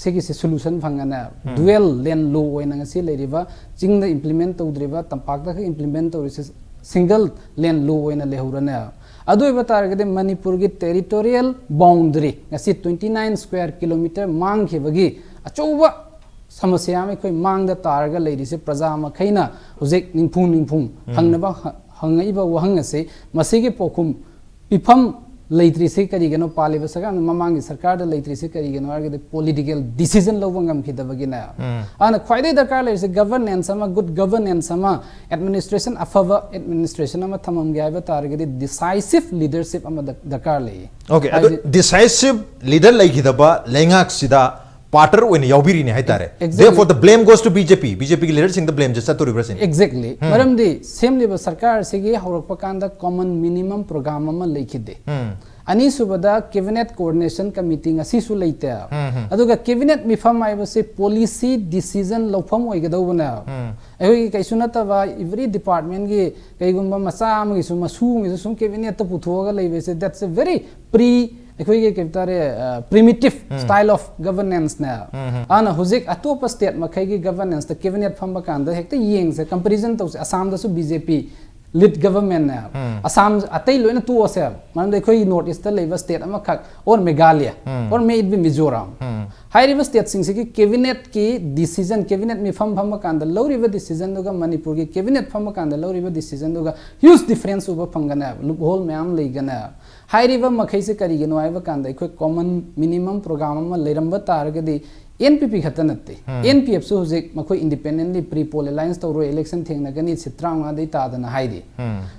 ꯁꯤꯒꯤꯁꯤ solution ꯐꯪꯒꯅꯦ꯫ Dual land law ꯑꯣꯏꯅ ꯉꯁꯤ ꯂꯩꯔꯤꯕ ꯆꯤꯡꯗ implement ꯇꯧꯗ꯭ꯔꯤꯕ ꯇꯝꯄꯥꯛꯇ ꯈꯛ implement ꯇꯧꯔꯤꯁꯦ single land law ꯑꯣꯏꯅ ꯂꯩꯍꯧꯔꯅꯦ꯫ ꯑꯗꯨ ꯑꯣꯏꯕ ꯇꯥꯔꯒꯗꯤ ꯃꯅꯤꯄꯨꯔꯒꯤ territorial boundary ꯉꯁꯤ twenty nine square kilometer ꯃꯥꯡꯈꯤꯕꯒꯤ ꯑꯆꯧꯕ ꯁꯃꯁ꯭ꯌꯥ ꯑꯃ ꯑꯩꯈꯣꯏ ꯃꯥꯡꯗ ꯇꯥꯔꯒ ꯂꯩꯔꯤꯁꯦ ꯄ꯭ꯔꯖꯥ ꯃꯈꯩꯅ ꯍꯧꯖꯤꯛ ꯅꯤꯡꯐꯨꯡ ꯅꯤꯡꯐꯨꯡ ꯍꯪꯅꯕ ꯍ-, ꯍꯪꯉꯛꯏꯕ ꯋꯥꯍꯪ ꯑꯁꯤ, ꯃꯁꯤꯒꯤ ꯄꯥꯎꯈꯨꯝ ꯄꯤꯐꯝ ꯂꯩꯇ꯭ꯔꯤꯁꯤ ꯀꯔꯤꯒꯤꯅꯣ? ꯄꯥꯜꯂꯤꯕ ꯁꯔꯀꯥꯔꯅ, ꯃꯃꯥꯡꯒꯤ ꯁꯔꯀꯥꯔꯗ ꯂꯩꯇ꯭ꯔꯤꯁꯤ ꯀꯔꯤꯒꯤꯅꯣ ꯍꯥꯏꯔꯒꯗꯤ, ꯄꯣꯂꯤꯇꯤꯀꯦꯜ ꯗꯤꯁꯤꯖꯟ ꯂꯧꯕ ꯉꯝꯈꯤꯗꯕꯒꯤꯅꯦ꯫ ꯑꯗꯨꯅ ꯈ꯭ꯋꯥꯏꯗꯒꯤ ꯗꯔꯀꯥꯔ ꯂꯩꯔꯤꯁꯤ ꯒꯚꯔꯅꯦꯟꯁ ꯑꯃ, ꯒꯨꯗ ꯒꯚꯔꯅꯦꯟꯁ ꯑꯃ, ꯑꯦꯗꯃꯤꯅꯤꯁꯇ꯭ꯔꯦꯁꯟ, ꯑꯐꯕ ꯑꯦꯗꯃꯤꯅꯤꯁꯇ꯭ꯔꯦꯁꯟ ꯑꯃ ꯊꯝꯃꯝꯒꯦ ꯍꯥꯏꯕ ꯇꯥꯔꯒꯗꯤ, ꯗꯤꯁꯥꯏꯁꯤꯞ ꯂꯤꯗꯔꯁꯤꯞ ꯑꯃ ꯗ- ꯗꯔꯀꯥꯔ ꯂꯩ꯫ ꯑꯣꯀꯦ, ꯑꯗꯨ ꯗꯤꯁꯥꯏꯁꯤꯞ ꯂꯤꯗꯔ ꯂꯩꯈꯤꯗꯕ ꯂꯩꯉꯥꯛꯁꯤꯗ ꯄꯥꯔꯇꯔ ꯑꯣꯏꯅ ꯌꯥꯎꯕꯤꯔꯤꯅꯦ ꯍꯥꯏꯇꯥꯔꯦ꯫ Exactly. Therefore, the blame goes to B J P. B J Pꯒꯤ ꯂꯤꯗꯔꯁꯤꯡꯗ ꯕ꯭ꯂꯦꯝꯁꯦ ꯆꯠꯇꯣꯔꯤꯕ꯭ꯔꯥ ꯁꯤꯅꯤ꯫ ꯑꯦꯛꯖꯦꯛꯂꯤ꯫ ꯃꯔꯝꯗꯤ ꯁꯦꯝꯂꯤꯕ ꯁꯔꯀꯥꯔ ꯑꯁꯤꯒꯤ ꯍꯧꯔꯛꯄ ꯀꯥꯟꯗ ꯀꯣꯃꯟ ꯃꯤꯅꯤꯃꯝ ꯄ꯭ꯔꯣꯒ꯭ꯔꯥꯝ ꯑꯃ ꯂꯩꯈꯤꯗꯦ꯫ ꯑꯅꯤꯁꯨꯕꯗ, ꯀꯦꯕꯤꯅꯦꯠ ꯀꯣꯑꯣꯔꯗꯤꯅꯦꯁꯟ ꯀꯃꯤꯇꯤ ꯉꯁꯤꯁꯨ ꯂꯩꯇꯦ꯫ ꯑꯗꯨꯒ ꯀꯦꯕꯤꯅꯦꯠ ꯃꯤꯐꯝ ꯍꯥꯏꯕꯁꯤ ꯄꯣꯂꯤꯁꯤ ꯗꯤꯁꯤꯖꯟ ꯂꯧꯐꯝ ꯑꯣꯏꯒꯗꯧꯕꯅꯦꯕ꯫ ꯑꯩꯈꯣꯏꯒꯤ ꯀꯩꯁꯨ ꯅꯠꯇꯕ, ꯏꯚꯔꯤ ꯗꯤꯄꯥꯔꯠꯃꯦꯟꯒꯤ ꯀꯩꯒꯨꯝꯕ ꯃꯆꯥ ꯑꯃꯒꯤꯁꯨ, ꯃꯁꯨ ꯑꯃꯒꯤꯁꯨ ꯁꯨꯝ ꯀꯦꯕꯤꯅꯦꯠꯇ ꯄꯨꯊꯣꯛꯑꯒ ꯂꯩꯕꯁꯦ, that's a very pre, ꯑꯩꯈꯣꯏꯒꯤ ꯀꯩ ꯍꯥꯏꯇꯥꯔꯦ, primitive style of governanceꯅꯦ꯫ ꯑꯗꯨꯅ ꯍꯧꯖꯤꯛ ꯑꯇꯣꯞꯄ ꯁ꯭ꯇꯦꯠ ꯃꯈꯩꯒꯤ ꯒꯚꯔꯅꯦꯟꯁꯇ ꯀꯦꯕꯤꯅꯦꯠ ꯐꯝꯕ ꯀꯥꯟꯗ ꯍꯦꯛꯇ ꯌꯦꯡꯁꯦ, ꯀꯝꯄꯦꯔꯤꯖꯟ ꯇꯧꯁꯦ꯫ ꯑꯁꯥꯝꯗꯁꯨ B J P ꯂꯤꯗ ꯒꯚꯔꯟꯃꯦꯟꯅꯦ꯫ ꯑꯁꯥꯝ, ꯑꯇꯩ ꯂꯣꯏꯅ ꯇꯣꯛꯑꯁꯦ, ꯃꯔꯝꯗꯤ ꯑꯩꯈꯣꯏꯒꯤ ꯅꯣꯔꯠ ꯏꯁꯇ ꯂꯩꯕ ꯁ꯭ꯇꯦꯠ ꯑꯃꯈꯛ, or Meghalaya, or may it be Mizoram, ꯍꯥꯏꯔꯤꯕ ꯁ꯭ꯇꯦꯠꯁꯤꯡꯁꯤꯒꯤ ꯀꯦꯕꯤꯅꯦꯠꯀꯤ ꯗꯤꯁꯤꯖꯟ, ꯀꯦꯕꯤꯅꯦꯠ ꯃꯤꯐꯝ ꯐꯝꯕ ꯀꯥꯟꯗ ꯂꯧꯔꯤꯕ ꯗꯤꯁꯤꯖꯟꯗꯨꯒ ꯃꯅꯤꯄꯨꯔꯒꯤ ꯀꯦꯕꯤꯅꯦꯠ ꯐꯝꯕ ꯀꯥꯟꯗ ꯂꯧꯔꯤꯕ ꯗꯤꯁꯤꯖꯟꯗꯨꯒ ꯍ꯭ꯌꯨꯖ ꯗꯤꯐꯔꯦꯟꯁ ꯎꯕ ꯐꯪꯒꯅꯦꯕ, ꯂꯨꯞꯍꯣꯜ ꯃꯌꯥꯝ ꯂꯩꯒꯅꯦꯕ꯫ ꯍꯥꯏꯔꯤꯕ ꯃꯈꯩꯁꯦ ꯀꯔꯤꯒꯤꯅꯣ ꯍꯥꯏꯕ ꯀꯥꯟꯗ, ꯑꯩꯈꯣꯏ ꯀꯣꯃꯟ ꯃꯤꯅꯤꯃꯝ ꯄ꯭ꯔꯣꯒ꯭ꯔꯥꯝ ꯑꯃ ꯂꯩꯔꯝꯕ ꯇꯥꯔꯒꯗꯤ, N P P ꯈꯛꯇ ꯅꯠꯇꯦ, N P Fꯁꯨ ꯍꯧꯖꯤꯛ ꯃꯈꯣꯏ ꯏꯟꯗꯤꯄꯦꯟꯗꯦꯟꯂꯤ ꯄ꯭ꯔꯤ ꯄꯣꯜ ꯑꯦꯂꯥꯏꯟꯁ ꯇꯧꯔꯣꯏ, ꯏꯂꯦꯛꯁꯟ ꯊꯦꯡꯅꯒꯅꯤ, ꯁꯤꯠ ꯇꯔꯥꯃꯉꯥꯗꯩ ꯇꯥꯗꯅ ꯍꯥꯏꯔꯤ꯫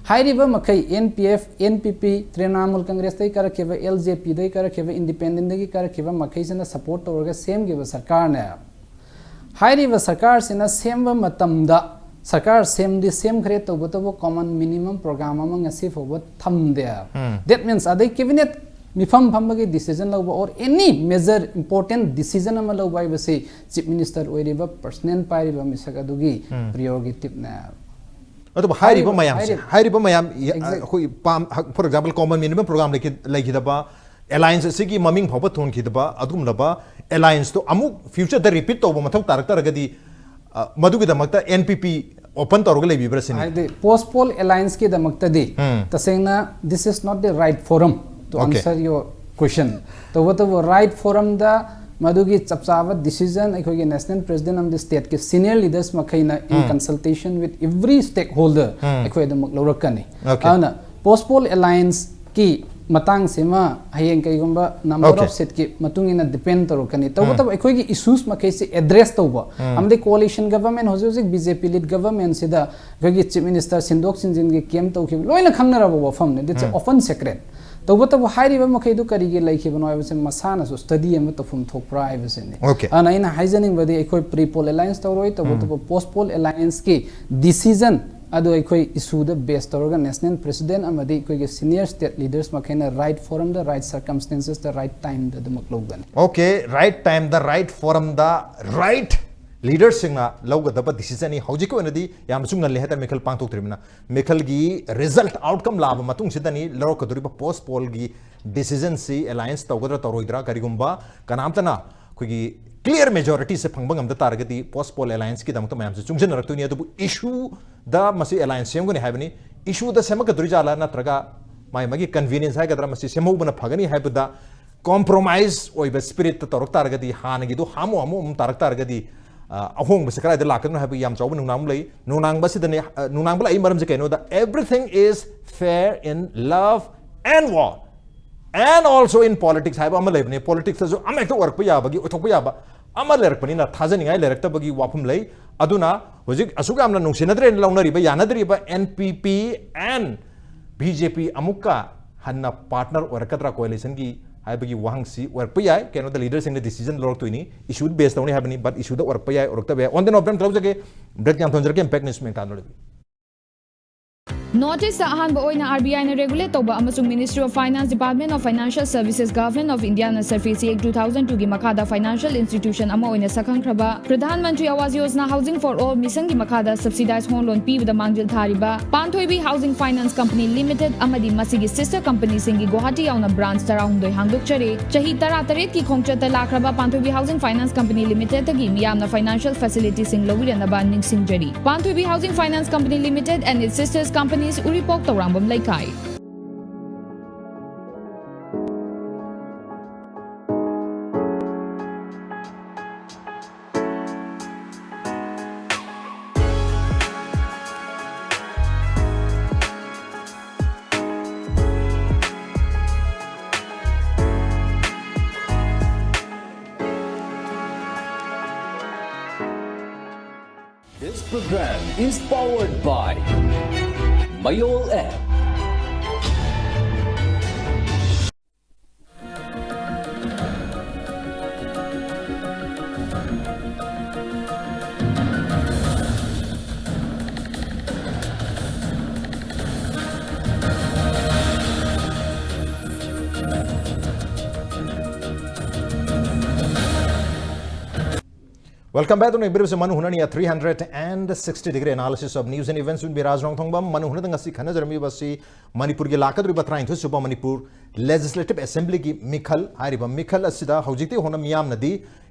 ꯍꯥꯏꯔꯤꯕ ꯃꯈꯩ, N P F, N P P, Trinamool ꯀꯪꯒ꯭ꯔꯦꯁꯇꯒꯤ ꯀꯥꯔꯛꯈꯤꯕ, L J Pꯗꯒꯤ ꯀꯥꯔꯛꯈꯤꯕ, ꯏꯟꯗꯤꯄꯦꯟꯗꯦꯟꯗꯒꯤ ꯀꯥꯔꯛꯈꯤꯕ ꯃꯈꯩꯁꯤꯅ ꯁꯄꯣꯔꯠ ꯇꯧꯔꯒ ꯁꯦꯝꯈꯤꯕ ꯁꯔꯀꯥꯔꯅꯦ꯫ ꯍꯥꯏꯔꯤꯕ ꯁꯔꯀꯥꯔꯁꯤꯅ ꯁꯦꯝꯕ ꯃꯇꯝꯗ, ꯁꯔꯀꯥꯔ ꯁꯦꯝꯗꯤ ꯁꯦꯝꯈ꯭ꯔꯦ, ꯇꯧꯕꯇꯕꯨ ꯀꯣꯃꯟ ꯃꯤꯅꯤꯃꯝ ꯄ꯭ꯔꯣꯒ꯭ꯔꯥꯝ ꯑꯃ ꯉꯁꯤ ꯐꯥꯎꯕ ꯊꯝꯗꯦ꯫ That means, ꯑꯗꯩ ꯀꯦꯕꯤꯅꯦꯠ ꯃꯤꯐꯝ ꯐꯝꯕꯒꯤ ꯗꯤꯁꯤꯖꯟ ꯂꯧꯕ, or any major important decision ꯑꯃ ꯂꯧꯕ ꯍꯥꯏꯕꯁꯤ ꯆꯤꯐ ꯃꯤꯅꯤꯁꯇꯔ ꯑꯣꯏꯔꯤꯕ, ꯄꯔꯁꯅꯦꯜ ꯄꯥꯏꯔꯤꯕ ꯃꯤꯁꯛ ꯑꯗꯨꯒꯤ ꯄ꯭ꯔꯤꯌꯣꯔꯒꯦꯇꯤꯞꯅꯦ꯫ ꯑꯗꯨꯕꯨ ꯍꯥꯏꯔꯤꯕ ꯍꯥꯏꯔꯤꯕ, ꯃꯌꯥꯝꯁꯦ, ꯍꯥꯏꯔꯤꯕ, ꯍꯥꯏꯔꯤꯕ ꯃꯌꯥꯝ, Exactly. ꯑꯩꯈꯣꯏ ꯄꯥꯝ, for example, common minimum programme ꯂꯩꯈꯤꯗꯕ, ꯑꯦꯂꯥꯏꯟꯁ ꯑꯁꯤꯒꯤ ꯃꯃꯤꯡ ꯐꯥꯎꯕ ꯊꯣꯟꯈꯤꯗꯕ ꯑꯗꯨꯒꯨꯝꯂꯕ ꯑꯦꯂꯥꯏꯟꯁꯇꯣ ꯑꯃꯨꯛ ꯐ꯭ꯌꯨꯆꯔꯗ ꯔꯤꯄꯤꯠ ꯇꯧꯕ ꯃꯊꯧ ꯇꯥꯔꯛꯇꯥꯔꯒꯗꯤ, ꯑ, ꯃꯗꯨꯒꯤꯗꯃꯛꯇ N P P open ꯇꯧꯔꯒ ꯂꯩꯕꯤꯕ꯭ꯔꯥ ꯁꯤꯅꯤ꯫ ꯍꯥꯏꯗꯤ, ꯄꯣꯁ ꯄꯣꯜ ꯑꯦꯂꯥꯏꯟꯁꯀꯤꯗꯃꯛꯇꯗꯤ, ꯎꯝ. ꯇꯁꯦꯡꯅ, this is not the right forum to Okay. answer your question. ꯇꯧꯕꯇꯕꯨ, ꯔꯥꯏꯠ ꯐꯣꯔꯝꯗ ꯃꯗꯨꯒꯤ ꯆꯞ ꯆꯥꯕ decision ꯑꯩꯈꯣꯏꯒꯤ national president ꯑꯃꯗꯤ stateꯀꯤ senior leaders ꯃꯈꯩꯅ in consultation with every stakeholder ꯑꯩꯈꯣꯏ ꯑꯗꯨꯃꯛ ꯂꯧꯔꯛꯀꯅꯤ꯫ Okay. ꯑꯗꯨꯅ post poll allianceꯀꯤ ꯃꯇꯥꯡꯁꯤꯃ ꯍꯌꯦꯡ ꯀꯩꯒꯨꯝꯕ number Okay. of seatꯀꯤ ꯃꯇꯨꯡ ꯏꯟꯅ depend ꯇꯧꯔꯛꯀꯅꯤ꯫ ꯇꯧꯕꯇꯕꯨ ꯑꯩꯈꯣꯏꯒꯤ issues ꯃꯈꯩꯁꯤ address ꯇꯧꯕ ꯑꯃꯗꯤ coalition government, ꯍꯧꯖꯤꯛ ꯍꯧꯖꯤꯛ BJP lead governmentꯁꯤꯗ ꯑꯩꯈꯣꯏꯒꯤ chief minister ꯁꯤꯟꯗꯣꯛ ꯁꯤꯟꯖꯤꯟꯒꯤ claim ꯇꯧꯈꯤꯕ ꯂꯣꯏꯅ ꯈꯪꯅꯔꯕ ꯋꯥꯐꯝꯅꯤ꯫ It's a open secret. ꯇꯧꯕꯇꯕꯨ ꯍꯥꯏꯔꯤꯕ ꯃꯈꯩꯗꯨ ꯀꯔꯤꯒꯤ ꯂꯩꯈꯤꯕꯅꯣ ꯍꯥꯏꯕꯁꯦ ꯃꯁꯥꯅꯁꯨ study ꯑꯃ ꯇꯧꯐꯝ ꯊꯣꯛꯄ꯭ꯔꯥ ꯍꯥꯏꯕꯁꯤꯅꯤ꯫ Okay. ꯑꯗꯨꯅ ꯑꯩꯅ ꯍꯥꯏꯖꯅꯤꯡꯕꯗꯤ ꯑꯩꯈꯣꯏ pre poll alliance ꯇꯧꯔꯣꯏ, ꯇꯧꯕꯇꯕꯨ post poll allianceꯀꯤ decision ꯑꯗꯨ ꯑꯩꯈꯣꯏ issueꯗ base ꯇꯧꯔꯒ national president ꯑꯃꯗꯤ ꯑꯩꯈꯣꯏꯒꯤ senior state leaders ꯃꯈꯩꯅ right forumꯗ, right circumstancesꯇ, right timeꯗ ꯑꯗꯨꯃꯛ ꯂꯧꯒꯅꯤ꯫ Okay, right timeꯗ, right forumꯗ, right leaderꯁꯤꯡꯅ ꯂꯧꯒꯗꯕ decisionꯅꯤ꯫ ꯍꯧꯖꯤꯛꯀꯤ ꯑꯣꯏꯅꯗꯤ ꯌꯥꯝꯅꯁꯨ ꯉꯜꯂꯤ ꯍꯥꯏꯇꯥꯔꯦ, ꯃꯤꯈꯜ ꯄꯥꯡꯊꯣꯛꯇ꯭ꯔꯤꯕꯅꯤꯅ꯫ ꯃꯤꯈꯜꯒꯤ result, outcome ꯂꯥꯛꯑꯕ ꯃꯇꯨꯡꯁꯤꯗꯅꯤ ꯂꯧꯔꯛꯀꯗꯧꯔꯤꯕ post pollꯒꯤ decisionꯁꯤ alliance ꯇꯧꯒꯗ꯭ꯔꯥ ꯇꯧꯔꯣꯏꯗ꯭ꯔꯥ꯫ ꯀꯔꯤꯒꯨꯝꯕ ꯀꯅꯥꯝꯇꯅ ꯑꯩꯈꯣꯏꯒꯤ clear majorityꯁꯦ ꯐꯪꯕ ꯉꯝꯗ ꯇꯥꯔꯒꯗꯤ post poll allianceꯀꯤꯗꯃꯛꯇ ꯃꯌꯥꯝꯁꯦ ꯆꯨꯡꯁꯤꯟꯅꯔꯛꯇꯣꯏꯅꯤ꯫ ꯑꯗꯨꯕꯨ issueꯗ ꯃꯁꯤ alliance ꯁꯦꯝꯒꯅꯤ ꯍꯥꯏꯕꯅꯤ꯫ Issueꯗ ꯁꯦꯝꯃꯛꯀꯗꯣꯏꯖꯥꯠꯂꯥ, ꯅꯠꯇ꯭ꯔꯒ ꯃꯥꯏ ꯃꯥꯒꯤ convenience ꯍꯥꯏꯒꯗ꯭ꯔꯥ, ꯃꯁꯤ ꯁꯦꯝꯍꯧꯕꯅ ꯐꯒꯅꯤ ꯍꯥꯏꯕꯗ compromise ꯑꯣꯏꯕ spiritꯇ ꯇꯧꯔꯛ ꯇꯥꯔꯒꯗꯤ, ꯍꯥꯟꯅꯒꯤꯗꯣ ꯍꯥꯃꯨ ꯍꯥꯃꯨ ꯑꯃꯨꯛ ꯇꯥꯔꯛ ꯇꯥꯔꯒꯗꯤ, ꯑ, ꯑꯍꯣꯡꯕꯁꯦ ꯀꯗꯥꯏꯗ ꯂꯥꯛꯀꯗꯣꯏꯅꯣ ꯍꯥꯏꯕꯒꯤ ꯌꯥꯝ ꯆꯥꯎꯕ ꯅꯨꯡꯅꯥꯡꯕ ꯂꯩ꯫ ꯅꯨꯡꯅꯥꯡꯕ ꯑꯁꯤꯗꯅꯦ, ꯑ, ꯅꯨꯡꯅꯥꯡꯕ ꯂꯥꯛꯏ ꯃꯔꯝꯁꯦ ꯀꯩꯅꯣꯗ, "Everything is fair in love and war and also in politics" ꯍꯥꯏꯕ ꯑꯃ ꯂꯩꯕꯅꯦ꯫ Politicsꯇꯁꯨ ꯑꯃ ꯍꯦꯛꯇ ꯑꯣꯏꯔꯛꯄ ꯌꯥꯕꯒꯤ, ꯑꯣꯏꯊꯣꯛꯄ ꯌꯥꯕ ꯑꯃ ꯂꯩꯔꯛꯄꯅꯤꯅ ꯊꯥꯖꯅꯤꯡꯉꯥꯏ ꯂꯩꯔꯛꯇꯕꯒꯤ ꯋꯥꯐꯝ ꯂꯩ꯫ ꯑꯗꯨꯅ ꯍꯧꯖꯤꯛ ꯑꯁꯨꯛ ꯌꯥꯝꯅ ꯅꯨꯡꯁꯤꯅꯗ꯭ꯔꯦꯅ ꯂꯧꯅꯔꯤꯕ, ꯌꯥꯅꯗ꯭ꯔꯤꯕ NPP and BJP ꯑꯃꯨꯛꯀ ꯍꯟꯅ partner ꯑꯣꯏꯔꯛꯀꯗ꯭ꯔꯥ coalitionꯒꯤ ꯍꯥꯏꯕꯒꯤ ꯋꯥꯍꯪꯁꯤ ꯑꯣꯏꯔꯛꯄ ꯌꯥꯏ꯫ ꯀꯩꯅꯣꯗ leaderꯁꯤꯡꯅ decision ꯂꯧꯔꯛꯇꯣꯏꯅꯤ, issueꯗ base ꯇꯧꯅꯤ ꯍꯥꯏꯕꯅꯤ, but issueꯗ ꯑꯣꯏꯔꯛꯄ ꯌꯥꯏ, ꯑꯣꯏꯔꯛꯇꯕ ꯌꯥꯏ꯫ On the note, break ꯂꯧꯖꯒꯦ, break ꯌꯥꯝ ꯊꯣꯟꯖꯔꯛꯀꯦ, Impact News ꯃꯦꯟꯀꯥꯟꯗ ꯂꯩꯕꯤꯌꯨ꯫ North East ꯑꯍꯥꯟꯕ ꯑꯣꯏꯅ RBIꯅ regulate ꯇꯧꯕ ꯑꯃꯁꯨꯡ Ministry of Finance, Department of Financial Services, Government of Indiaꯅ SARFAESI Act two thousand twoꯒꯤ ꯃꯈꯥꯗ financial institution ꯑꯃ ꯑꯣꯏꯅ ꯁꯛꯈꯪꯈ꯭ꯔꯕ Pradhan Mantri Awas Yojana Housing for All missionꯒꯤ ꯃꯈꯥꯗ subsidized home loan ꯄꯤꯕꯗ ꯃꯥꯡꯖꯤꯜ ꯊꯥꯔꯤꯕ ꯄꯥꯟꯊꯣꯏꯕꯤ Housing Finance Company Limited ꯑꯃꯗꯤ ꯃꯁꯤꯒꯤ sister companyꯁꯤꯡꯒꯤ ꯒꯨꯋꯥꯍꯥꯇꯤ ꯌꯥꯎꯅ branch ꯇꯔꯥꯍꯨꯝꯗꯣꯏ ꯍꯥꯡꯗꯣꯛꯆꯔꯤ꯫ ꯆꯍꯤ ꯇꯔꯥꯇꯔꯦꯠꯀꯤ ꯈꯣꯡꯆꯠꯇ ꯂꯥꯛꯈ꯭ꯔꯕ ꯄꯥꯟꯊꯣꯏꯕꯤ Housing Finance Company Limitedꯇꯒꯤ ꯃꯤꯌꯥꯝꯅ financial facilitiesꯁꯤꯡ ꯂꯧꯕꯤꯔꯅꯕ ꯅꯤꯡꯁꯤꯡꯖꯔꯤ꯫ Panthoibi Housing Finance Company Limited and its sisters companies, Uripok, Taurangam Leikai. Program is powered by Mayol app. Welcome back to Neighbors Manu Hunania three hundred and sixty degree analysis of news and events with Biraj Rongthongbam. Manu Hunadang asi khana jarmi basi Manipur gi laka duri batrai thu suba Manipur Legislative Assembly gi mikhal, hairiba mikhal asida hojikti hona miyam nadi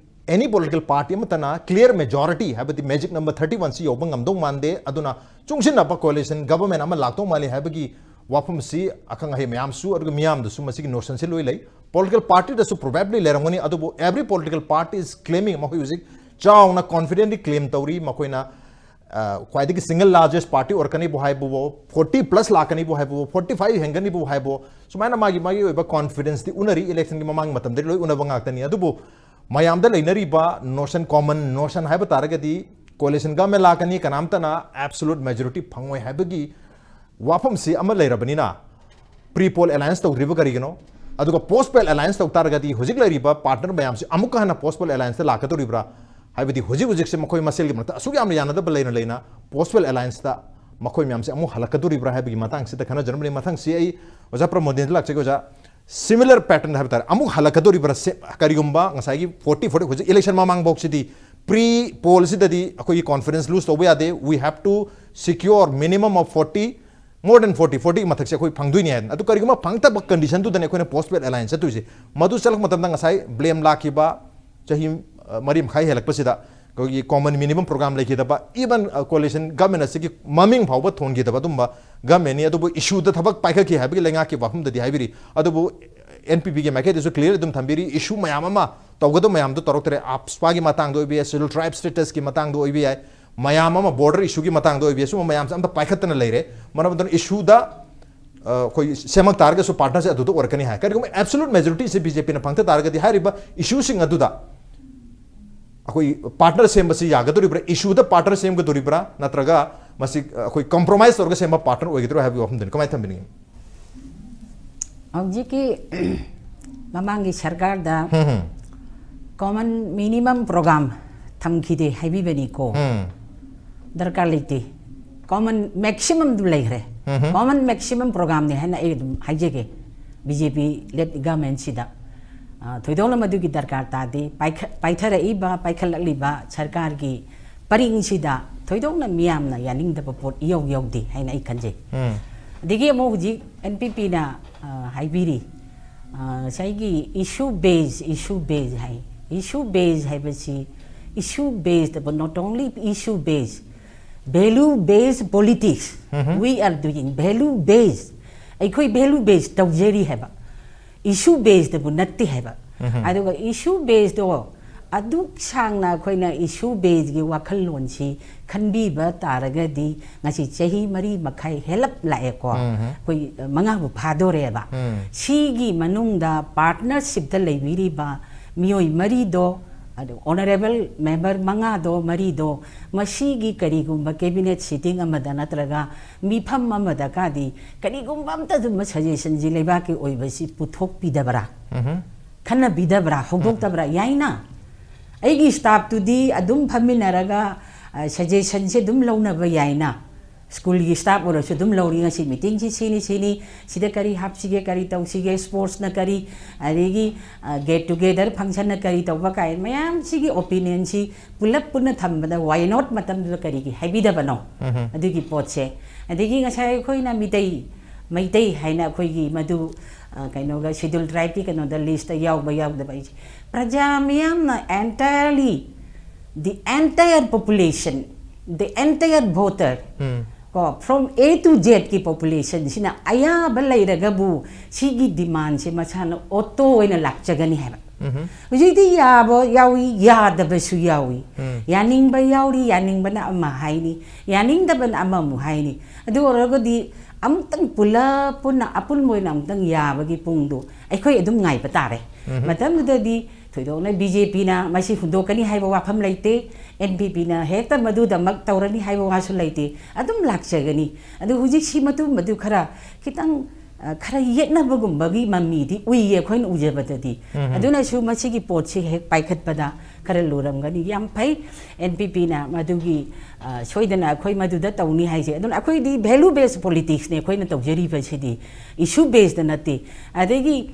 any political party amatana clear majority habati magic number thirty-one si yoba ngamdong mande, aduna chungsin apa coalition government ama laktong mali habagi wapam si akang ahi mayam su aduga miyam da su masigi notion si loi lei. Political party da su probably lerangoni adubo every political party is claiming makhoi hojik chauna confidently claim tauri makoina uh, khwaidagi single largest party or kani bo haibo forty plus la kani bo haibo forty-five hengani bo haibo sumaina magi magi oiba confidence di unari election gi mamang matam di loi unaba ngaktani adubo mayamda leinariba notion common notion haiba taragadi coalition government la kani kanamtana absolute majority phangoi haibagi wapam si ama leirabanina pre poll alliance tꯧꯗ꯭ꯔꯤꯕ ꯀꯔꯤꯒꯤꯅꯣ? ꯑꯗꯨꯒ post poll alliance ꯇꯧ ꯇꯥꯔꯒꯗꯤ ꯍꯧꯖꯤꯛ ꯂꯩꯔꯤꯕ partner ꯃꯌꯥꯝꯁꯤ ꯑꯃꯨꯛꯀ ꯍꯟꯅ post poll alliance ꯇ ꯂꯥꯛꯀꯗꯧꯔꯤꯕ꯭ꯔꯥ? ꯍꯥꯏꯕꯗꯤ ꯍꯧꯖꯤꯛ ꯍꯧꯖꯤꯛꯁꯦ ꯃꯈꯣꯏ ꯃꯁꯦꯜꯒꯤ ꯃꯔꯛꯇ ꯑꯁꯨꯛ ꯌꯥꯝꯅ ꯌꯥꯅꯗꯕ ꯂꯩꯅ ꯂꯩꯅ post poll alliance ꯇ ꯃꯈꯣꯏ ꯃꯌꯥꯝꯁꯦ ꯑꯃꯨꯛ ꯍꯜꯂꯛꯀꯗꯧꯔꯤꯕ꯭ꯔꯥ ꯍꯥꯏꯕꯒꯤ ꯃꯇꯥꯡꯁꯤꯗ ꯈꯟꯅꯖꯔꯝꯕꯅꯤ꯫ ꯃꯊꯪꯁꯤ ꯑꯩ ꯑꯣꯖꯥ ꯄ꯭ꯔꯃꯣꯗꯦꯟꯗ ꯂꯥꯛꯆꯒꯦ꯫ ꯑꯣꯖꯥ, similar pattern ꯍꯥꯏꯕ ꯇꯥꯔꯦ, ꯑꯃꯨꯛ ꯍꯜꯂꯛꯀꯗꯧꯔꯤꯕ꯭ꯔꯥ? ꯁꯦ-, ꯀꯔꯤꯒꯨꯝꯕ ꯉꯁꯥꯏꯒꯤ forty forty ꯍꯧꯖꯤꯛ election ꯃꯃꯥꯡꯐꯥꯎꯁꯤꯗꯤ pre poll ꯁꯤꯗꯗꯤ ꯑꯩꯈꯣꯏꯒꯤ confidence lose ꯇꯧꯕ ꯌꯥꯗꯦ, we have to secure minimum of forty, more than forty, forty ꯒꯤ ꯃꯊꯛꯁꯦ ꯑꯩꯈꯣꯏ ꯐꯪꯗꯣꯏꯅꯤ ꯍꯥꯏꯗꯅ꯫ ꯑꯗꯨ ꯀꯔꯤꯒꯨꯝꯕ ꯐꯪꯗꯕ condition ꯗꯨꯗꯅꯦ ꯑꯩꯈꯣꯏꯅ post poll alliance ꯆꯠꯇꯣꯏꯁꯦ꯫ ꯃꯗꯨ ꯆꯠꯂꯛꯄ ꯃꯇꯝꯗ ꯉꯁꯥꯏ blame ꯂꯥꯛꯈꯤꯕ ꯆꯍꯤ, ꯑ, ꯃꯔꯤ ꯃꯈꯥꯏ ꯍꯦꯜꯂꯛꯄꯁꯤꯗ ꯑꯩꯈꯣꯏꯒꯤ common minimum program ꯂꯩꯈꯤꯗꯕ, even, ꯑ, coalition government ꯑꯁꯤꯒꯤ ꯃꯃꯤꯡ ꯐꯥꯎꯕ ꯊꯣꯟꯈꯤꯗꯕ ꯑꯗꯨꯝꯕ government ꯅꯤ꯫ ꯑꯗꯨꯕꯨ issue ꯗ ꯊꯕꯛ ꯄꯥꯏꯈꯠꯈꯤ ꯍꯥꯏꯕꯒꯤ ꯂꯩꯉꯥꯛꯀꯤ ꯋꯥꯐꯝꯗꯗꯤ ꯍꯥꯏꯕꯤꯔꯤ꯫ ꯑꯗꯨꯕꯨ N P P ꯒꯤ ꯃꯥꯏꯀꯩꯗꯁꯨ clear ꯑꯗꯨꯝ ꯊꯝꯕꯤꯔꯤ, issue ꯃꯌꯥꯝ ꯑꯃ ꯇꯧꯒꯗꯕ ꯃꯌꯥꯝꯗꯣ ꯇꯧꯔꯛꯇ꯭ꯔꯦ꯫ AFSPA ꯒꯤ ꯃꯇꯥꯡꯗ ꯑꯣꯏꯕ ꯌꯥꯏ, scheduled tribe status ꯀꯤ ꯃꯇꯥꯡꯗ ꯑꯣꯏꯕ ꯌꯥꯏ, ꯃꯌꯥꯝ ꯑꯃ border issue ꯒꯤ ꯃꯇꯥꯡꯗ ꯑꯣꯏꯕ ꯌꯥꯏ, ꯁꯨꯝꯕ ꯃꯌꯥꯝꯁꯦ ꯑꯝꯇ ꯄꯥꯏꯈꯠꯇꯅ ꯂꯩꯔꯦ꯫ ꯃꯔꯝ ꯑꯗꯨꯅ issue ꯗ, ꯑ, ꯑꯩꯈꯣꯏ ꯁꯦꯝꯃꯛ ꯇꯥꯔꯒꯁꯨ partner ꯁꯦ ꯑꯗꯨꯗ ꯑꯣꯏꯔꯛꯀꯅꯤ ꯍꯥꯏ꯫ ꯀꯔꯤꯒꯨꯝꯕ absolute majority ꯁꯦ B J P ꯅ ꯐꯪꯊ ꯇꯥꯔꯒꯗꯤ ꯍꯥꯏꯔꯤꯕ issue ꯁꯤꯡ ꯑꯗꯨꯗ ꯑꯩꯈꯣꯏ ꯄꯥꯔꯠꯅꯔ ꯁꯦꯝꯕꯁꯤ ꯌꯥꯒꯗꯣꯔꯤꯕ꯭ꯔꯥ? ꯏꯁꯨꯗ ꯄꯥꯔꯠꯅꯔ ꯁꯦꯝꯒꯗꯣꯔꯤꯕ꯭ꯔꯥ? ꯅꯠꯇ꯭ꯔꯒ ꯃꯁꯤ ꯑꯩꯈꯣꯏ ꯀꯝꯄ꯭ꯔꯣꯃꯥꯏꯁ ꯇꯧꯔꯒ ꯁꯦꯝꯕ ꯄꯥꯔꯠꯅꯔ ꯑꯣꯏꯒꯗꯣꯏꯔꯥ ꯍꯥꯏꯕꯒꯤ ꯋꯥꯐꯝꯗꯨꯅꯤ꯫ ꯀꯃꯥꯏꯅ ꯊꯝꯕꯤꯅꯤꯡꯉꯤ? ꯍꯧꯖꯤꯛꯀꯤ ꯃꯃꯥꯡꯒꯤ ꯁꯔꯀꯥꯔꯗ ꯀꯣꯃꯟ ꯃꯤꯅꯤꯃꯝ ꯄ꯭ꯔꯣꯒ꯭ꯔꯥꯝ ꯊꯝꯈꯤꯗꯦ ꯍꯥꯏꯕꯤꯕꯅꯤꯀꯣ꯫ ꯗꯔꯀꯥꯔ ꯂꯩꯇꯦ꯫ ꯀꯣꯃꯟ ꯃꯦꯛꯁꯤꯃꯝꯗꯨ ꯂꯩꯈ꯭ꯔꯦ꯫ ꯀꯣꯃꯟ ꯃꯦꯛꯁꯤꯃꯝ ꯄ꯭ꯔꯣꯒ꯭ꯔꯥꯝꯅꯤ ꯍꯥꯏꯅ ꯑꯩ ꯑꯗꯨꯝ ꯍꯥꯏꯖꯒꯦ꯫ ꯕꯤ ꯖꯦ ꯄꯤ ꯂꯦꯠ ꯒꯚꯔꯟꯃꯦꯟꯁꯤꯗ ꯊꯣꯏꯗꯣꯛꯅ ꯃꯗꯨꯒꯤ ꯗꯔꯀꯥꯔ ꯇꯥꯗꯦ꯫ ꯄꯥꯏꯈ- ꯄꯥꯏꯊꯔꯛꯏꯕ, ꯄꯥꯏꯈꯠꯂꯛꯂꯤꯕ ꯁꯔꯀꯥꯔꯒꯤ ꯄꯔꯤꯡꯁꯤꯗ ꯊꯣꯏꯗꯣꯛꯅ ꯃꯤꯌꯥꯝꯅ ꯌꯥꯅꯤꯡꯗꯕ ꯄꯣꯠ ꯏꯌꯧ ꯌꯧꯗꯦ ꯍꯥꯏꯅ ꯑꯩ ꯈꯟꯖꯩ꯫ ꯑꯗꯒꯤ ꯑꯃꯨꯛ ꯍꯧꯖꯤꯛ ꯑꯦꯟ ꯄꯤ ꯄꯤꯅ ꯍꯥꯏꯕꯤꯔꯤ, ꯑ, ꯉꯁꯥꯏꯒꯤ issue base, issue base ꯍꯥꯏ꯫ Issue base ꯍꯥꯏꯕꯁꯤ, issue based, but not only issue base, value based politics. We are doing value base. ꯑꯩꯈꯣꯏ value base ꯇꯧꯖꯔꯤ ꯍꯥꯏꯕ, issue basedꯕꯨ ꯅꯠꯇꯦ ꯍꯥꯏꯕ꯫ ꯑꯗꯨꯒ issue basedꯗꯣ ꯑꯗꯨꯛ ꯁꯥꯡꯅ ꯑꯩꯈꯣꯏꯅ issue basedꯀꯤ ꯋꯥꯈꯜꯂꯣꯟꯁꯤ ꯈꯟꯕꯤꯕ ꯇꯥꯔꯒꯗꯤ, ꯉꯁꯤ ꯆꯍꯤ ꯃꯔꯤ ꯃꯈꯥꯏ ꯍꯦꯜꯂꯞ ꯂꯥꯛꯑꯦꯀꯣ꯫ ꯑꯩꯈꯣꯏ ꯃꯉꯥꯕꯨ ꯐꯥꯗꯣꯔꯦꯕ꯫ ꯁꯤꯒꯤ ꯃꯅꯨꯡꯗ ꯄꯥꯔꯠꯅꯔꯁꯤꯞꯇ ꯂꯩꯕꯤꯔꯤꯕ ꯃꯤꯑꯣꯏ ꯃꯔꯤꯗꯣ, ꯑꯗꯨ ꯑꯣꯅꯔꯦꯕꯜ ꯃꯦꯝꯕꯔ ꯃꯉꯥꯗꯣ, ꯃꯔꯤꯗꯣ, ꯃꯁꯤꯒꯤ ꯀꯔꯤꯒꯨꯝꯕ ꯀꯦꯕꯤꯅꯦꯠ ꯁꯤꯇꯤꯡ ꯑꯃꯗ ꯅꯠꯇ꯭ꯔꯒ ꯃꯤꯐꯝ ꯑꯃꯗ ꯀꯥꯗꯤ ꯀꯔꯤꯒꯨꯝꯕ ꯑꯝꯇ ꯑꯗꯨꯝꯕ ꯁꯖꯦꯁꯟꯁꯤ ꯂꯩꯕꯥꯛꯀꯤ ꯑꯣꯏꯕꯁꯤ ꯄꯨꯊꯣꯛꯄꯤꯗꯕ꯭ꯔꯥ? ꯈꯟꯅꯕꯤꯗꯕ꯭ꯔꯥ? ꯍꯧꯗꯣꯛꯇꯕ꯭ꯔꯥ? ꯌꯥꯏꯅ꯫ ꯑꯩꯒꯤ ꯁ꯭ꯇꯥꯐꯇꯨꯗꯤ ꯑꯗꯨꯝ ꯐꯝꯃꯤꯟꯅꯔꯒ, ꯑ, ꯁꯖꯦꯁꯟꯁꯦ ꯑꯗꯨꯝ ꯂꯧꯅꯕ ꯌꯥꯏꯅ꯫ ꯁ꯭ꯀꯨꯜꯒꯤ ꯁ꯭ꯇꯥꯐ ꯑꯣꯏꯔꯁꯨ ꯑꯗꯨꯝ ꯂꯧꯔꯤ, ꯉꯁꯤ ꯃꯤꯇꯤꯡꯁꯤ ꯁꯤꯅꯤ, ꯁꯤꯅꯤ, ꯁꯤꯗ ꯀꯔꯤ ꯍꯥꯞꯁꯤꯒꯦ, ꯀꯔꯤ ꯇꯧꯁꯤꯒꯦ, ꯁ꯭ꯄꯣꯔꯠꯁꯅ ꯀꯔꯤ, ꯑꯗꯒꯤ, ꯑ, ꯒꯦꯠ ꯇꯨꯒꯦꯗꯔ ꯐꯪꯁꯟꯅ ꯀꯔꯤ ꯇꯧꯕ ꯀꯥꯏꯅ ꯃꯌꯥꯝꯁꯤꯒꯤ ꯑꯣꯄꯤꯅꯤꯌꯟꯁꯤ ꯄꯨꯂꯞ ꯄꯨꯟꯅ ꯊꯝꯕꯗ why not ꯃꯇꯝꯗꯨꯗ ꯀꯔꯤꯒꯤ ꯍꯥꯏꯕꯤꯗꯕꯅꯣ? ꯑꯗꯨꯒꯤ ꯄꯣꯠꯁꯦ꯫ ꯑꯗꯒꯤ ꯉꯁꯥꯏ ꯑꯩꯈꯣꯏꯅ ꯃꯤꯇꯩ, ꯃꯩꯇꯩ ꯍꯥꯏꯅ ꯑꯩꯈꯣꯏꯒꯤ ꯃꯗꯨ, ꯑ, ꯀꯩꯅꯣꯒ, ꯁꯦꯗ꯭ꯌꯨꯜ ꯇ꯭ꯔꯥꯏꯕꯀꯤ ꯀꯩꯅꯣꯗ ꯂꯤꯁꯇ ꯌꯥꯎꯕ ꯌꯥꯎꯗꯕ ꯑꯩꯁꯦ, ꯄ꯭ꯔꯖꯥ ꯃꯤꯌꯥꯝꯅ entirely, the entire population, the entire voter, ꯀꯣ, from A to Zꯀꯤ populationꯁꯤꯅ ꯑꯌꯥꯕ ꯂꯩꯔꯒꯕꯨ ꯁꯤꯒꯤ demandꯁꯦ ꯃꯁꯥꯅ auto ꯑꯣꯏꯅ ꯂꯥꯛꯆꯒꯅꯤ ꯍꯥꯏꯕ꯫ ꯍꯧꯖꯤꯛꯇꯤ ꯌꯥꯕ ꯌꯥꯎꯏ, ꯌꯥꯗꯕꯁꯨ ꯌꯥꯎꯏ꯫ ꯌꯥꯅꯤꯡꯕ ꯌꯥꯎꯔꯤ, ꯌꯥꯅꯤꯡꯕꯅ ꯑꯃ ꯍꯥꯏꯅꯤ, ꯌꯥꯅꯤꯡꯗꯕꯅ ꯑꯃꯃꯨꯛ ꯍꯥꯏꯅꯤ꯫ ꯑꯗꯨ ꯑꯣꯏꯔꯒꯗꯤ ꯑꯃꯨꯛꯇꯪ ꯄꯨꯂꯞ ꯄꯨꯟꯅ ꯑꯄꯨꯟꯕ ꯑꯣꯏꯅ ꯑꯃꯨꯛꯇꯪ ꯌꯥꯕꯒꯤ ꯄꯨꯡꯗꯣ ꯑꯩꯈꯣꯏ ꯑꯗꯨꯝ ꯉꯥꯏꯕ ꯇꯥꯔꯦ꯫ ꯃꯇꯝꯗꯨꯗꯗꯤ ꯊꯣꯏꯗꯣꯛꯅ ꯕꯤ ꯖꯦ ꯄꯤꯅ ꯃꯁꯤ ꯍꯨꯟꯗꯣꯛꯀꯅꯤ ꯍꯥꯏꯕ ꯋꯥꯐꯝ ꯂꯩꯇꯦ, ꯑꯦꯟ ꯄꯤ ꯄꯤꯅ ꯍꯦꯛꯇ ꯃꯗꯨꯗꯃꯛ ꯇꯧꯔꯅꯤ ꯍꯥꯏꯕ ꯋꯥꯁꯨ ꯂꯩꯇꯦ꯫ ꯑꯗꯨꯝ ꯂꯥꯛꯆꯒꯅꯤ꯫ ꯑꯗꯨ ꯍꯧꯖꯤꯛꯁꯤ ꯃꯗꯨ ꯃꯗꯨ ꯈꯔ ꯈꯤꯇꯪ, ꯑ, ꯈꯔ ꯌꯦꯠꯅꯕꯒꯨꯝꯕꯒꯤ ꯃꯃꯤꯗꯤ ꯎꯏꯌꯦ ꯑꯩꯈꯣꯏꯅ ꯎꯖꯕꯗꯗꯤ꯫ ꯎꯝ꯫ ꯑꯗꯨꯅꯁꯨ ꯃꯁꯤꯒꯤ ꯄꯣꯠꯁꯤ ꯍꯦꯛ ꯄꯥꯏꯈꯠꯄꯗ ꯈꯔ ꯂꯨꯔꯝꯒꯅꯤ꯫ ꯌꯥꯝ ꯐꯩ, ꯑꯦꯟ ꯄꯤ ꯄꯤꯅ ꯃꯗꯨꯒꯤ, ꯑ, ꯁꯣꯏꯗꯅ ꯑꯩꯈꯣꯏ ꯃꯗꯨꯗ ꯇꯧꯅꯤ ꯍꯥꯏꯁꯦ꯫ ꯑꯗꯨꯅ ꯑꯩꯈꯣꯏꯗꯤ value based politicsꯅꯦ ꯑꯩꯈꯣꯏꯅ ꯇꯧꯖꯔꯤꯕꯁꯤꯗꯤ, issue basedꯇ ꯅꯠꯇꯦ꯫ ꯑꯗꯒꯤ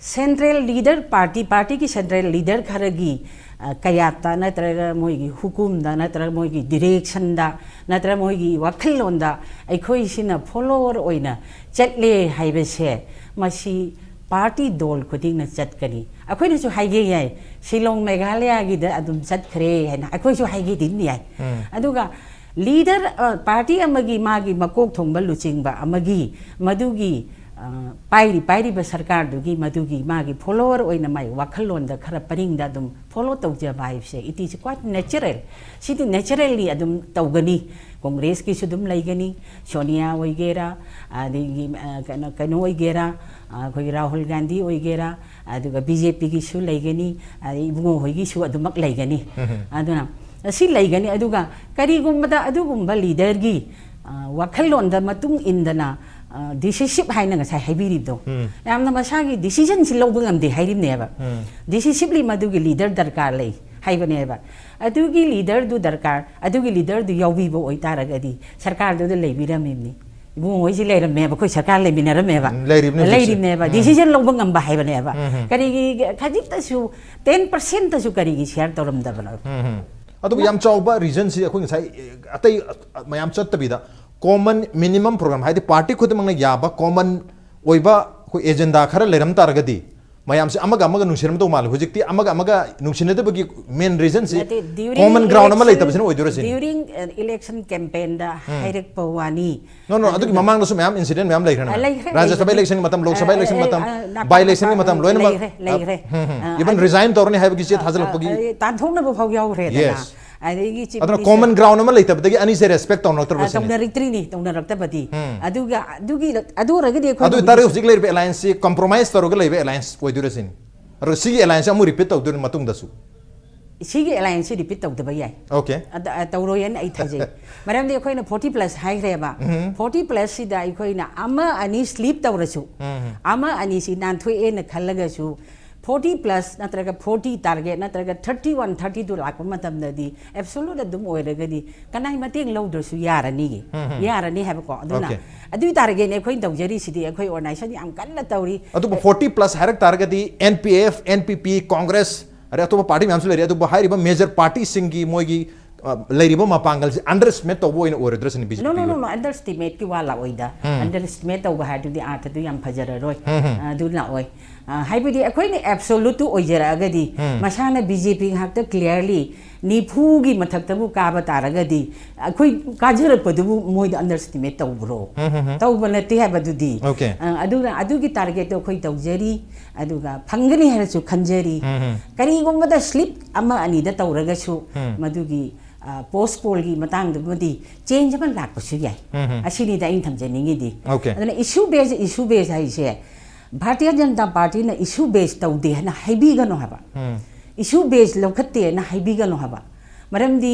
central leader party, partyꯒꯤ central leader ꯈꯔꯒꯤ, ꯑ, ꯀꯌꯥꯠꯇ ꯅꯠꯇ꯭ꯔꯒ ꯃꯣꯏꯒꯤ ꯍꯨꯀꯨꯝꯗ ꯅꯠꯇ꯭ꯔꯒ ꯃꯣꯏꯒꯤ directionꯗ ꯅꯠꯇ꯭ꯔꯒ ꯃꯣꯏꯒꯤ ꯋꯥꯈꯜꯂꯣꯟꯗ ꯑꯩꯈꯣꯏꯁꯤꯅ follower ꯑꯣꯏꯅ ꯆꯠꯂꯦ ꯍꯥꯏꯕꯁꯦ, ꯃꯁꯤ party ꯗꯣꯜ ꯈꯨꯗꯤꯡꯅ ꯆꯠꯀꯅꯤ꯫ ꯑꯩꯈꯣꯏꯅꯁꯨ ꯍꯥꯏꯒꯦ ꯌꯥꯏ, ꯁꯤꯂꯣꯡ ꯃꯦꯘꯥꯂꯌꯥꯒꯤꯗ ꯑꯗꯨꯝ ꯆꯠꯈ꯭ꯔꯦ ꯍꯥꯏꯅ ꯑꯩꯈꯣꯏꯁꯨ ꯍꯥꯏꯒꯦ ꯑꯗꯨꯝ ꯌꯥꯏ꯫ ꯎꯝ꯫ ꯑꯗꯨꯒ leader, ꯑ, party ꯑꯃꯒꯤ ꯃꯥꯒꯤ ꯃꯀꯣꯛ ꯊꯣꯡꯕ ꯂꯨꯆꯤꯡꯕ ꯑꯃꯒꯤ ꯃꯗꯨꯒꯤ, ꯑ, ꯄꯥꯏꯔꯤ, ꯄꯥꯏꯔꯤꯕ ꯁꯔꯀꯥꯔꯗꯨꯒꯤ ꯃꯗꯨꯒꯤ ꯃꯥꯒꯤ follower ꯑꯣꯏꯅ ꯃꯥꯒꯤ ꯋꯥꯈꯜꯂꯣꯟꯗ ꯈꯔ ꯄꯔꯤꯡꯗ ꯑꯗꯨꯝ follow ꯇꯧꯖꯕ ꯍꯥꯏꯕꯁꯦ, it is quite natural꯫ CD naturally ꯑꯗꯨꯝ ꯇꯧꯒꯅꯤ꯫ ꯀꯣꯡꯒ꯭ꯔꯦꯁꯀꯤꯁꯨ ꯑꯗꯨꯝ ꯂꯩꯒꯅꯤ, ꯁꯣꯅꯤꯌꯥ ꯑꯣꯏꯒꯦꯔꯥ, ꯑꯗꯒꯤ, ꯑ, ꯀꯩꯅꯣ, ꯀꯩꯅꯣ ꯑꯣꯏꯒꯦꯔꯥ, ꯑ, ꯑꯩꯈꯣꯏꯒꯤ ꯔꯥꯍꯨꯜ ꯒꯥꯟꯙꯤ ꯑꯣꯏꯒꯦꯔꯥ, ꯑꯗꯨꯒ ꯕꯤ ꯖꯦ ꯄꯤꯒꯤꯁꯨ ꯂꯩꯒꯅꯤ, ꯑꯗꯩ ꯏꯕꯨꯡꯉꯣ ꯍꯣꯏꯒꯤꯁꯨ ꯑꯗꯨꯃꯛ ꯂꯩꯒꯅꯤ꯫ ꯎꯝ꯫ ꯑꯗꯨꯅ ꯁꯤ ꯂꯩꯒꯅꯤ꯫ ꯑꯗꯨꯒ ꯀꯔꯤꯒꯨꯝꯕꯗ ꯑꯗꯨꯒꯨꯝꯕ leaderꯒꯤ, ꯑ, ꯋꯥꯈꯜꯂꯣꯟꯗ ꯃꯇꯨꯡ ꯏꯟꯗꯅ, ꯑ, decisive ꯍꯥꯏꯅ ꯉꯁꯥꯏ ꯍꯥꯏꯕꯤꯔꯤꯕꯗꯣ, ꯎꯝ꯫ ꯌꯥꯝꯅ ꯃꯁꯥꯒꯤ decisionꯁꯤ ꯂꯧꯕ ꯉꯝꯗꯦ ꯍꯥꯏꯔꯤꯕꯅꯦꯕ꯫ ꯎꯝ꯫ Decisively ꯃꯗꯨꯒꯤ leader ꯗꯔꯀꯥꯔ ꯂꯩ ꯍꯥꯏꯕꯅꯦꯕ꯫ ꯑꯗꯨꯒꯤ leaderꯗꯨ ꯗꯔꯀꯥꯔ, ꯑꯗꯨꯒꯤ leaderꯗꯨ ꯌꯥꯎꯕꯤꯕ ꯑꯣꯏꯇꯥꯔꯒꯗꯤ ꯁꯔꯀꯥꯔꯗꯨꯗ ꯂꯩꯕꯤꯔꯝꯃꯤꯕꯅꯤ꯫ ꯏꯕꯨꯡꯉꯣ ꯍꯣꯏꯁꯤ ꯂꯩꯔꯝꯃꯦꯕ, ꯑꯩꯈꯣꯏ ꯁꯔꯀꯥꯔ ꯂꯩꯃꯤꯟꯅꯔꯝꯃꯦꯕ꯫ ꯎꯝ, ꯂꯩꯔꯤꯕꯅꯤ ꯍꯧꯖꯤꯛꯁꯦ꯫ ꯂꯩꯔꯤꯕꯅꯦꯕ, ꯎꯝ꯫ Decision ꯂꯧꯕ ꯉꯝꯕ ꯍꯥꯏꯕꯅꯦꯕ꯫ ꯎꯝ, ꯎꯝ꯫ ꯀꯔꯤꯒꯤ ꯈꯖꯤꯛꯇꯁꯨ ten percentꯇꯁꯨ ꯀꯔꯤꯒꯤ share ꯇꯧꯔꯝꯗꯕꯅꯣ? ꯎꯝ, ꯎꯝ꯫ ꯑꯗꯨꯕꯨ ꯌꯥꯝ ꯆꯥꯎꯕ reasonꯁꯤ ꯑꯩꯈꯣꯏ ꯉꯁꯥꯏ, ꯑꯦ, ꯑꯇꯩ, ꯑ, ꯃꯌꯥꯝ ꯆꯠꯇꯕꯤꯗ common minimum program, ꯍꯥꯏꯗꯤ party ꯈꯨꯗꯤꯡꯃꯛꯅ ꯌꯥꯕ common ꯑꯣꯏꯕ ꯑꯩꯈꯣꯏ agenda ꯈꯔ ꯂꯩꯔꯝ ꯇꯥꯔꯒꯗꯤ ꯃꯌꯥꯝꯁꯦ ꯑꯃꯒ ꯑꯃꯒ ꯅꯨꯡꯁꯤꯔꯝꯗꯧ ꯃꯥꯜꯂꯦ꯫ ꯍꯧꯖꯤꯛꯇꯤ ꯑꯃꯒ ꯑꯃꯒ ꯅꯨꯡꯁꯤꯅꯗꯕꯒꯤ main reasonꯁꯤ ꯅꯠꯇꯦ, during common ground ꯑꯃ election, ꯂꯩꯇꯕꯁꯤꯅ ꯑꯣꯏꯗꯣꯏꯔ ꯁꯤꯅꯤ? During, uh, election campaignꯗ ꯎꯝ꯫ ꯍꯥꯏꯔꯛꯄ ꯋꯥꯅꯤ꯫ No, no, ꯑꯗꯨꯒꯤ ꯑꯗꯨꯅ ꯃꯃꯥꯡꯗꯁꯨ ꯃꯌꯥꯝ incident ꯃꯌꯥꯝ ꯂꯩꯈ꯭ꯔꯦꯅ꯫ ꯑ, ꯂꯩꯈ꯭ꯔꯦ, ꯔꯥꯖ꯭ꯌ ꯁꯚꯥ ꯂꯩꯈ꯭ꯔꯦ꯫ Election ꯃꯇꯝ, ꯂꯣꯛ ꯁꯚꯥ ꯑ, election ꯑ, ꯃꯇꯝ, ꯑ, ꯅꯥꯀꯟ by election ꯒꯤ ꯅꯥꯀꯟ ꯃꯇꯝ ꯂꯣꯏꯅꯃꯛ, ꯂꯩꯈ꯭ꯔꯦ, ꯑ, ꯂꯩꯈ꯭ꯔꯦ꯫ ꯍꯝ, ꯍꯝ꯫ ꯑ, Even ꯑꯗꯨ resign ꯇꯧꯔꯅꯤ ꯍꯥꯏꯕꯒꯤ ꯆꯦ ꯑ, ꯑ, ꯊꯥꯖꯤꯜꯂꯛꯄꯒꯤ꯫ ꯑ, ꯇꯥꯟꯊꯣꯛꯅꯕ ꯐꯥꯎ ꯌꯥꯎꯈ꯭ꯔꯦꯗꯅ꯫ Yes꯫ ꯑꯗꯒꯤ Chief ꯑꯗꯨꯅ Minister common ground ꯑꯃ ꯂꯩꯇꯕꯗꯒꯤ ꯑꯅꯤꯁꯦ respect ꯇꯧꯅꯔꯛꯇ꯭ꯔꯕ ꯑ, ꯁꯤꯅꯤ? ꯇꯧꯅꯔꯛꯇ꯭ꯔꯤꯅꯤ, ꯇꯧꯅꯔꯛꯇꯕꯗꯤ꯫ ꯎꯝ꯫ ꯑꯗꯨꯒ, ꯑꯗꯨꯒꯤ, ꯑꯗꯨ ꯑꯣꯏꯔꯒꯗꯤ ꯑꯩꯈꯣꯏ ꯑꯗꯨ ꯑꯣꯏꯇꯥꯔꯗꯤ ꯍꯧꯖꯤꯛ ꯍꯧꯖꯤꯛ ꯂꯩꯔꯤꯕ allianceꯁꯤ compromise ꯇꯧꯔꯒ ꯂꯩꯕ alliance ꯑꯣꯏꯗꯣꯏꯔ ꯁꯤꯅꯤ? ꯑꯗꯨꯒ ꯁꯤꯒꯤ ꯑꯦꯂꯥꯏꯟꯁꯁꯦ ꯑꯃꯨꯛ ꯔꯤꯄꯤꯠ ꯇꯧꯗꯣꯏꯅꯣ ꯃꯇꯨꯡꯗꯁꯨ? ꯁꯤꯒꯤ ꯑꯦꯂꯥꯏꯟꯁꯁꯤ ꯔꯤꯄꯤꯠ ꯇꯧꯗꯕ ꯌꯥꯏ꯫ ꯑꯣꯀꯦ. ꯑꯗ- ꯑ, ꯇꯧꯔꯣꯏꯅ ꯑꯩ ꯊꯥꯖꯩ꯫ ꯃꯔꯝꯗꯤ ꯑꯩꯈꯣꯏꯅ ꯐꯣꯔꯇꯤ ꯄ꯭ꯂꯁ ꯍꯥꯏꯈ꯭ꯔꯦꯕ꯫ ꯐꯣꯔꯇꯤ ꯄ꯭ꯂꯁꯁꯤꯗ ꯑꯩꯈꯣꯏꯅ ꯑꯃ ꯑꯅꯤ ꯁ꯭ꯂꯤꯞ ꯇꯧꯔꯁꯨ, ꯑꯃ ꯑꯅꯤꯁꯤ ꯅꯥꯟꯊꯣꯛꯑꯦꯅ ꯈꯜꯂꯒꯁꯨ, ꯐꯣꯔꯇꯤ ꯄ꯭ꯂꯁ ꯅꯠꯇ꯭ꯔꯒ ꯐꯣꯔꯇꯤ ꯇꯥꯔꯒꯦꯠ ꯅꯠꯇ꯭ꯔꯒ ꯊꯥꯔꯇꯤ ꯋꯥꯟ, ꯊꯥꯔꯇꯤ ꯇꯨ ꯂꯥꯛꯄ ꯃꯇꯝꯗꯗꯤ ꯑꯦꯞꯁꯣꯂꯨꯠ ꯑꯗꯨꯝ ꯑꯣꯏꯔꯒꯗꯤ ꯀꯅꯥꯏ ꯃꯇꯦꯡ ꯂꯧꯗ꯭ꯔꯁꯨ ꯌꯥꯔꯅꯤꯒꯤ, ꯌꯥꯔꯅꯤ ꯍꯥꯏꯕꯀꯣ꯫ ꯑꯗꯨꯅ Okay. ꯑꯗꯨꯒꯤ ꯇꯥꯔꯒꯦꯠꯅꯦ ꯑꯩꯈꯣꯏꯅ ꯇꯧꯖꯔꯤꯁꯤꯗꯤ꯫ ꯑꯩꯈꯣꯏ ꯑꯣꯔꯒꯅꯥꯏꯖꯦꯁꯟ ꯌꯥꯝ ꯀꯟꯅ ꯇꯧꯔꯤ꯫ ꯑꯗꯨꯕꯨ ꯐꯣꯔꯇꯤ ꯄ꯭ꯂꯁ ꯍꯥꯏꯔꯛ ꯇꯥꯔꯒꯗꯤ NPF, NPP, ꯀꯣꯡꯒ꯭ꯔꯦꯁ, ꯑꯗꯩ ꯑꯇꯣꯞꯄ ꯄꯥꯔꯇꯤ ꯃꯌꯥꯝꯁꯨ ꯂꯩꯔꯤ, ꯑꯗꯨꯕꯨ ꯍꯥꯏꯔꯤꯕ ꯃꯦꯖꯔ ꯄꯥꯔꯇꯤꯁꯤꯡꯒꯤ ꯃꯣꯏꯒꯤ ꯑ, ꯂꯩꯔꯤꯕ ꯃꯄꯥꯡꯒꯜꯁꯦ ꯑꯟꯗꯔ ꯑꯦꯁꯇꯤꯃꯦꯠ ꯇꯧꯕ ꯑꯣꯏꯅ ꯑꯣꯏꯔꯣꯏꯗ꯭ꯔꯥ ꯁꯤꯅꯤ BJP ꯅꯣ ꯅꯣ ꯅꯣ ꯒꯤ? ꯅꯣ ꯑꯟꯗꯔ ꯑꯦꯁꯇꯤꯃꯦꯠꯀꯤ ꯋꯥ ꯂꯥꯛꯑꯣꯏꯗ꯫ ꯑꯟꯗꯔ ꯑꯦꯁꯇꯤꯃꯦꯠ ꯇꯧꯕ ꯍꯥꯏꯗꯨꯗꯤ ꯑꯥꯔꯊꯗꯨ ꯌꯥꯝ ꯐꯖꯔꯔꯣꯏ꯫ ꯑꯗꯨ ꯂꯥꯛꯑꯣꯏ꯫ ꯑ, ꯍꯥꯏꯕꯗꯤ ꯑꯩꯈꯣꯏꯅ ꯑꯦꯞꯁꯣꯂꯨꯠꯇꯨ ꯑꯣꯏꯖꯔꯛꯑꯒꯗꯤ ꯃꯁꯥꯅ BJP ꯉꯥꯛꯇ ꯀ꯭ꯂꯤꯌꯥꯔꯂꯤ ꯅꯤꯐꯨꯒꯤ ꯃꯊꯛꯇꯕꯨ ꯀꯥꯕ ꯇꯥꯔꯒꯗꯤ ꯑꯩꯈꯣꯏ ꯀꯥꯖꯔꯛꯄꯗꯨꯕꯨ ꯃꯣꯏꯗ ꯑꯟꯗꯔ ꯑꯦꯁꯇꯤꯃꯦꯠ ꯇꯧꯕ꯭ꯔꯣ? ꯇꯧꯕ ꯅꯠꯇꯦ ꯍꯥꯏꯕꯗꯨꯗꯤ꯫ Okay. ꯑ, ꯑꯗꯨꯅ ꯑꯗꯨꯒꯤ ꯇꯥꯔꯒꯦꯠꯇꯣ ꯑꯩꯈꯣꯏ ꯇꯧꯖꯔꯤ꯫ ꯑꯗꯨꯒ ꯐꯪꯒꯅꯤ ꯍꯥꯏꯅꯁꯨ ꯈꯟꯖꯔꯤ꯫ ꯀꯔꯤꯒꯨꯝꯕꯗ ꯁ꯭ꯂꯤꯞ ꯑꯃ ꯑꯅꯤꯗ ꯇꯧꯔꯒꯁꯨ ꯃꯗꯨꯒꯤ ꯄꯣꯁ ꯄꯣꯜꯒꯤ ꯃꯇꯥꯡꯗꯨꯃꯗꯤ ꯆꯦꯟꯖ ꯑꯃ ꯂꯥꯛꯄꯁꯨ ꯌꯥꯏ꯫ ꯑꯁꯤꯅꯤꯗ ꯑꯩꯅ ꯊꯝꯖꯅꯤꯡꯉꯤꯗꯤ꯫ Okay. ꯑꯗꯨꯅ ꯏꯁꯨ ꯕꯦꯁ ꯏꯁꯨ ꯕꯦꯁ ꯍꯥꯏꯁꯦ ꯚꯥꯔꯇꯤꯌ ꯖꯅꯇꯥ ꯄꯥꯔꯇꯤꯅ ꯏꯁꯨ ꯕꯦꯁ ꯇꯧꯗꯦ ꯍꯥꯏꯅ ꯍꯥꯏꯕꯤꯒꯅꯨ ꯍꯥꯏꯕ꯫ ꯏꯁꯨ ꯕꯦꯁ ꯂꯧꯈꯠꯇꯦꯅ ꯍꯥꯏꯕꯤꯒꯅꯨ ꯍꯥꯏꯕ꯫ ꯃꯔꯝꯗꯤ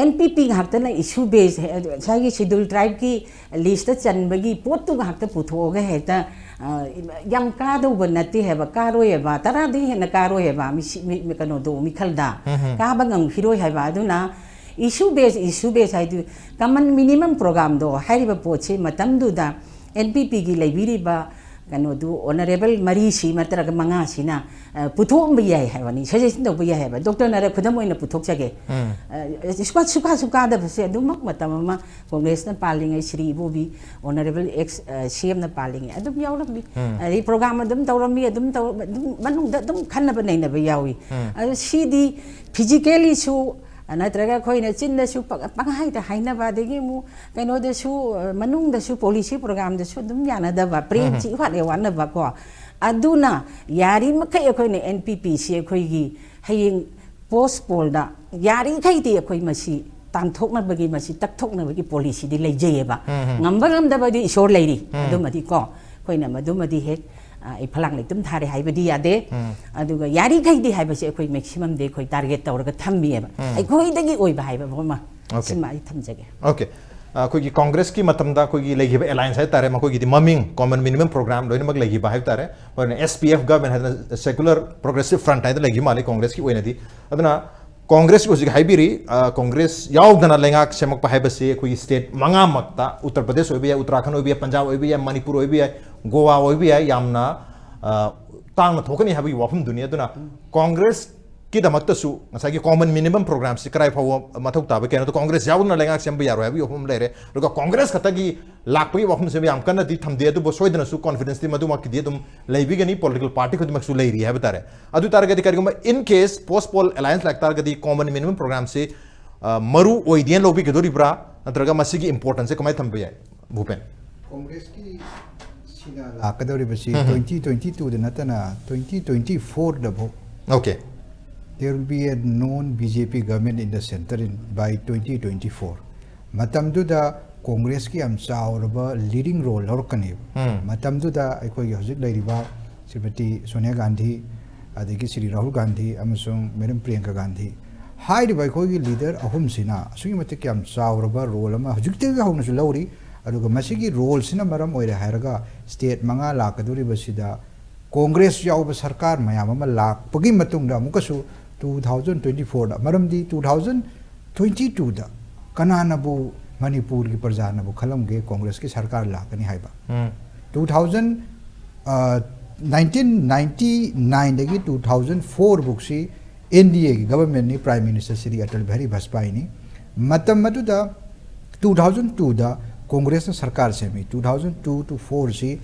NPP ꯉꯥꯛꯇꯅ ꯏꯁꯨ ꯕꯦꯁ, ꯉꯁꯥꯏꯒꯤ ꯁꯤꯗꯨꯜ ꯇ꯭ꯔꯥꯏꯕꯀꯤ ꯂꯤꯁꯇ ꯆꯟꯕꯒꯤ ꯄꯣꯠꯇꯨ ꯉꯥꯛꯇ ꯄꯨꯊꯣꯛꯑꯒ ꯍꯦꯛꯇ, ꯑ, ꯌꯥꯝ ꯀꯥꯗꯧꯕ ꯅꯠꯇꯦ ꯍꯥꯏꯕ, ꯀꯥꯔꯣꯏꯑꯕ, ꯇꯔꯥꯗꯤ ꯍꯦꯟꯅ ꯀꯥꯔꯣꯏꯑꯕ ꯃꯤꯁꯤ-, ꯃꯤ-, ꯃꯤ-, ꯀꯩꯅꯣꯗꯣ, ꯃꯤꯈꯜꯗ ꯀꯥꯕ ꯉꯝꯈꯤꯔꯣꯏ ꯍꯥꯏꯕ꯫ ꯑꯗꯨꯅ ꯏꯁꯨ ꯕꯦꯁ, ꯏꯁꯨ ꯕꯦꯁ ꯍꯥꯏꯗꯨ ꯀꯃꯟ ꯃꯤꯅꯤꯃꯝ ꯄ꯭ꯔꯣꯒꯥꯝꯗꯣ ꯍꯥꯏꯔꯤꯕ ꯄꯣꯠꯁꯤ ꯃꯇꯝꯗꯨꯗ NPPꯒꯤ ꯂꯩꯕꯤꯔꯤꯕ ꯀꯩꯅꯣꯗꯨ ꯑꯣꯅꯔꯦꯕꯜ ꯃꯔꯤꯁꯤ ꯅꯠꯇ꯭ꯔꯒ ꯃꯉꯥꯁꯤꯅ, ꯑ, ꯄꯨꯊꯣꯛꯑꯝꯕ ꯌꯥꯏ ꯍꯥꯏꯕꯅꯤ, ꯁꯖꯦꯁꯟ ꯇꯧꯕ ꯌꯥꯏ ꯍꯥꯏꯕ꯫ ꯗꯣꯛꯇꯔ ꯅꯔꯦ ꯈꯨꯗꯝ ꯑꯣꯏꯅ ꯄꯨꯊꯣꯛꯆꯒꯦ꯫ ꯑ, ꯁꯨꯀꯥ, ꯁꯨꯀꯥ, ꯁꯨꯀꯥꯗꯕꯁꯦ ꯑꯗꯨꯃꯛ ꯃꯇꯝ ꯑꯃ ꯀꯣꯡꯒ꯭ꯔꯦꯁꯅ ꯄꯥꯜꯂꯤꯉꯩ ꯁ꯭ꯔꯤ ꯏꯕꯣꯕꯤ ꯑꯣꯅꯔꯦꯕꯜ ꯑꯦꯛꯁ, ꯑ, CMꯅ ꯄꯥꯜꯂꯤꯉꯩ ꯑꯗꯨꯝ ꯌꯥꯎꯔꯝꯃꯤ꯫ ꯑꯗꯩ ꯄ꯭ꯔꯣꯒꯥꯝ ꯑꯗꯨꯝ ꯇꯧꯔꯝꯃꯤ, ꯑꯗꯨꯝ ꯇꯧ-, ꯑꯗꯨꯝ ꯃꯅꯨꯡꯗ ꯑꯗꯨꯝ ꯈꯟꯅꯕ ꯅꯩꯅꯕ ꯌꯥꯎꯏ꯫ ꯑꯗꯣ ꯁꯤꯗꯤ ꯐꯤꯖꯤꯀꯦꯂꯤꯁꯨ ꯅꯠꯇ꯭ꯔꯒ ꯑꯩꯈꯣꯏꯅ ꯆꯤꯟꯗꯁꯨ ꯄ-, ꯄꯪꯍꯥꯏꯗ ꯍꯥꯏꯅꯕ, ꯑꯗꯒꯤ ꯑꯃꯨꯛ ꯀꯩꯅꯣꯗꯁꯨ, ꯑ, ꯃꯅꯨꯡꯗꯁꯨ ꯄꯣꯂꯤꯁꯤ ꯄ꯭ꯔꯣꯒꯥꯝꯗꯁꯨ ꯑꯗꯨꯝ ꯌꯥꯅꯗꯕ, ꯄ꯭ꯔꯦꯝꯁꯤ ꯏꯋꯥꯠ ꯍꯦꯛ ꯋꯥꯠꯅꯕꯀꯣ꯫ ꯑꯗꯨꯅ ꯌꯥꯔꯤꯃꯈꯩ ꯑꯩꯈꯣꯏꯅ NPPꯁꯤ ꯑꯩꯈꯣꯏꯒꯤ ꯍꯌꯦꯡ ꯄꯣꯁ ꯄꯣꯜꯗ ꯌꯥꯔꯤꯈꯩꯗꯤ ꯑꯩꯈꯣꯏ ꯃꯁꯤ ꯇꯥꯟꯊꯣꯛꯅꯕꯒꯤ, ꯃꯁꯤ ꯇꯛꯊꯣꯛꯅꯕꯒꯤ ꯄꯣꯂꯤꯁꯤꯗꯤ ꯂꯩꯖꯩꯌꯦꯕ꯫ ꯉꯝꯕ ꯉꯝꯗꯕꯗꯤ ꯏꯁꯣꯔ ꯂꯩꯔꯤ꯫ ꯑꯗꯨꯃꯗꯤ ꯀꯣ ꯑꯩꯈꯣꯏꯅ ꯃꯗꯨꯃꯗꯤ ꯍꯦꯛ ꯑ, ꯑꯩ ꯐꯂꯥꯡ ꯂꯩꯇꯨꯝ ꯊꯥꯔꯦ ꯍꯥꯏꯕꯗꯤ ꯌꯥꯗꯦ꯫ ꯑꯗꯨꯒ ꯌꯥꯔꯤꯈꯩꯗꯤ ꯍꯥꯏꯕꯁꯦ ꯑꯩꯈꯣꯏ ꯃꯦꯛꯁꯤꯃꯝꯗꯤ ꯑꯩꯈꯣꯏ ꯇꯥꯔꯒꯦꯠ ꯇꯧꯔꯒ ꯊꯝꯃꯤꯑꯕ꯫ ꯑꯩꯈꯣꯏꯗꯒꯤ ꯑꯣꯏꯕ ꯍꯥꯏꯕ ꯑꯃ, Okay. ꯁꯤꯃ ꯑꯩ ꯊꯝꯖꯒꯦ꯫ Okay. ꯑꯩꯈꯣꯏꯒꯤ ꯀꯣꯡꯒ꯭ꯔꯦꯁꯀꯤ ꯃꯇꯝꯗ ꯑꯩꯈꯣꯏꯒꯤ ꯂꯩꯈꯤꯕ ꯑꯦꯂꯥꯏꯟꯁ ꯍꯥꯏ ꯇꯥꯔꯦ, ꯃꯈꯣꯏꯒꯤꯗꯤ ꯃꯃꯤꯡ, ꯀꯣꯃꯟ ꯃꯤꯅꯤꯃꯝ ꯄ꯭ꯔꯣꯒ꯭ꯔꯥꯝ ꯂꯣꯏꯅꯃꯛ ꯂꯩꯈꯤꯕ ꯍꯥꯏꯕ ꯇꯥꯔꯦ꯫ ꯃꯣꯏꯅ S P F ꯒꯚꯔꯟꯃꯦꯟ ꯍꯥꯏꯗꯅ, ꯁꯦꯀꯨꯂꯔ ꯄ꯭ꯔꯣꯒ꯭ꯔꯦꯁꯤꯞ ꯐ꯭ꯔꯟꯠ ꯍꯥꯏꯗꯅ ꯂꯩꯈꯤꯕ ꯃꯥꯜꯂꯤ ꯀꯣꯡꯒ꯭ꯔꯦꯁꯀꯤ ꯑꯣꯏꯅꯗꯤ꯫ ꯑꯗꯨꯅ ꯀꯣꯡꯒ꯭ꯔꯦꯁꯀꯤ ꯍꯧꯖꯤꯛ ꯍꯥꯏꯕꯤꯔꯤ, ꯑ, ꯀꯣꯡꯒ꯭ꯔꯦꯁ ꯌꯥꯎꯗꯅ ꯂꯩꯉꯥꯛ ꯁꯦꯝꯃꯛꯄ ꯍꯥꯏꯕꯁꯤ ꯑꯩꯈꯣꯏꯒꯤ ꯁ꯭ꯇꯦꯠ ꯃꯉꯥꯃꯛꯇ, ꯎꯠꯇꯔ ꯄ꯭ꯔꯗꯦꯁ ꯑꯣꯏꯕ ꯌꯥꯏ, ꯎꯠꯇꯔꯥꯈꯟ ꯑꯣꯏꯕ ꯌꯥꯏ, ꯄꯟꯖꯥꯕ ꯑꯣꯏꯕ ꯌꯥꯏ, ꯃꯅꯤꯄꯨꯔ ꯑꯣꯏꯕ ꯌꯥꯏ, ꯒꯣꯋꯥ ꯑꯣꯏꯕ ꯌꯥꯏ, ꯌꯥꯝꯅ, ꯑ, ꯇꯥꯡꯅ ꯊꯣꯛꯀꯅꯤ ꯍꯥꯏꯕꯒꯤ ꯋꯥꯐꯝꯗꯨꯅꯤ꯫ ꯑꯗꯨꯅ ꯀꯣꯡꯒ꯭ꯔꯦꯁ ꯀꯤꯗꯃꯛꯇꯁꯨ ꯉꯁꯥꯏꯒꯤ ꯀꯣꯃꯟ ꯃꯤꯅꯤꯃꯝ ꯄ꯭ꯔꯣꯒ꯭ꯔꯥꯝꯁꯤ ꯀꯔꯥꯏ ꯐꯥꯎꯕ ꯃꯊꯧ ꯇꯥꯕ, ꯀꯩꯅꯣꯗ ꯀꯣꯡꯒ꯭ꯔꯦꯁ ꯌꯥꯎꯗꯅ ꯂꯩꯉꯥꯛ ꯁꯦꯝꯕ ꯌꯥꯔꯣꯏ ꯍꯥꯏꯕꯒꯤ ꯋꯥꯐꯝ ꯂꯩꯔꯦ꯫ ꯑꯗꯨꯒ ꯀꯣꯡꯒ꯭ꯔꯦꯁ ꯈꯛꯇꯒꯤ ꯂꯥꯛꯄꯒꯤ ꯋꯥꯐꯝꯁꯦ ꯌꯥꯝ ꯀꯟꯅꯗꯤ ꯊꯝꯗꯦ, ꯑꯗꯨꯕꯨ ꯁꯣꯏꯗꯅꯁꯨ ꯀꯣꯟꯐꯤꯗꯦꯟꯁꯇꯤ ꯃꯗꯨꯃꯛꯀꯤꯗꯤ ꯑꯗꯨꯝ ꯂꯩꯕꯤꯒꯅꯤ, ꯄꯣꯂꯤꯇꯤꯀꯦꯜ ꯄꯥꯔꯇꯤ ꯈꯨꯗꯤꯡꯃꯛꯁꯨ ꯂꯩꯔꯤ ꯍꯥꯏꯕ ꯇꯥꯔꯦ꯫ ꯑꯗꯨ ꯇꯥꯔꯒꯗꯤ ꯀꯔꯤꯒꯨꯝꯕ in case post poll alliance ꯂꯥꯛ ꯇꯥꯔꯒꯗꯤ ꯀꯣꯃꯟ ꯃꯤꯅꯤꯃꯝ ꯄ꯭ꯔꯣꯒ꯭ꯔꯥꯝꯁꯤ, ꯑ, ꯃꯔꯨ ꯑꯣꯏꯗꯦꯅ ꯂꯧꯕꯤꯒꯗꯣꯔꯤꯕ꯭ꯔꯥ, ꯅꯠꯇ꯭ꯔꯒ ꯃꯁꯤꯒꯤ ꯏꯝꯄꯣꯔꯇꯦꯟꯁꯁꯦ ꯀꯃꯥꯏꯅ ꯊꯝꯕ ꯌꯥꯏ, ꯚꯨꯄꯦꯟ? ꯀꯣꯡꯒ꯭ꯔꯦꯁꯀꯤ ꯁꯤꯅ ꯂꯥꯛꯀꯗꯧꯔꯤꯕꯁꯤ ꯎꯝ, ꯎꯝ꯫ twenty twenty two ꯗ ꯅꯠꯇꯅ twenty twenty four ꯗꯐꯥꯎ Okay. There will be a non B J P government in the center in by twenty twenty four. ꯃꯇꯝꯗꯨꯗ ꯀꯣꯡꯒ꯭ꯔꯦꯁꯀꯤ ꯌꯥꯝ ꯆꯥꯎꯔꯕ ꯂꯤꯗꯤꯡ ꯔꯣꯜ ꯂꯧꯔꯛꯀꯅꯦꯕ꯫ ꯎꯝ꯫ ꯃꯇꯝꯗꯨꯗ ꯑꯩꯈꯣꯏꯒꯤ ꯍꯧꯖꯤꯛ ꯂꯩꯔꯤꯕ ꯁ꯭ꯔꯤꯃꯇꯤ ꯁꯣꯅꯤꯌꯥ ꯒꯥꯟꯙꯤ, ꯑꯗꯒꯤ ꯁ꯭ꯔꯤ ꯔꯥꯍꯨꯜ ꯒꯥꯟꯙꯤ ꯑꯃꯁꯨꯡ ꯃꯦꯗꯝ ꯄ꯭ꯔꯤꯌꯥꯡꯀꯥ ꯒꯥꯟꯙꯤ ꯍꯥꯏꯔꯤꯕ ꯑꯩꯈꯣꯏꯒꯤ ꯂꯤꯗꯔ ꯑꯍꯨꯝꯁꯤꯅ ꯑꯁꯨꯛꯀꯤ ꯃꯇꯤꯛ ꯌꯥꯝ ꯆꯥꯎꯔꯕ ꯔꯣꯜ ꯑꯃ ꯍꯧꯖꯤꯛꯇꯒꯤ ꯍꯧꯅꯁꯨ ꯂꯧꯔꯤ꯫ ꯑꯗꯨꯒ ꯃꯁꯤꯒꯤ ꯔꯣꯜꯁꯤꯅ ꯃꯔꯝ ꯑꯣꯏꯔꯦ ꯍꯥꯏꯔꯒ ꯁ꯭ꯇꯦꯠ ꯃꯉꯥ ꯂꯥꯛꯀꯗꯧꯔꯤꯕꯁꯤꯗ ꯀꯣꯡꯒ꯭ꯔꯦꯁ ꯌꯥꯎꯕ ꯁꯔꯀꯥꯔ ꯃꯌꯥꯝ ꯑꯃ ꯂꯥꯛꯄꯒꯤ ꯃꯇꯨꯡꯗ ꯑꯃꯨꯛꯀꯁꯨ two thousand twenty four ꯗ, ꯃꯔꯝꯗꯤ two thousand twenty two ꯗ ꯀꯅꯥꯅꯕꯨ ꯃꯅꯤꯄꯨꯔꯒꯤ ꯄ꯭ꯔꯖꯥꯅꯕꯨ ꯈꯜꯂꯝꯒꯦ ꯀꯣꯡꯒ꯭ꯔꯦꯁꯀꯤ ꯁꯔꯀꯥꯔ ꯂꯥꯛꯀꯅꯤ ꯍꯥꯏꯕ? ꯎꯝ꯫ Two thousand, ꯑ, nineteen ninety nine ꯗꯒꯤ two thousand four ꯐꯥꯎꯁꯤ N D A ꯒꯤ ꯒꯚꯔꯟꯃꯦꯟꯠꯅꯤ, ꯄ꯭ꯔꯥꯏꯝ ꯃꯤꯅꯤꯁꯇꯔ ꯁ꯭ꯔꯤ ꯑꯇꯜ ꯕꯤꯍꯥꯔꯤ ꯚꯥꯖꯄꯥꯏꯅꯤ꯫ ꯃꯇꯝ ꯑꯗꯨꯗ two thousand two ꯗ ꯀꯣꯡꯒ꯭ꯔꯦꯁꯅ ꯁꯔꯀꯥꯔ ꯁꯦꯝꯃꯤ, two thousand two to four ꯁꯤ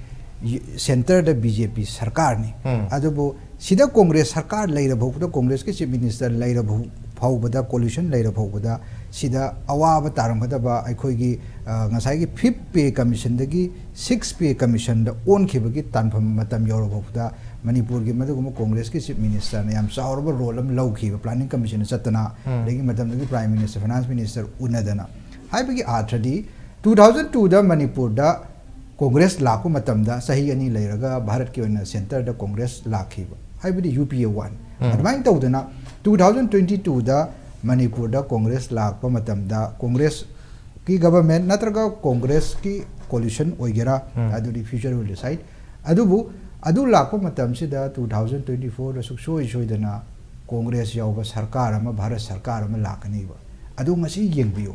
ꯁꯦꯟꯇꯔꯗ B J P ꯁꯔꯀꯥꯔꯅꯤ꯫ ꯎꯝ꯫ ꯑꯗꯨꯕꯨ ꯁꯤꯗ ꯀꯣꯡꯒ꯭ꯔꯦꯁ ꯁꯔꯀꯥꯔ ꯂꯩꯔ ꯐꯥꯎꯕꯗ, ꯀꯣꯡꯒ꯭ꯔꯦꯁꯀꯤ ꯆꯤꯐ ꯃꯤꯅꯤꯁꯇꯔ ꯂꯩꯔ ꯐꯥꯎ-, ꯐꯥꯎꯕꯗ, ꯀꯣꯂꯤꯁꯟ ꯂꯩꯔ ꯐꯥꯎꯕꯗ ꯁꯤꯗ ꯑꯋꯥꯕ ꯇꯥꯔꯝꯒꯗꯕ ꯑꯩꯈꯣꯏꯒꯤ, ꯑ, ꯉꯁꯥꯏꯒꯤ fifth pay commission ꯗꯒꯤ sixth pay commission ꯗ ꯑꯣꯟꯈꯤꯕꯒꯤ ꯇꯥꯟꯐꯝ ꯃꯇꯝ ꯌꯧꯔ ꯐꯥꯎꯕꯗ ꯃꯅꯤꯄꯨꯔꯒꯤ ꯃꯗꯨꯒꯨꯝꯕ ꯀꯣꯡꯒ꯭ꯔꯦꯁꯀꯤ ꯆꯤꯐ ꯃꯤꯅꯤꯁꯇꯔꯅ ꯌꯥꯝ ꯆꯥꯎꯔꯕ ꯔꯣꯜ ꯑꯃ ꯂꯧꯈꯤꯕ planning commission ꯗ ꯆꯠꯇꯅ, ꯎꯝ꯫ ꯑꯗꯒꯤ ꯃꯇꯝꯗꯨꯒꯤ ꯄ꯭ꯔꯥꯏꯝ ꯃꯤꯅꯤꯁꯇꯔ, ꯐꯥꯏꯅꯥꯟꯁ ꯃꯤꯅꯤꯁꯇꯔ ꯎꯅꯗꯅ꯫ ꯍꯥꯏꯕꯒꯤ ꯑꯥꯔꯊꯗꯤ two thousand two ꯗ ꯃꯅꯤꯄꯨꯔꯗ ꯀꯣꯡꯒ꯭ꯔꯦꯁ ꯂꯥꯛꯄ ꯃꯇꯝꯗ ꯆꯍꯤ ꯑꯅꯤ ꯂꯩꯔꯒ ꯚꯥꯔꯠꯀꯤ ꯑꯣꯏꯅ ꯁꯦꯟꯇꯔꯗ ꯀꯣꯡꯒ꯭ꯔꯦꯁ ꯂꯥꯛꯈꯤꯕ, ꯍꯥꯏꯕꯗꯤ ꯌꯨ ꯄꯤ ꯑꯦ ꯋꯥꯟ꯫ ꯎꯝ꯫ ꯑꯗꯨꯃꯥꯏꯅ ꯇꯧꯗꯅ ꯇꯨ ꯊꯥꯎꯖꯟ ꯇ꯭ꯋꯦꯟꯇꯤ ꯇꯨꯗ ꯃꯅꯤꯄꯨꯔꯗ ꯀꯣꯡꯒ꯭ꯔꯦꯁ ꯂꯥꯛꯄ ꯃꯇꯝꯗ ꯀꯣꯡꯒ꯭ꯔꯦꯁꯀꯤ ꯒꯕꯔꯃꯦꯟ ꯅꯠꯇ꯭ꯔꯒ ꯀꯣꯡꯒ꯭ꯔꯦꯁꯀꯤ ꯀꯣꯂꯤꯁꯟ ꯑꯣꯏꯒꯦꯔꯥ, ꯎꯝ꯫ ꯑꯗꯨꯗꯤ ꯐ꯭ꯌꯨꯆꯔ ꯋꯤꯜ ꯗꯤꯁꯥꯏꯠ꯫ ꯑꯗꯨꯕꯨ ꯑꯗꯨ ꯂꯥꯛꯄ ꯃꯇꯝꯁꯤꯗ ꯇꯨ ꯊꯥꯎꯖꯟ ꯇ꯭ꯋꯦꯟꯇꯤ ꯐꯣꯔꯗ ꯁꯨꯡꯁꯣꯏ ꯁꯣꯏꯗꯅ ꯀꯣꯡꯒ꯭ꯔꯦꯁ ꯌꯥꯎꯕ ꯁꯔꯀꯥꯔ ꯑꯃ, ꯚꯥꯔꯠ ꯁꯔꯀꯥꯔ ꯑꯃ ꯂꯥꯛꯀꯅꯤꯕ꯫ ꯑꯗꯨ ꯉꯁꯤ ꯌꯦꯡꯕꯤꯌꯨ꯫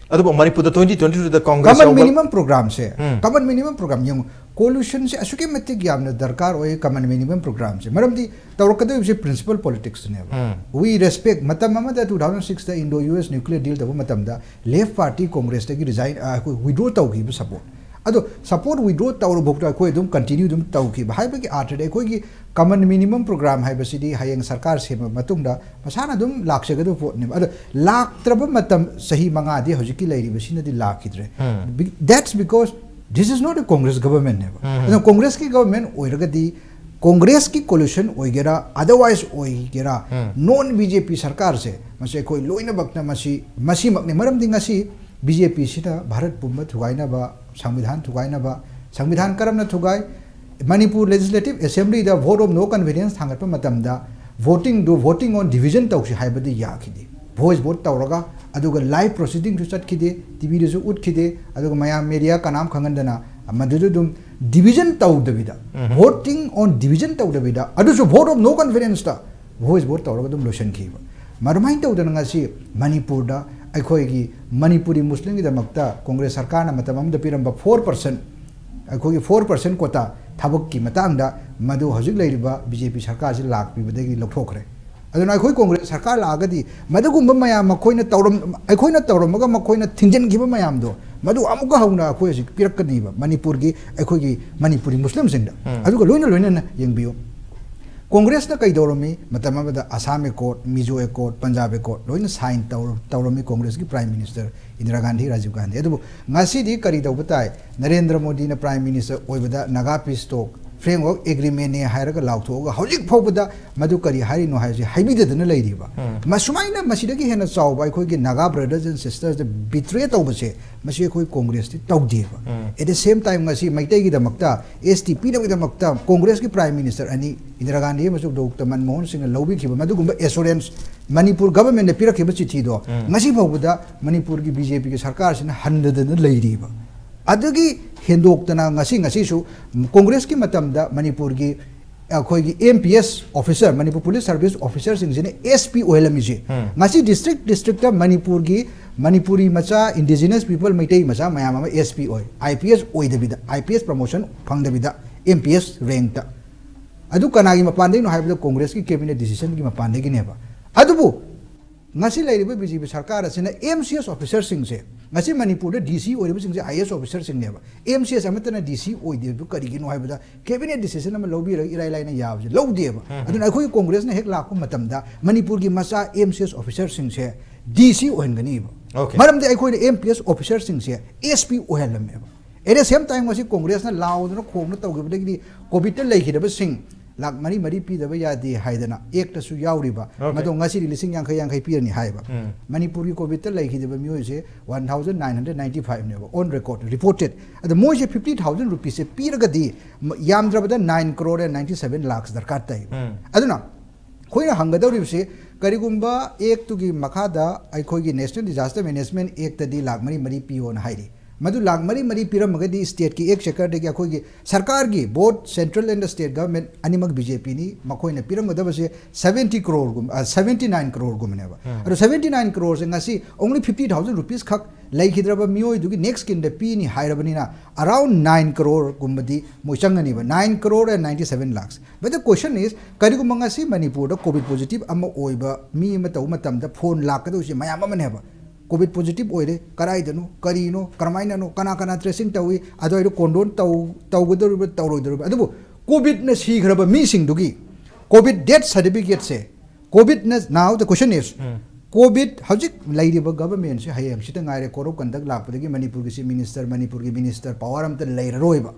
ꯑꯗꯨꯕꯨ ꯃꯅꯤꯄꯨꯔꯗ ꯇ꯭ꯋꯦꯟꯇꯤ ꯇ꯭ꯋꯦꯟꯇꯤ ꯇꯨꯗ ꯀꯣꯡꯒ꯭ꯔꯦꯁ ꯀꯃꯟ ꯌꯥꯎꯕ ꯃꯤꯅꯤꯃꯝ ꯄ꯭ꯔꯣꯒ꯭ꯔꯥꯝꯁꯦ, ꯎꯝ꯫ ꯀꯃꯟ ꯃꯤꯅꯤꯃꯝ ꯄ꯭ꯔꯣꯒ꯭ꯔꯥꯝ ꯌꯦꯡꯉꯨ, ꯀꯣꯂꯤꯁꯟꯁꯦ ꯑꯁꯨꯛꯀꯤ ꯃꯇꯤꯛ ꯌꯥꯝꯅ ꯗꯔꯀꯥꯔ ꯑꯣꯏ ꯀꯃꯟ ꯃꯤꯅꯤꯃꯝ ꯄ꯭ꯔꯣꯒ꯭ꯔꯥꯝꯁꯦ꯫ ꯃꯔꯝꯗꯤ ꯇꯧꯔꯛꯀꯗꯧꯔꯤꯕꯁꯦ ꯄ꯭ꯔꯤꯟꯁꯤꯄꯜ ꯄꯣꯂꯤꯇꯤꯛꯁꯅꯦꯕ꯫ ꯎꯝ꯫ We respect, ꯃꯇꯝ ꯑꯃꯗ ꯇꯨ ꯊꯥꯎꯖꯟ ꯁꯤꯛꯁꯇ Indo U S nuclear deal ꯇꯧꯕ ꯃꯇꯝꯗ ꯂꯦꯐ ꯄꯥꯔꯇꯤ ꯀꯣꯡꯒ꯭ꯔꯦꯁꯇꯒꯤ ꯔꯤꯖꯥꯏꯟ, ꯑ, ꯑꯩꯈꯣꯏ ꯋꯤꯗ꯭ꯔꯣ ꯇꯧꯈꯤꯕ ꯁꯄꯣꯔꯠ꯫ ꯑꯗꯣ ꯁꯄꯣꯔꯠ ꯋꯤꯗ꯭ꯔꯣ ꯇꯧꯔꯐꯥꯎꯗ ꯑꯩꯈꯣꯏ ꯑꯗꯨꯝ ꯀꯟꯇꯤꯅ꯭ꯌꯨ ꯑꯗꯨꯝ ꯇꯧꯈꯤꯕ ꯍꯥꯏꯕꯒꯤ ꯑꯥꯔꯊꯗꯤ ꯑꯩꯈꯣꯏꯒꯤ ꯀꯃꯟ ꯃꯤꯅꯤꯃꯝ ꯄ꯭ꯔꯣꯒ꯭ꯔꯥꯝ ꯍꯥꯏꯕꯁꯤꯗꯤ ꯍꯌꯦꯡ ꯁꯔꯀꯥꯔ ꯁꯦꯝꯕ ꯃꯇꯨꯡꯗ ꯃꯁꯥꯅ ꯑꯗꯨꯝ ꯂꯥꯛꯆꯒꯗꯕ ꯄꯣꯠꯅꯦꯕ꯫ ꯑꯗꯣ ꯂꯥꯛꯇ꯭ꯔꯕ ꯃꯇꯝ ꯆꯍꯤ ꯃꯉꯥꯗꯤ ꯍꯧꯖꯤꯛꯀꯤ ꯂꯩꯔꯤꯕꯁꯤꯅꯗꯤ ꯂꯥꯛꯈꯤꯗ꯭ꯔꯦ꯫ ꯎꯝ꯫ Be-, that's because this is not a Congress government ꯅꯦꯕ꯫ ꯎꯝ꯫ ꯑꯗꯨꯅ ꯀꯣꯡꯒ꯭ꯔꯦꯁꯀꯤ ꯒꯕꯔꯃꯦꯟ ꯑꯣꯏꯔꯒꯗꯤ ꯀꯣꯡꯒ꯭ꯔꯦꯁꯀꯤ ꯀꯣꯂꯤꯁꯟ ꯑꯣꯏꯒꯦꯔꯥ, ꯑꯗꯔꯋꯥꯏꯁ ꯑꯣꯏꯒꯦꯔꯥ, ꯎꯝ꯫ ꯅꯣꯟ ꯕꯤ ꯖꯦ ꯄꯤ ꯁꯔꯀꯥꯔꯁꯦ, ꯃꯁꯤ ꯑꯩꯈꯣꯏ ꯂꯣꯏꯅꯃꯛꯅ ꯃꯁꯤ, ꯃꯁꯤꯃꯛꯅꯤ꯫ ꯃꯔꯝꯗꯤ ꯉꯁꯤ ꯕꯤ ꯖꯦ ꯄꯤꯁꯤꯅ ꯚꯥꯔꯠ ꯄꯨꯝꯕ ꯊꯨꯒꯥꯏꯅꯕ, ꯁꯪꯕꯤꯙꯥꯟ ꯊꯨꯒꯥꯏꯅꯕ, ꯁꯪꯕꯤꯙꯥꯟ ꯀꯔꯝꯅ ꯊꯨꯒꯥꯏ? ꯃꯅꯤꯄꯨꯔ ꯂꯦꯖꯤꯁꯂꯦꯇꯤꯚ ꯑꯦꯁꯦꯝꯕ꯭ꯂꯤꯗ vote of no confidence ꯊꯥꯡꯒꯠꯄ ꯃꯇꯝꯗ voting do voting on division ꯇꯧꯁꯤ ꯍꯥꯏꯕꯗꯤ ꯌꯥꯈꯤꯗꯦ꯫ ꯚꯣꯏꯁ ꯚꯣꯠ ꯇꯧꯔꯒ, ꯑꯗꯨꯒ ꯂꯥꯏꯚ ꯄ꯭ꯔꯣꯁꯤꯗꯤꯡꯁꯨ ꯆꯠꯈꯤꯗꯦ, ꯇꯤ ꯚꯤꯗꯁꯨ ꯎꯠꯈꯤꯗꯦ, ꯑꯗꯨꯒ ꯃꯌꯥꯝ ꯃꯦꯗꯤꯌꯥ ꯀꯅꯥꯝ ꯈꯪꯍꯟꯗꯅ ꯃꯗꯨꯗ ꯑꯗꯨꯝ ꯗꯤꯚꯤꯖꯟ ꯇꯧꯗꯕꯤꯗ, ꯎꯝ꯫ Voting on division ꯇꯧꯗꯕꯤꯗ, ꯑꯗꯨꯁꯨ vote of no confidenceꯇ ꯚꯣꯏꯁ ꯚꯣꯠ ꯇꯧꯔꯒ ꯑꯗꯨꯝ ꯂꯣꯏꯁꯤꯟꯈꯤꯕ꯫ ꯃꯗꯨꯃꯥꯏꯅ ꯇꯧꯗꯅ ꯉꯁꯤ ꯃꯅꯤꯄꯨꯔꯗ ꯑꯩꯈꯣꯏꯒꯤ ꯃꯅꯤꯄꯨꯔꯤ ꯃꯨꯁꯂꯤꯝꯒꯤꯗꯃꯛꯇ ꯀꯣꯡꯒ꯭ꯔꯦꯁ ꯁꯔꯀꯥꯔꯅ ꯃꯇꯝ ꯑꯃꯗ ꯄꯤꯔꯝꯕ ꯐꯣꯔ ꯄꯥꯔꯁꯦꯟ, ꯑꯩꯈꯣꯏꯒꯤ ꯐꯣꯔ ꯄꯥꯔꯁꯦꯟ quota ꯊꯕꯛꯀꯤ ꯃꯇꯥꯡꯗ ꯃꯗꯨ ꯍꯧꯖꯤꯛ ꯂꯩꯔꯤꯕ ꯕꯤ ꯖꯦ ꯄꯤ ꯁꯔꯀꯥꯔꯁꯤ ꯂꯥꯛꯄꯤꯕꯗꯒꯤ ꯂꯧꯊꯣꯛꯈ꯭ꯔꯦ꯫ ꯑꯗꯨꯅ ꯑꯩꯈꯣꯏ ꯀꯣꯡꯒ꯭ꯔꯦꯁ ꯁꯔꯀꯥꯔ ꯂꯥꯛꯑꯒꯗꯤ ꯃꯗꯨꯒꯨꯝꯕ ꯃꯌꯥꯝ ꯃꯈꯣꯏꯅ ꯇꯧꯔꯝ-, ꯑꯩꯈꯣꯏꯅ ꯇꯧꯔꯝꯃꯒ ꯃꯈꯣꯏꯅ ꯊꯤꯡꯖꯤꯟꯈꯤꯕ ꯃꯌꯥꯝꯗꯣ ꯃꯗꯨ ꯑꯃꯨꯛꯀ ꯍꯧꯅ ꯑꯩꯈꯣꯏ ꯍꯧꯖꯤꯛ ꯄꯤꯔꯛꯀꯅꯤꯕ ꯃꯅꯤꯄꯨꯔꯒꯤ, ꯑꯩꯈꯣꯏꯒꯤ ꯃꯅꯤꯄꯨꯔꯤ ꯃꯨꯁꯂꯤꯝꯁꯤꯡꯗ꯫ ꯎꯝ꯫ ꯑꯗꯨꯒ ꯂꯣꯏꯅ ꯂꯣꯏꯅꯅ ꯌꯦꯡꯕꯤꯌꯨ, ꯀꯣꯡꯒ꯭ꯔꯦꯁꯅ ꯀꯩꯗꯧꯔꯝꯃꯤ? ꯃꯇꯝ ꯑꯃꯗ ꯑꯁꯥꯝ ꯑꯦꯀꯣꯔꯗ, ꯃꯤꯖꯣ ꯑꯦꯀꯣꯔꯗ, ꯄꯟꯖꯥꯕ ꯑꯦꯀꯣꯔꯗ ꯂꯣꯏꯅ ꯁꯥꯏꯟ ꯇꯧꯔ-, ꯇꯧꯔꯝꯃꯤ ꯀꯣꯡꯒ꯭ꯔꯦꯁꯀꯤ ꯄ꯭ꯔꯥꯏꯝ ꯃꯤꯅꯤꯁꯇꯔ ꯏꯟꯗꯤꯔꯥ ꯒꯥꯟꯙꯤ, ꯔꯥꯖꯤꯕ ꯒꯥꯟꯙꯤ꯫ ꯑꯗꯨꯕꯨ ꯉꯁꯤꯗꯤ ꯀꯔꯤ ꯇꯧꯕ ꯇꯥꯏ? ꯅꯔꯦꯟꯗ꯭ꯔ ꯃꯣꯗꯤꯅ ꯄ꯭ꯔꯥꯏꯝ ꯃꯤꯅꯤꯁꯇꯔ ꯑꯣꯏꯕꯗ ꯅꯥꯒꯥ ꯄꯤꯁ ꯇꯣꯛ, ꯐ꯭ꯔꯦꯝꯋꯔꯛ ꯑꯦꯒ꯭ꯔꯤꯃꯦꯟꯅꯦ ꯍꯥꯏꯔꯒ ꯂꯥꯎꯊꯣꯛꯑꯒ ꯍꯧꯖꯤꯛ ꯐꯥꯎꯕꯗ ꯃꯗꯨ ꯀꯔꯤ ꯍꯥꯏꯔꯤꯅꯣ ꯍꯥꯏꯕꯁꯦ ꯍꯥꯏꯕꯤꯗꯗꯅ ꯂꯩꯔꯤꯕ꯫ ꯎꯝ꯫ ꯃꯁꯨꯃꯥꯏꯅ ꯃꯁꯤꯗꯒꯤ ꯍꯦꯟꯅ ꯆꯥꯎꯕ ꯑꯩꯈꯣꯏꯒꯤ Naga brothers and sisters the betray ꯇꯧꯕꯁꯦ, ꯃꯁꯤ ꯑꯩꯈꯣꯏ ꯀꯣꯡꯒ꯭ꯔꯦꯁꯇꯤ ꯇꯧꯗꯦꯕ꯫ ꯎꯝ꯫ At the same time, ꯉꯁꯤ ꯃꯩꯇꯩꯒꯤꯗꯃꯛꯇ, ꯑꯦꯁ ꯇꯤ ꯄꯤꯅꯕꯒꯤꯗꯃꯛꯇ ꯀꯣꯡꯒ꯭ꯔꯦꯁꯀꯤ Prime Minister ꯑꯅꯤ, ꯏꯟꯗꯤꯔꯥ ꯒꯥꯟꯙꯤ ꯑꯃꯁꯨꯡ ꯗꯣꯛꯇꯔ ꯃꯟꯃꯣꯍꯟ ꯁꯤꯡꯅ ꯂꯧꯕꯤꯈꯤꯕ ꯃꯗꯨꯒꯨꯝꯕ assurance, ꯃꯅꯤꯄꯨꯔ government ꯅ ꯄꯤꯔꯛꯈꯤꯕ ꯆꯤꯊꯤꯗꯣ, ꯎꯝ꯫ ꯉꯁꯤ ꯐꯥꯎꯕꯗ ꯃꯅꯤꯄꯨꯔꯒꯤ ꯕꯤ ꯖꯦ ꯄꯤꯒꯤ ꯁꯔꯀꯥꯔꯁꯤꯅ ꯍꯟꯗꯗꯅ ꯂꯩꯔꯤꯕ꯫ ꯑꯗꯨꯒꯤ ꯍꯦꯟꯗꯣꯛꯇꯅ ꯉꯁꯤ, ꯉꯁꯤꯁꯨ ꯀꯣꯡꯒ꯭ꯔꯦꯁꯀꯤ ꯃꯇꯝꯗ ꯃꯅꯤꯄꯨꯔꯒꯤ ꯑꯩꯈꯣꯏꯒꯤ M P S officer, Manipur Police Service officer ꯁꯤꯡꯁꯤꯅ ꯑꯦꯁ ꯄꯤ ꯑꯣꯏꯍꯜꯂꯝꯃꯤꯁꯦ꯫ ꯎꯝ꯫ ꯉꯁꯤ district district ꯇ ꯃꯅꯤꯄꯨꯔꯒꯤ, ꯃꯅꯤꯄꯨꯔꯤ ꯃꯆꯥ, indigenous people, ꯃꯩꯇꯩ ꯃꯆꯥ ꯃꯌꯥꯝ ꯑꯃ ꯑꯦꯁ ꯄꯤ ꯑꯣꯏ, ꯑꯥꯏ ꯄꯤ ꯑꯦꯁ ꯑꯣꯏꯗꯕꯤꯗ, ꯑꯥꯏ ꯄꯤ ꯑꯦꯁ promotion ꯐꯪꯗꯕꯤꯗ, ꯑꯦꯝ ꯄꯤ ꯑꯦꯁ rank ꯇ꯫ ꯑꯗꯨ ꯀꯅꯥꯒꯤ ꯃꯄꯥꯟꯗꯒꯤꯅꯣ ꯍꯥꯏꯕꯗ ꯀꯣꯡꯒ꯭ꯔꯦꯁꯀꯤ cabinet decision ꯒꯤ ꯃꯄꯥꯟꯗꯒꯤꯅꯦꯕ꯫ ꯑꯗꯨꯕꯨ ꯉꯁꯤ ꯂꯩꯔꯤꯕ ꯕꯤ ꯖꯦ ꯄꯤ ꯁꯔꯀꯥꯔ ꯑꯁꯤꯅ ꯑꯦꯝ ꯁꯤ ꯑꯦꯁ officer ꯁꯤꯡꯁꯦ, ꯉꯁꯤ ꯃꯅꯤꯄꯨꯔꯗ ꯗꯤ ꯁꯤ ꯑꯣꯏꯔꯤꯕꯁꯤꯡꯁꯦ I A S officer ꯁꯤꯡꯅꯦꯕ꯫ M C S ꯑꯃꯠꯇꯅ ꯗꯤ ꯁꯤ ꯑꯣꯏꯗꯦ꯫ ꯑꯗꯨ ꯀꯔꯤꯒꯤꯅꯣ ꯍꯥꯏꯕꯗ cabinet decision ꯑꯃ ꯂꯧꯕꯤꯔꯒ ꯏꯔꯥꯏ ꯂꯥꯏꯅ ꯌꯥꯕꯁꯦ ꯂꯧꯗꯦꯕ꯫ ꯎꯝ, ꯎꯝ꯫ ꯑꯗꯨꯅ ꯑꯩꯈꯣꯏꯒꯤ ꯀꯣꯡꯒ꯭ꯔꯦꯁꯅ ꯍꯦꯛ ꯂꯥꯛꯄ ꯃꯇꯝꯗ ꯃꯅꯤꯄꯨꯔꯒꯤ ꯃꯆꯥ ꯑꯦꯝ ꯁꯤ ꯑꯦꯁ officer ꯁꯤꯡꯁꯦ ꯗꯤ ꯁꯤ ꯑꯣꯏꯍꯟꯒꯅꯤꯕ꯫ Okay꯫ ꯃꯔꯝꯗꯤ ꯑꯩꯈꯣꯏꯅ ꯑꯦꯝ ꯄꯤ ꯑꯦꯁ officer ꯁꯤꯡꯁꯦ S P ꯑꯣꯏꯍꯜꯂꯝꯃꯦꯕ꯫ At the same time, ꯉꯁꯤ ꯀꯣꯡꯒ꯭ꯔꯦꯁꯅ ꯂꯥꯎꯗꯅ ꯈꯣꯡꯅ ꯇꯧꯈꯤꯕꯗꯒꯤꯗꯤ ꯀꯣꯚꯤꯗꯇ ꯂꯩꯈꯤꯗꯕꯁꯤꯡ ꯂꯥꯛ ꯃꯔꯤ ꯃꯔꯤ ꯄꯤꯗꯕ ꯌꯥꯗꯦ ꯍꯥꯏꯗꯅ act ꯇꯁꯨ ꯌꯥꯎꯔꯤꯕ, Okay꯫ ꯃꯗꯣ ꯉꯁꯤꯗꯤ ꯂꯤꯁꯤꯡ ꯌꯥꯡꯈꯩ ꯌꯥꯡꯈꯩ ꯄꯤꯔꯅꯤ ꯍꯥꯏꯕ꯫ ꯎꯝ꯫ ꯃꯅꯤꯄꯨꯔꯒꯤ ꯀꯣꯚꯤꯗꯇ ꯂꯩꯈꯤꯗꯕ ꯃꯤꯑꯣꯏꯁꯦ one thousand nine hundred ninety five ꯅꯦꯕ, on record, reported꯫ ꯑꯗꯣ ꯃꯣꯏꯁꯦ fifty thousand rupees ꯁꯦ ꯄꯤꯔꯒꯗꯤ ꯃ-, ꯌꯥꯝꯗ꯭ꯔꯕꯗ nine crore and ninety seven lakhs ꯗꯔꯀꯥꯔ ꯇꯥꯏ꯫ ꯎꯝ꯫ ꯑꯗꯨꯅ ꯑꯩꯈꯣꯏꯅ ꯍꯪꯒꯗꯧꯔꯤꯕꯁꯤ, ꯀꯔꯤꯒꯨꯝꯕ act ꯇꯨꯒꯤ ꯃꯈꯥꯗ ꯑꯩꯈꯣꯏꯒꯤ National Disaster Management Act ꯇꯗꯤ ꯂꯥꯛ ꯃꯔꯤ ꯃꯔꯤ ꯄꯤꯌꯣꯅ ꯍꯥꯏꯔꯤ꯫ ꯃꯗꯨ ꯂꯥꯛ ꯃꯔꯤ ꯃꯔꯤ ꯄꯤꯔꯝꯃꯒꯗꯤ state ꯀꯤ exchequer ꯗꯒꯤ ꯑꯩꯈꯣꯏꯒꯤ ꯁꯔꯀꯥꯔꯒꯤ, both central and state government ꯑꯅꯤꯃꯛ ꯕꯤ ꯖꯦ ꯄꯤ ꯅꯤ, ꯃꯈꯣꯏꯅ ꯄꯤꯔꯝꯒꯗꯕꯁꯦ seventy crore ꯒꯨꯝꯕ, ꯑ, seventy nine crore ꯒꯨꯝꯕꯅꯦꯕ꯫ ꯎꯝ꯫ ꯑꯗꯣ seventy nine crore ꯁꯦ ꯉꯁꯤ only fifty thousand rupees ꯈꯛ ꯂꯩꯈꯤꯗ꯭ꯔꯕ ꯃꯤꯑꯣꯏꯗꯨꯒꯤ next scheme ꯗ ꯄꯤꯅꯤ ꯍꯥꯏꯔꯕꯅꯤꯅ, around nine crore ꯒꯨꯝꯕꯗꯤ ꯃꯣꯏ ꯆꯪꯒꯅꯤꯕ꯫ Nine crore and ninety seven lakhs꯫ But the question is, ꯀꯔꯤꯒꯨꯝꯕ ꯉꯁꯤ ꯃꯅꯤꯄꯨꯔꯗ COVID positive ꯑꯃ ꯑꯣꯏꯕ ꯃꯤ ꯑꯃ ꯇꯧꯕ ꯃꯇꯝꯗ fine ꯂꯥꯛꯀꯗꯧꯔꯤꯁꯦ ꯃꯌꯥꯝ ꯑꯃꯅꯦꯕ꯫ COVID positive ꯑꯣꯏꯔꯦ, ꯀꯗꯥꯏꯗꯅꯣ, ꯀꯔꯤꯅꯣ, ꯀꯔꯝꯍꯥꯏꯅꯅꯣ, ꯀꯅꯥ ꯀꯅꯥ tracing ꯇꯧꯏ, ꯑꯗꯨꯋꯥꯏꯗꯣ condone ꯇꯧ-, ꯇꯧꯒꯗꯧꯔꯤꯕ꯭ꯔꯥ, ꯇꯧꯔꯣꯏꯗꯧꯔꯤꯕ꯭ꯔꯥ? ꯑꯗꯨꯕꯨ COVID ꯅ ꯁꯤꯈ꯭ꯔꯕ ꯃꯤꯁꯤꯡꯗꯨꯒꯤ COVID death certificate ꯁꯦ, COVID ꯅ, now the question is, um. COVID ꯍꯧꯖꯤꯛ ꯂꯩꯔꯤꯕ government ꯁꯦ ꯍꯌꯦꯡ ꯍꯪꯆꯤꯠꯇ ꯉꯥꯏꯔꯦ, code of conduct ꯂꯥꯛꯄꯗꯒꯤ ꯃꯅꯤꯄꯨꯔꯒꯤ Chief Minister, ꯃꯅꯤꯄꯨꯔꯒꯤ minister power ꯑꯝꯇ ꯂꯩꯔꯔꯣꯏꯕ꯫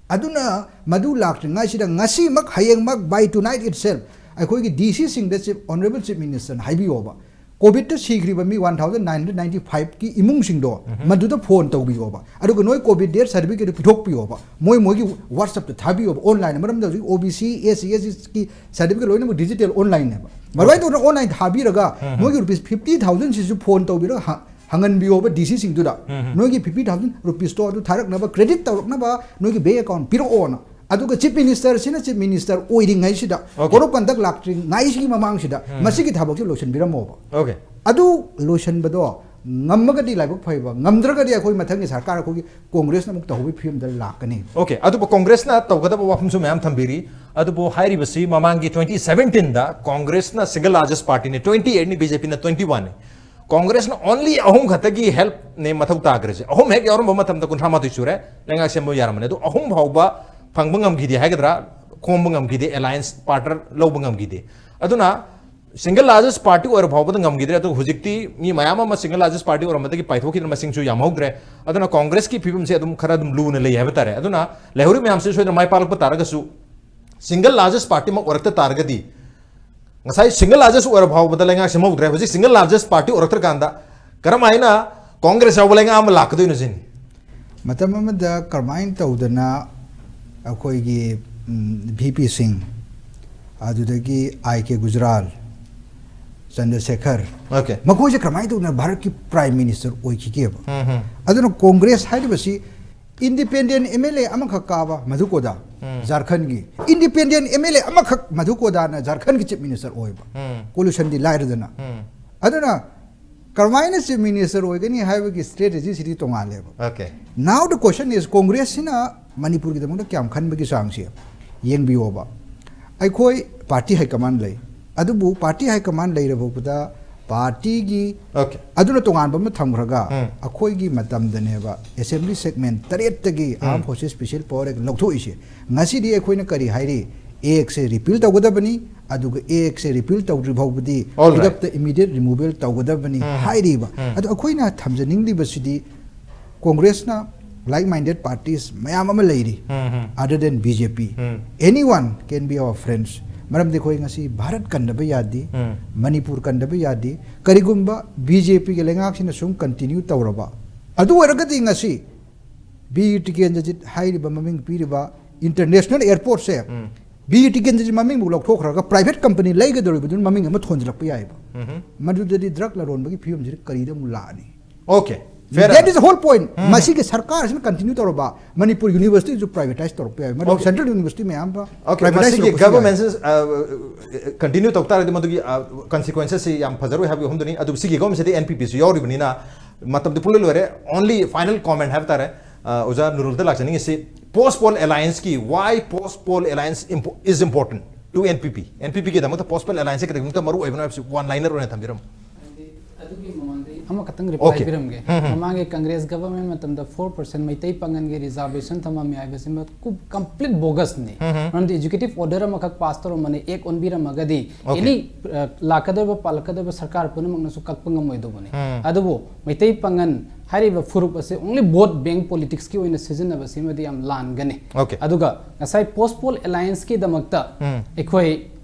ꯑꯗꯨꯅ ꯃꯗꯨ ꯂꯥꯛꯇ꯭ꯔꯤꯉꯩꯁꯤꯗ ꯉꯁꯤꯃꯛ, ꯍꯌꯦꯡꯃꯛ, by tonight itself, ꯑꯩꯈꯣꯏꯒꯤ ꯗꯤ ꯁꯤꯁꯤꯡꯗ ꯆꯤꯐ, ꯑꯣꯅꯔꯦꯕꯜ ꯆꯤꯐ ꯃꯤꯅꯤꯁꯇꯔꯅ ꯍꯥꯏꯕꯤꯌꯣꯕ, ꯀꯣꯚꯤꯗꯇ ꯁꯤꯈ꯭ꯔꯤꯕ ꯃꯤ one thousand nine hundred ninety ꯐꯥꯏꯚꯀꯤ ꯏꯃꯨꯡꯁꯤꯡꯗꯣ ꯃꯗꯨꯗ ꯐꯣꯟ ꯇꯧꯕꯤꯌꯣꯕ, ꯑꯗꯨꯒ ꯅꯣꯏ ꯀꯣꯚꯤꯗ ꯗꯦꯠ ꯁꯥꯔꯇꯤꯐꯤꯀꯦꯠꯇꯨ ꯄꯤꯊꯣꯛꯄꯤꯌꯣꯕ, ꯃꯣꯏ ꯃꯣꯏꯒꯤ ꯋꯥꯠꯁꯑꯞꯇ ꯊꯥꯕꯤꯌꯣꯕ, ꯑꯣꯟꯂꯥꯏꯟ꯫ ꯃꯔꯝꯗꯤ ꯍꯧꯖꯤꯛ ꯑꯣ ꯕꯤ ꯁꯤ, ꯑꯦꯁ ꯁꯤ, ꯑꯦꯁ ꯇꯤꯒꯤ ꯁꯥꯔꯇꯤꯐꯤꯀꯦꯠ ꯂꯣꯏꯅꯃꯛ ꯗꯤꯖꯤꯇꯦꯜ ꯑꯣꯟꯂꯥꯏꯟꯅꯦꯕ꯫ ꯃꯗꯨꯃꯥꯏꯅ ꯇꯧꯗꯅ ꯑꯣꯟꯂꯥꯏꯟ ꯊꯥꯕꯤꯔꯒ ꯃꯣꯏꯒꯤ ꯔꯨꯄꯤꯁ ꯐꯤꯐꯇꯤ ꯊꯥꯎꯖꯟꯁꯤꯁꯨ ꯐꯣꯟ ꯇꯧꯕꯤꯔꯒ ꯍ-, ꯍꯪꯍꯟꯕꯤꯌꯣꯕ ꯗꯤ ꯁꯤꯁꯤꯡꯗꯨꯗ꯫ ꯅꯣꯏꯒꯤ ꯐꯤꯐꯇꯤ ꯊꯥꯎꯖꯟ ꯔꯨꯄꯤꯁꯇꯣ ꯑꯗꯨ ꯊꯥꯔꯛꯅꯕ, ꯀ꯭ꯔꯦꯗꯤꯠ ꯇꯧꯔꯛꯅꯕ ꯅꯣꯏꯒꯤ ꯕꯦꯡ ꯑꯦꯀꯥꯎꯟ ꯄꯤꯔꯛꯑꯣꯅ꯫ ꯑꯗꯨꯒ ꯆꯤꯐ ꯃꯤꯅꯤꯁꯇꯔꯁꯤꯅ ꯆꯤꯐ ꯃꯤꯅꯤꯁꯇꯔ ꯑꯣꯏꯔꯤꯉꯩꯁꯤꯗ, Okay. ꯀꯣꯗ ꯑꯣꯐ ꯀꯟꯗꯛ ꯂꯥꯛꯇ꯭ꯔꯤꯉꯩꯁꯤꯒꯤ ꯃꯃꯥꯡꯁꯤꯗ ꯃꯁꯤꯒꯤ ꯊꯕꯛꯁꯤ ꯂꯣꯏꯁꯤꯟꯕꯤꯔꯝꯃꯣꯕ꯫ Okay. ꯑꯗꯨ ꯂꯣꯏꯁꯤꯟꯕꯗꯣ ꯉꯝꯃꯒꯗꯤ ꯂꯥꯏꯕꯛ ꯐꯩꯕ, ꯉꯝꯗ꯭ꯔꯒꯗꯤ ꯑꯩꯈꯣꯏ ꯃꯊꯪꯒꯤ ꯁꯔꯀꯥꯔ ꯑꯩꯈꯣꯏꯒꯤ ꯀꯣꯡꯒ꯭ꯔꯦꯁꯅ ꯑꯃꯨꯛ ꯇꯧꯍꯧꯕꯒꯤ ꯐꯤꯕꯝꯗ ꯂꯥꯛꯀꯅꯤ꯫ Okay, ꯑꯗꯨꯕꯨ ꯀꯣꯡꯒ꯭ꯔꯦꯁꯅ ꯇꯧꯒꯗꯕ ꯋꯥꯐꯝꯁꯨ ꯃꯌꯥꯝ ꯊꯝꯕꯤꯔꯤ꯫ ꯑꯗꯨꯕꯨ ꯍꯥꯏꯔꯤꯕꯁꯤ ꯃꯃꯥꯡꯒꯤ ꯇ꯭ꯋꯦꯟꯇꯤ ꯁꯚꯦꯟꯇꯤꯟꯗ ꯀꯣꯡꯒ꯭ꯔꯦꯁꯅ ꯁꯤꯡꯒꯜ ꯂꯥꯔꯖꯦꯁ ꯄꯥꯔꯇꯤꯅꯤ, ꯇ꯭ꯋꯦꯟꯇꯤ ꯑꯩꯠꯅꯤ, ꯕꯤ ꯖꯦ ꯄꯤꯅ ꯇ꯭ꯋꯦꯟꯇꯤ ꯋꯥꯟꯅꯤ꯫ ꯀꯣꯡꯒ꯭ꯔꯦꯁꯅ only ꯑꯍꯨꯝ ꯈꯛꯇꯒꯤ ꯍꯦꯜꯞꯅꯦ ꯃꯊꯧ ꯇꯥꯈ꯭ꯔꯤꯁꯦ꯫ ꯑꯍꯨꯝ ꯍꯦꯛ ꯌꯥꯎꯔꯝꯕ ꯃꯇꯝꯗ ꯀꯨꯟꯊ꯭ꯔꯥ ꯃꯥꯊꯣꯏ ꯁꯨꯔꯦ, ꯂꯩꯉꯥꯛ ꯁꯦꯝꯕ ꯌꯥꯔꯝꯕꯅꯦ꯫ ꯑꯗꯨ ꯑꯍꯨꯝ ꯐꯥꯎꯕ ꯐꯪꯕ ꯉꯝꯈꯤꯗꯦ ꯍꯥꯏꯒꯗ꯭ꯔꯥ, ꯈꯣꯝꯕ ꯉꯝꯈꯤꯗꯦ, ꯑꯦꯂꯥꯏꯟꯁ ꯄꯥꯔꯠꯅꯔ ꯂꯧꯕ ꯉꯝꯈꯤꯗꯦ꯫ ꯑꯗꯨꯅ ꯁꯤꯡꯒꯜ ꯂꯥꯔꯖꯦꯁ ꯄꯥꯔꯇꯤ ꯑꯣꯏꯔ ꯐꯥꯎꯕꯗ ꯉꯝꯈꯤꯗ꯭ꯔꯦ꯫ ꯑꯗꯨꯒ ꯍꯧꯖꯤꯛꯇꯤ ꯃꯤ ꯃꯌꯥꯝ ꯑꯃ ꯁꯤꯡꯒꯜ ꯂꯥꯔꯖꯦꯁ ꯄꯥꯔꯇꯤ ꯑꯣꯏꯔꯝꯕꯗꯒꯤ ꯄꯥꯏꯊꯣꯛꯈꯤꯗꯅ ꯃꯁꯤꯡꯁꯨ ꯌꯥꯝꯍꯧꯗ꯭ꯔꯦ꯫ ꯑꯗꯨꯅ ꯀꯣꯡꯒ꯭ꯔꯦꯁꯀꯤ ꯐꯤꯕꯝꯁꯦ ꯑꯗꯨꯝ ꯈꯔ ꯑꯗꯨꯝ ꯂꯨꯅ ꯂꯩ ꯍꯥꯏꯕ ꯇꯥꯔꯦ꯫ ꯑꯗꯨꯅ ꯂꯩꯍꯧꯔꯤꯕ ꯃꯌꯥꯝꯁꯤ ꯁꯣꯏꯗꯅ ꯃꯥꯏ ꯄꯥꯛꯂꯛꯄ ꯇꯥꯔꯒꯁꯨ, ꯁꯤꯡꯒꯜ ꯂꯥꯔꯖꯦꯁ ꯄꯥꯔꯇꯤꯃꯛ ꯑꯣꯏꯔꯛꯇ ꯇꯥꯔꯒꯗꯤ, ꯉꯁꯥꯏ ꯁꯤꯡꯒꯜ ꯂꯥꯔꯖꯦꯁ ꯑꯣꯏꯔ ꯐꯥꯎꯕꯗ ꯂꯩꯉꯥꯛ ꯁꯦꯝꯍꯧꯗ꯭ꯔꯦ, ꯍꯧꯖꯤꯛ ꯁꯤꯡꯒꯜ ꯂꯥꯔꯖꯦꯁ ꯄꯥꯔꯇꯤ ꯑꯣꯏꯔꯛꯇ꯭ꯔꯀꯥꯟꯗ ꯀꯔꯝꯍꯥꯏꯅ ꯀꯣꯡꯒ꯭ꯔꯦꯁ ꯌꯥꯎꯕ ꯂꯩꯉꯥꯛ ꯑꯃ ꯂꯥꯛꯀꯗꯣꯏꯅꯣ ꯁꯤꯅꯤ꯫ ꯃꯇꯝ ꯑꯃꯗ ꯀꯔꯝꯍꯥꯏꯅ ꯇꯧꯗꯅ ꯑꯩꯈꯣꯏꯒꯤ, ꯎꯝ, ꯚꯤ ꯄꯤ ꯁꯤꯡ, ꯑꯗꯨꯗꯒꯤ ꯑꯥꯏ ꯀꯦ ꯒꯨꯖꯔꯥꯜ, ꯆꯟꯗ꯭ꯔꯁꯦꯈꯔ, Okay. ꯃꯈꯣꯏꯁꯦ ꯀꯔꯝꯍꯥꯏꯅ ꯇꯧꯗꯅ ꯚꯥꯔꯠꯀꯤ ꯄ꯭ꯔꯥꯏꯝ ꯃꯤꯅꯤꯁꯇꯔ ꯑꯣꯏꯈꯤꯒꯦꯕ? ꯑꯗꯨꯅ ꯀꯣꯡꯒ꯭ꯔꯦꯁ ꯍꯥꯏꯔꯤꯕꯁꯤ ꯏꯟꯗꯤꯄꯦꯟꯗꯦꯟ ꯑꯦꯝ ꯑꯦꯜ ꯑꯦ ꯑꯃꯈꯛ ꯀꯥꯕ ꯃꯙꯨꯀꯣꯗꯥ, ꯖꯥꯔꯈꯟꯒꯤ ꯏꯟꯗꯤꯄꯦꯟꯗꯦꯟ ꯑꯦꯝ ꯑꯦꯜ ꯑꯦ ꯑꯃꯈꯛ ꯃꯙꯨꯀꯣꯗꯥꯅ ꯖꯥꯔꯈꯟꯒꯤ ꯆꯤꯐ ꯃꯤꯅꯤꯁꯇꯔ ꯑꯣꯏꯕ꯫ ꯀꯣꯂꯨꯁꯟꯗꯤ ꯂꯥꯏꯔꯗꯅ꯫ ꯑꯗꯨꯅ ꯀꯔꯝꯍꯥꯏꯅ ꯆꯤꯐ ꯃꯤꯅꯤꯁꯇꯔ ꯑꯣꯏꯒꯅꯤ ꯍꯥꯏꯕꯒꯤ ꯁ꯭ꯇ꯭ꯔꯦꯇꯦꯖꯤꯁꯤꯗꯤ ꯇꯣꯉꯥꯜꯂꯦꯕ꯫ Okay. Now the question is, ꯀꯣꯡꯒ꯭ꯔꯦꯁꯁꯤꯅ ꯃꯅꯤꯄꯨꯔꯒꯤꯗꯃꯛꯇ ꯀꯌꯥꯝ ꯈꯟꯕꯒꯤ ꯆꯥꯡꯁꯦ ꯌꯦꯡꯕꯤꯌꯣꯕ꯫ ꯑꯩꯈꯣꯏ ꯄꯥꯔꯇꯤ ꯍꯥꯏ ꯀꯃꯥꯟ ꯂꯩ, ꯑꯗꯨꯕꯨ ꯄꯥꯔꯇꯤ ꯍꯥꯏ ꯀꯃꯥꯟ ꯂꯩꯔꯕ ꯐꯥꯎꯕꯗ ꯄꯥꯔꯇꯤꯒꯤ Okay. ꯑꯗꯨꯅ ꯇꯣꯉꯥꯟꯕ ꯑꯃ ꯊꯝꯈ꯭ꯔꯒ, ꯑꯩꯈꯣꯏꯒꯤ ꯃꯇꯝꯗꯅꯦꯕ ꯑꯦꯁꯦꯝꯕ꯭ꯂꯤ ꯁꯦꯒꯃꯦꯟ ꯇꯔꯦꯠꯇꯒꯤ Armed Forces Special Power Act ꯂꯧꯊꯣꯛꯏꯁꯦ꯫ ꯉꯁꯤꯗꯤ ꯑꯩꯈꯣꯏꯅ ꯀꯔꯤ ꯍꯥꯏꯔꯤ? ꯑꯦꯛꯁꯦ ꯔꯤꯄꯤꯜ ꯇꯧꯒꯗꯕꯅꯤ, ꯑꯗꯨꯒ ꯑꯦꯛꯁꯦ ꯔꯤꯄꯤꯜ ꯇꯧꯗ꯭ꯔꯤ ꯐꯥꯎꯕꯗꯤ All right. ꯈꯨꯗꯛꯇ ꯏꯃꯤꯗꯤꯌꯦꯠ ꯔꯤꯃꯨꯚꯦꯜ ꯇꯧꯒꯗꯕꯅꯤ ꯍꯥꯏꯔꯤꯕ꯫ ꯑꯗꯣ ꯑꯩꯈꯣꯏꯅ ꯊꯝꯖꯅꯤꯡꯂꯤꯕꯁꯤꯗꯤ ꯀꯣꯡꯒ꯭ꯔꯦꯁꯅ Like minded parties ꯃꯌꯥꯝ ꯑꯃ ꯂꯩꯔꯤ, other than B J P. Anyone can be our friends. ꯃꯔꯝꯗꯤ ꯑꯩꯈꯣꯏ ꯉꯁꯤ ꯚꯥꯔꯠ ꯀꯟꯗꯕ ꯌꯥꯗꯦ, ꯃꯅꯤꯄꯨꯔ ꯀꯟꯗꯕ ꯌꯥꯗꯦ, ꯀꯔꯤꯒꯨꯝꯕ B J P ꯒꯤ ꯂꯩꯉꯥꯛꯁꯤꯅ ꯁꯨꯝ continue ꯇꯧꯔꯕ, ꯑꯗꯨ ꯑꯣꯏꯔꯒꯗꯤ ꯉꯁꯤ ꯕꯤ ꯇꯤꯀꯦꯟꯗ꯭ꯔꯖꯤꯠ ꯍꯥꯏꯔꯤꯕ ꯃꯃꯤꯡ ꯄꯤꯔꯤꯕ international airport ꯁꯦ, ꯕꯤ ꯇꯤꯀꯦꯟꯗ꯭ꯔꯖꯤꯠ ꯃꯃꯤꯡꯕꯨ ꯂꯧꯊꯣꯛꯈ꯭ꯔꯒ private company ꯂꯩꯒꯗꯧꯔꯤꯕꯗꯨꯅ ꯃꯃꯤꯡ ꯑꯃ ꯊꯣꯟꯖꯤꯜꯂꯛꯄ ꯌꯥꯏꯕ꯫ ꯃꯗꯨꯗꯗꯤ drug ꯂꯂꯣꯟꯕꯒꯤ ꯐꯤꯕꯝꯁꯤꯗꯤ ꯀꯔꯤꯗ ꯑꯃꯨꯛ ꯂꯥꯛꯑꯅꯤ? Okay, fair That is enough. The whole point. ꯃꯁꯤꯒꯤ ꯁꯔꯀꯥꯔꯁꯤꯅ continue ꯇꯧꯔꯕ ꯃꯅꯤꯄꯨꯔ university ꯁꯨ privatize ꯇꯧꯔꯛꯄ ꯌꯥꯏ, ꯃꯔꯝꯗꯤ Okay. Central University ꯃꯌꯥꯝ ꯑꯃ Okay, privatize ꯃꯁꯤꯒꯤ ꯇꯧꯔꯛꯄꯁꯨ ꯌꯥꯏ꯫ Government continue ꯇꯧ ꯇꯥꯔꯗꯤ ꯃꯗꯨꯒꯤ consequences ꯁꯤ ꯌꯥꯝ ꯐꯖꯔꯣꯏ ꯍꯥꯏꯕꯒꯤ ꯋꯥꯐꯝꯗꯨꯅꯤ꯫ ꯑꯗꯨꯕꯨ ꯁꯤꯒꯤ ꯒꯣꯝꯁꯤꯗꯤ N P P ꯁꯨ ꯌꯥꯎꯔꯤꯕꯅꯤꯅ ꯃꯇꯝꯗꯤ ꯄꯨꯡꯂꯣꯏ ꯂꯣꯏꯔꯦ꯫ Only final comment ꯍꯥꯏꯕ ꯇꯥꯔꯦ, ꯑ, ꯑꯣꯖꯥ ꯅꯨꯔꯨꯜꯗ ꯂꯥꯛꯆꯅꯤꯡꯉꯤꯁꯤ, post poll alliance ꯀꯤ, why post poll alliance impo- is important to N P P? N P P ꯒꯤꯗꯃꯛꯇ post poll alliance ꯁꯤ ꯀꯔꯤꯒꯤꯗꯃꯛꯇ ꯃꯔꯨ ꯑꯣꯏꯕꯅꯣ ꯍꯥꯏꯕꯁꯤ one liner ꯑꯣꯏꯅ ꯊꯝꯕꯤꯔꯝꯃꯨ꯫ ꯑꯗꯨꯒꯤ ꯃꯃꯥꯡꯗ ꯑꯩ ꯑꯃꯈꯛꯇꯪ ꯔꯤꯄ꯭ꯂꯥꯏ Okay. ꯄꯤꯔꯝꯒꯦ꯫ Um, um. ꯃꯃꯥꯡꯒꯤ ꯀꯪꯒ꯭ꯔꯦꯁ ꯒꯕꯔꯃꯦꯟ ꯃꯇꯝꯗ ꯐꯣꯔ ꯄꯥꯔꯁꯦꯟ ꯃꯩꯇꯩ ꯄꯥꯉꯜꯒꯤ ꯔꯤꯖꯥꯔꯕꯦꯁꯟ ꯊꯝꯃꯝꯃꯤ ꯍꯥꯏꯕꯁꯤꯃ complete bogus ꯅꯤ꯫ ꯎꯝ, ꯎꯝ. ꯃꯔꯝꯗꯤ executive order ꯑꯃꯈꯛ ꯄꯥꯁ ꯇꯧꯔꯝꯕꯅꯤ, ꯑꯦꯛ ꯑꯣꯟꯕꯤꯔꯝꯃꯒꯗꯤ Okay. ꯑꯦꯅꯤ ꯂꯥꯛꯀꯗꯧꯔꯤꯕ ꯄꯥꯜꯂꯛꯀꯗꯧꯔꯤꯕ ꯁꯔꯀꯥꯔ ꯄꯨꯝꯅꯃꯛꯅꯁꯨ ꯀꯛꯄ ꯉꯝꯃꯣꯏꯗꯧꯕꯅꯤ꯫ ꯎꯝ. ꯑꯗꯨꯕꯨ ꯃꯩꯇꯩ ꯄꯥꯉꯜ ꯍꯥꯏꯔꯤꯕ ꯐꯨꯔꯨꯞ ꯑꯁꯤ only vote bank politics ꯀꯤ ꯑꯣꯏꯅ ꯁꯤꯖꯤꯟꯅꯕꯁꯤꯃꯗꯤ ꯌꯥꯝ ꯂꯥꯟꯒꯅꯤ꯫ Okay. ꯑꯗꯨꯒ ꯉꯁꯥꯏ post poll alliance ꯀꯤꯗꯃꯛꯇ ꯎꯝ. ꯑꯩꯈꯣꯏ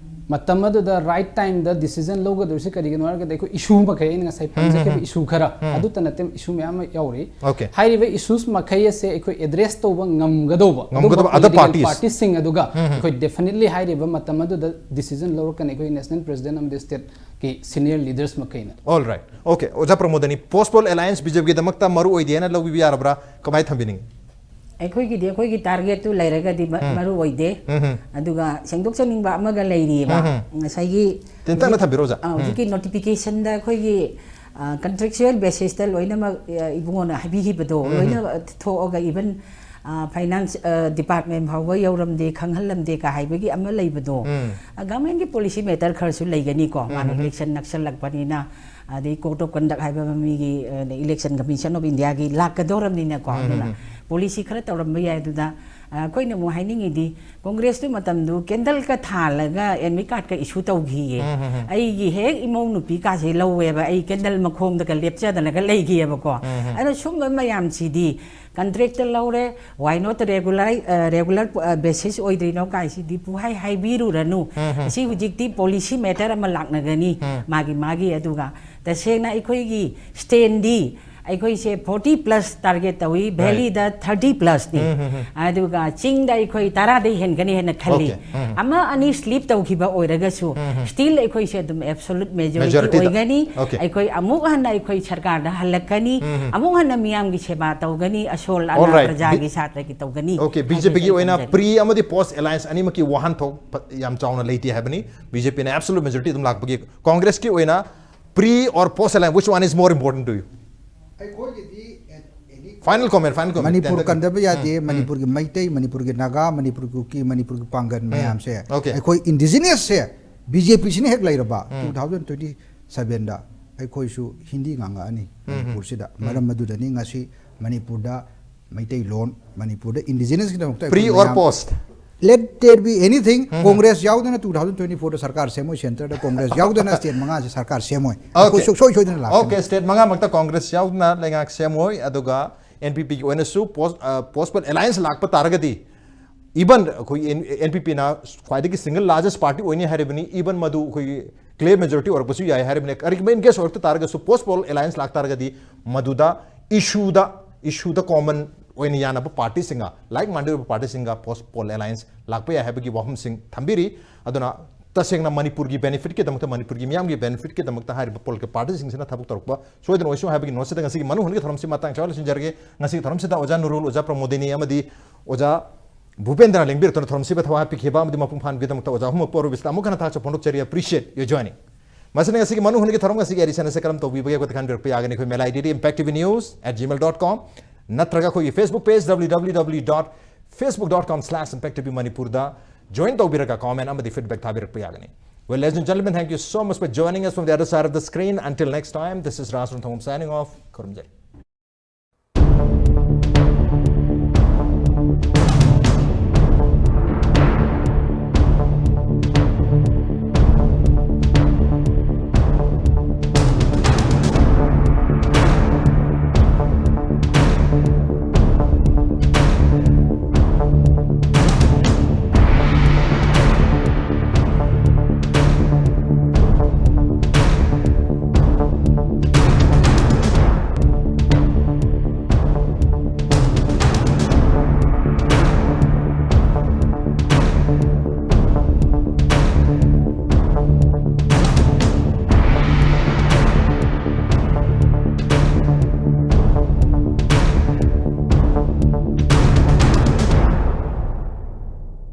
ꯃꯇꯝ ꯑꯗꯨꯗ right time ꯗ decision ꯂꯧꯒꯗꯧꯔꯤꯁꯤ ꯀꯔꯤꯒꯤꯅꯣ ꯍꯥꯏꯔꯒꯗꯤ ꯑꯩꯈꯣꯏ issue ꯃꯈꯩ ꯑꯩꯅ ꯉꯁꯥꯏ ꯄꯟꯖꯈꯤꯕ ꯎꯝ. issue ꯈꯔ ꯎꯝ. ꯑꯗꯨꯇ ꯅꯠꯇꯦ, issue ꯃꯌꯥꯝ ꯑꯃ ꯌꯥꯎꯔꯤ꯫ Okay. ꯍꯥꯏꯔꯤꯕ issues ꯃꯈꯩ ꯑꯁꯦ ꯑꯩꯈꯣꯏ address ꯇꯧꯕ ꯉꯝꯒꯗꯧꯕ ꯉꯝꯒꯗꯧꯕ ꯑꯗꯨꯒꯨꯝꯕ other political parties. party ꯁꯤꯡ ꯑꯗꯨꯒ ꯎꯝ. ꯑꯩꯈꯣꯏ definitely ꯍꯥꯏꯔꯤꯕ ꯃꯇꯝ ꯑꯗꯨꯗ decision ꯂꯧꯔꯛꯀꯅꯤ ꯑꯩꯈꯣꯏ national president ꯑꯃꯗꯤ state ꯀꯤ senior leaders ꯃꯈꯩꯅ꯫ All right. Okay, ꯑꯣꯖꯥ ꯄ꯭ꯔꯃꯣꯗꯅꯤ, post poll alliance B J P ꯒꯤꯗꯃꯛꯇ ꯃꯔꯨ ꯑꯣꯏꯗꯦꯅ ꯂꯧꯕꯤꯕ ꯌꯥꯔꯕ꯭ꯔꯥ? ꯀꯃꯥꯏꯅ ꯊꯝꯕꯤꯅꯤꯡꯉꯤ? ꯑꯩꯈꯣꯏꯒꯤꯗꯤ ꯑꯩꯈꯣꯏꯒꯤ target ꯇꯨ ꯂꯩꯔꯒꯗꯤ ꯃ- ꯎꯝ. ꯃꯔꯨ ꯑꯣꯏꯗꯦ꯫ ꯎꯝ, ꯎꯝ. ꯑꯗꯨꯒ ꯁꯦꯡꯗꯣꯛꯆꯅꯤꯡꯕ ꯑꯃꯒ ꯂꯩꯔꯤꯑꯕ꯫ ꯎꯝ, ꯎꯝ. ꯉꯁꯥꯏꯒꯤ ꯇꯦꯟꯇꯛꯅ ꯊꯝꯕꯤꯔꯣ, ꯑꯣꯖꯥ. ꯑ, ꯎꯝ. ꯍꯧꯖꯤꯛꯀꯤ notification ꯗ ꯑꯩꯈꯣꯏꯒꯤ, ꯑ, contractual basis ꯇ ꯂꯣꯏꯅꯃꯛ, ꯑ, ꯏꯕꯨꯡꯉꯣꯅ ꯍꯥꯏꯕꯤꯈꯤꯕꯗꯣ ꯎꯝ. ꯂꯣꯏꯅ ꯊꯣꯛꯑꯒ even, ꯑ, finance, ꯑ, department ꯐꯥꯎꯕ ꯌꯧꯔꯝꯗꯦ, ꯈꯪꯍꯜꯂꯝꯗꯦ ꯀ ꯍꯥꯏꯕꯒꯤ ꯑꯃ ꯂꯩꯕꯗꯣ꯫ ꯎꯝ. ꯑ, government ꯀꯤ policy matter ꯈꯔꯁꯨ ꯂꯩꯒꯅꯤꯀꯣ꯫ ꯃꯥꯅ ꯎꯝ. election ꯅꯛꯁꯜꯂꯛꯄꯅꯤꯅ, ꯑꯗꯩ code of conduct ꯍꯥꯏꯕ ꯑꯃ ꯃꯤꯒꯤ, ꯑ, election commission of India ꯒꯤ ꯂꯥꯛꯀꯗꯧꯔꯕꯅꯤꯅꯀꯣ꯫ ꯎꯝ. ꯑꯗꯨꯅ policy ꯈꯔ ꯇꯧꯔꯝꯕ ꯌꯥꯏ꯫ ꯑꯗꯨꯗ, ꯑ, ꯑꯩꯈꯣꯏꯅ ꯑꯃꯨꯛ ꯍꯥꯏꯅꯤꯡꯉꯤꯗꯤ, ꯀꯣꯡꯒ꯭ꯔꯦꯁꯇꯨ ꯃꯇꯝꯗꯨ candle ꯀ ꯊꯥꯜꯂꯒ admit card ꯀ issue ꯇꯧꯈꯤꯌꯦ꯫ ꯎꯝ, ꯎꯝ, ꯎꯝ. ꯑꯩꯒꯤ ꯍꯦꯛ ꯏꯃꯧ ꯅꯨꯄꯤ ꯀꯥꯁꯦ ꯂꯧꯋꯦꯕ, ꯑꯩ candle ꯃꯈꯣꯡꯗꯒ ꯂꯦꯞꯆꯗꯅꯒ ꯂꯩꯈꯤꯑꯕꯀꯣ꯫ ꯎꯝ, ꯎꯝ. ꯑꯗꯨꯅ ꯁꯨꯝꯕ ꯃꯌꯥꯝꯁꯤꯗꯤ ꯀꯟꯇ꯭ꯔꯦꯛꯇ ꯂꯧꯔꯦ, why not regular regular basis ꯑꯣꯏꯗ꯭ꯔꯤꯅꯣ ꯀꯥꯏꯁꯤꯗꯤ ꯄꯨꯍꯥꯏ ꯍꯥꯏꯕꯤꯔꯨꯔꯅꯨ꯫ ꯑꯁꯤ ꯍꯧꯖꯤꯛꯇꯤ policy matter ꯑꯃ ꯂꯥꯛꯅꯒꯅꯤ ꯃꯥꯒꯤ ꯃꯥꯒꯤ꯫ ꯑꯗꯨꯒ ꯇꯁꯦꯡꯅ ꯑꯩꯈꯣꯏꯒꯤ ꯁ꯭ꯇꯦꯟꯗꯤ ꯑꯩꯈꯣꯏꯁꯦ forty plus target ꯇꯧꯏ, valleyꯗ thirty plusꯅꯤ꯫ ꯑꯗꯨꯒ ꯆꯤꯡꯗ ꯑꯩꯈꯣꯏ ꯇꯔꯥꯗꯩ ꯍꯦꯟꯒꯅꯤ ꯍꯥꯏꯅ ꯈꯜꯂꯤ꯫ ꯑꯃ ꯑꯅꯤ slip ꯇꯧꯈꯤꯕ ꯑꯣꯏꯔꯒꯁꯨ still ꯑꯩꯈꯣꯏꯁꯦ ꯑꯗꯨꯝ absolute majority ꯑꯣꯏꯒꯅꯤ꯫ ꯑꯩꯈꯣꯏ ꯑꯃꯨꯛ ꯍꯟꯅ ꯑꯩꯈꯣꯏ ꯁꯔꯀꯥꯔꯗ ꯍꯜꯂꯛꯀꯅꯤ, ꯑꯃꯨꯛ ꯍꯟꯅ ꯃꯤꯌꯥꯝꯒꯤ ꯁꯦꯕꯥ ꯇꯧꯒꯅꯤ, ꯑꯁꯣꯜ ꯑꯅꯥ ꯄ꯭ꯔꯖꯥꯒꯤ ꯁꯥꯇ꯭ꯔꯒꯤ ꯇꯧꯒꯅꯤ꯫ Okay, BJPꯒꯤ ꯑꯣꯏꯅ pre ꯑꯃꯗꯤ post alliance ꯑꯅꯤꯃꯛꯀꯤ ꯋꯥꯍꯟꯊꯣꯛ ꯌꯥꯝ ꯆꯥꯎꯅ ꯂꯩꯇꯦ ꯍꯥꯏꯕꯅꯤ꯫ BJPꯅ absolute majority ꯑꯗꯨꯝ ꯂꯥꯛꯄꯒꯤ꯫ Congressꯀꯤ ꯑꯣꯏꯅ pre or post alliance, which one is more important to you? Final comment, final comment. Manipur ꯀꯟꯗꯕ ꯌꯥꯗꯦ꯫ ꯃꯅꯤꯄꯨꯔꯒꯤ ꯃꯩꯇꯩ, ꯃꯅꯤꯄꯨꯔꯒꯤ ꯅꯥꯒꯥ, ꯃꯅꯤꯄꯨꯔꯒꯤ ꯀꯨꯀꯤ, ꯃꯅꯤꯄꯨꯔꯒꯤ ꯄꯥꯡꯒꯜ ꯃꯌꯥꯝꯁꯦ ꯑꯩꯈꯣꯏ indigenousꯁꯦ BJPꯁꯤꯅ ꯍꯦꯛ ꯂꯩꯔꯕ two thousand twenty sevenꯗ ꯑꯩꯈꯣꯏꯁꯨ ꯍꯤꯟꯗꯤ ꯉꯥꯡꯉꯛꯑꯅꯤ ꯃꯅꯤꯄꯨꯔꯁꯤꯗ꯫ ꯃꯔꯝ ꯑꯗꯨꯗꯅꯤ ꯉꯁꯤ ꯃꯅꯤꯄꯨꯔꯗ ꯃꯩꯇꯩꯂꯣꯟ, ꯃꯅꯤꯄꯨꯔꯗ indigenousꯀꯤꯗꯃꯛꯇ Pre or post? Let there be anything. Congress ꯌꯥꯎꯗꯅ two thousand twenty fourꯗ ꯁꯔꯀꯥꯔ ꯁꯦꯝꯃꯣꯏ꯫ Centreꯗ Congress ꯌꯥꯎꯗꯅ state ꯃꯉꯥꯁꯦ ꯁꯔꯀꯥꯔ ꯁꯦꯝꯃꯣꯏ꯫ ꯑꯩꯈꯣꯏ ꯁꯨꯡꯁꯣꯏ ꯁꯣꯏꯗꯅ ꯂꯥꯛꯀꯅꯤ꯫ Okay, state ꯃꯉꯥꯃꯛꯇ Congress ꯌꯥꯎꯗꯅ ꯂꯩꯉꯥꯛ ꯁꯦꯝꯃꯣꯏ꯫ ꯑꯗꯨꯒ NPPꯒꯤ ꯑꯣꯏꯅꯁꯨ post, post poll alliance ꯂꯥꯛꯄ ꯇꯥꯔꯒꯗꯤ, even ꯑꯩꯈꯣꯏ NPPꯅ ꯈ꯭ꯋꯥꯏꯗꯒꯤ single largest party ꯑꯣꯏꯅꯤ ꯍꯥꯏꯔꯤꯕꯅꯤ, even ꯃꯗꯨ ꯑꯩꯈꯣꯏꯒꯤ clear majority ꯑꯣꯏꯔꯛꯄꯁꯨ ꯌꯥꯏ ꯍꯥꯏꯔꯤꯕꯅꯤ꯫ ꯀꯔꯤꯒꯨꯝꯕ in case ꯑꯣꯏꯔꯛꯇ ꯇꯥꯔꯒꯁꯨ post poll alliance ꯂꯥꯛ ꯇꯥꯔꯒꯗꯤ ꯃꯗꯨꯗ issueꯗ, issueꯗ common ꯑꯣꯏꯅ ꯌꯥꯅꯕ partyꯁꯤꯡꯒ, like minded ꯑꯣꯏꯕ partyꯁꯤꯡꯒ post poll alliance ꯂꯥꯛꯄ ꯌꯥꯏ ꯍꯥꯏꯕꯒꯤ ꯋꯥꯐꯝꯁꯤꯡ ꯊꯝꯕꯤꯔꯤ꯫ ꯑꯗꯨꯅ ꯇꯁꯦꯡꯅ ꯃꯅꯤꯄꯨꯔꯒꯤ benefitꯀꯤꯗꯃꯛꯇ, ꯃꯅꯤꯄꯨꯔꯒꯤ ꯃꯤꯌꯥꯝꯒꯤ benefitꯀꯤꯗꯃꯛꯇ ꯍꯥꯏꯔꯤꯕ political partyꯁꯤꯡꯁꯤꯅ ꯊꯕꯛ ꯇꯧꯔꯛꯄ ꯁꯣꯏꯗꯅ ꯑꯣꯏꯁꯅꯨ ꯍꯥꯏꯕꯒꯤ noteꯁꯤꯗ ꯉꯁꯤꯒꯤ ꯃꯅꯨꯡ ꯍꯨꯠꯅꯒꯤ ꯊꯧꯔꯝꯁꯤ ꯃꯇꯥꯡ ꯆꯥꯕ ꯂꯣꯏꯁꯤꯟꯖꯔꯒꯦ꯫ ꯉꯁꯤꯒꯤ ꯊꯧꯔꯝꯁꯤꯗ ꯑꯣꯖꯥ ꯅꯨꯔꯨꯜ, ꯑꯣꯖꯥ ꯄ꯭ꯔꯃꯣꯗꯤꯅꯤ ꯑꯃꯗꯤ ꯑꯣꯖꯥ ꯚꯨꯄꯦꯟꯗ꯭ꯔ ꯂꯦꯡꯕꯤꯔꯛꯇꯨꯅ ꯊꯧꯔꯝꯁꯤꯕ ꯊꯋꯥꯏ ꯍꯥꯞꯄꯤꯈꯤꯕ ꯑꯃꯗꯤ ꯃꯄꯨꯡ ꯐꯥꯍꯟꯕꯒꯤꯗꯃꯛꯇ ꯑꯣꯖꯥ ꯑꯍꯨꯝꯃꯛꯄꯨ ꯑꯔꯣꯏꯕꯁꯤꯗ ꯑꯃꯨꯛ ꯍꯟꯅ ꯊꯥꯒꯠꯆꯕ ꯐꯣꯡꯗꯣꯛꯆꯔꯤ꯫ Appreciate your joining. ꯃꯁꯤꯅ ꯉꯁꯤꯒꯤ ꯃꯅꯨꯡ ꯍꯨꯠꯅꯒꯤ ꯊꯧꯔꯝ ꯉꯁꯤꯒꯤ edition ꯑꯁꯤ ꯀꯔꯝ ꯇꯧꯕꯤꯕꯒꯦ ꯍꯥꯏꯕꯗ ꯈꯟꯕꯤꯔꯛꯄ ꯌꯥꯒꯅꯤ ꯑꯩꯈꯣꯏ mail IDꯗ impacttvnews at gmail dot com ꯅꯠꯇ꯭ꯔꯒ ꯑꯩꯈꯣꯏꯒꯤ Facebook page www dot facebook dot com slash impacttvmanipurꯗ join ꯇꯧꯕꯤꯔꯒ comment ꯑꯃꯗꯤ feedback ꯊꯥꯕꯤꯔꯛꯄ ꯌꯥꯒꯅꯤ꯫ Well, ladies and gentlemen, thank you so much for joining us from the other side of the screen. Until next time, this is Ras Runthongam signing off. ꯈꯨꯔꯨꯝꯖꯔꯤ꯫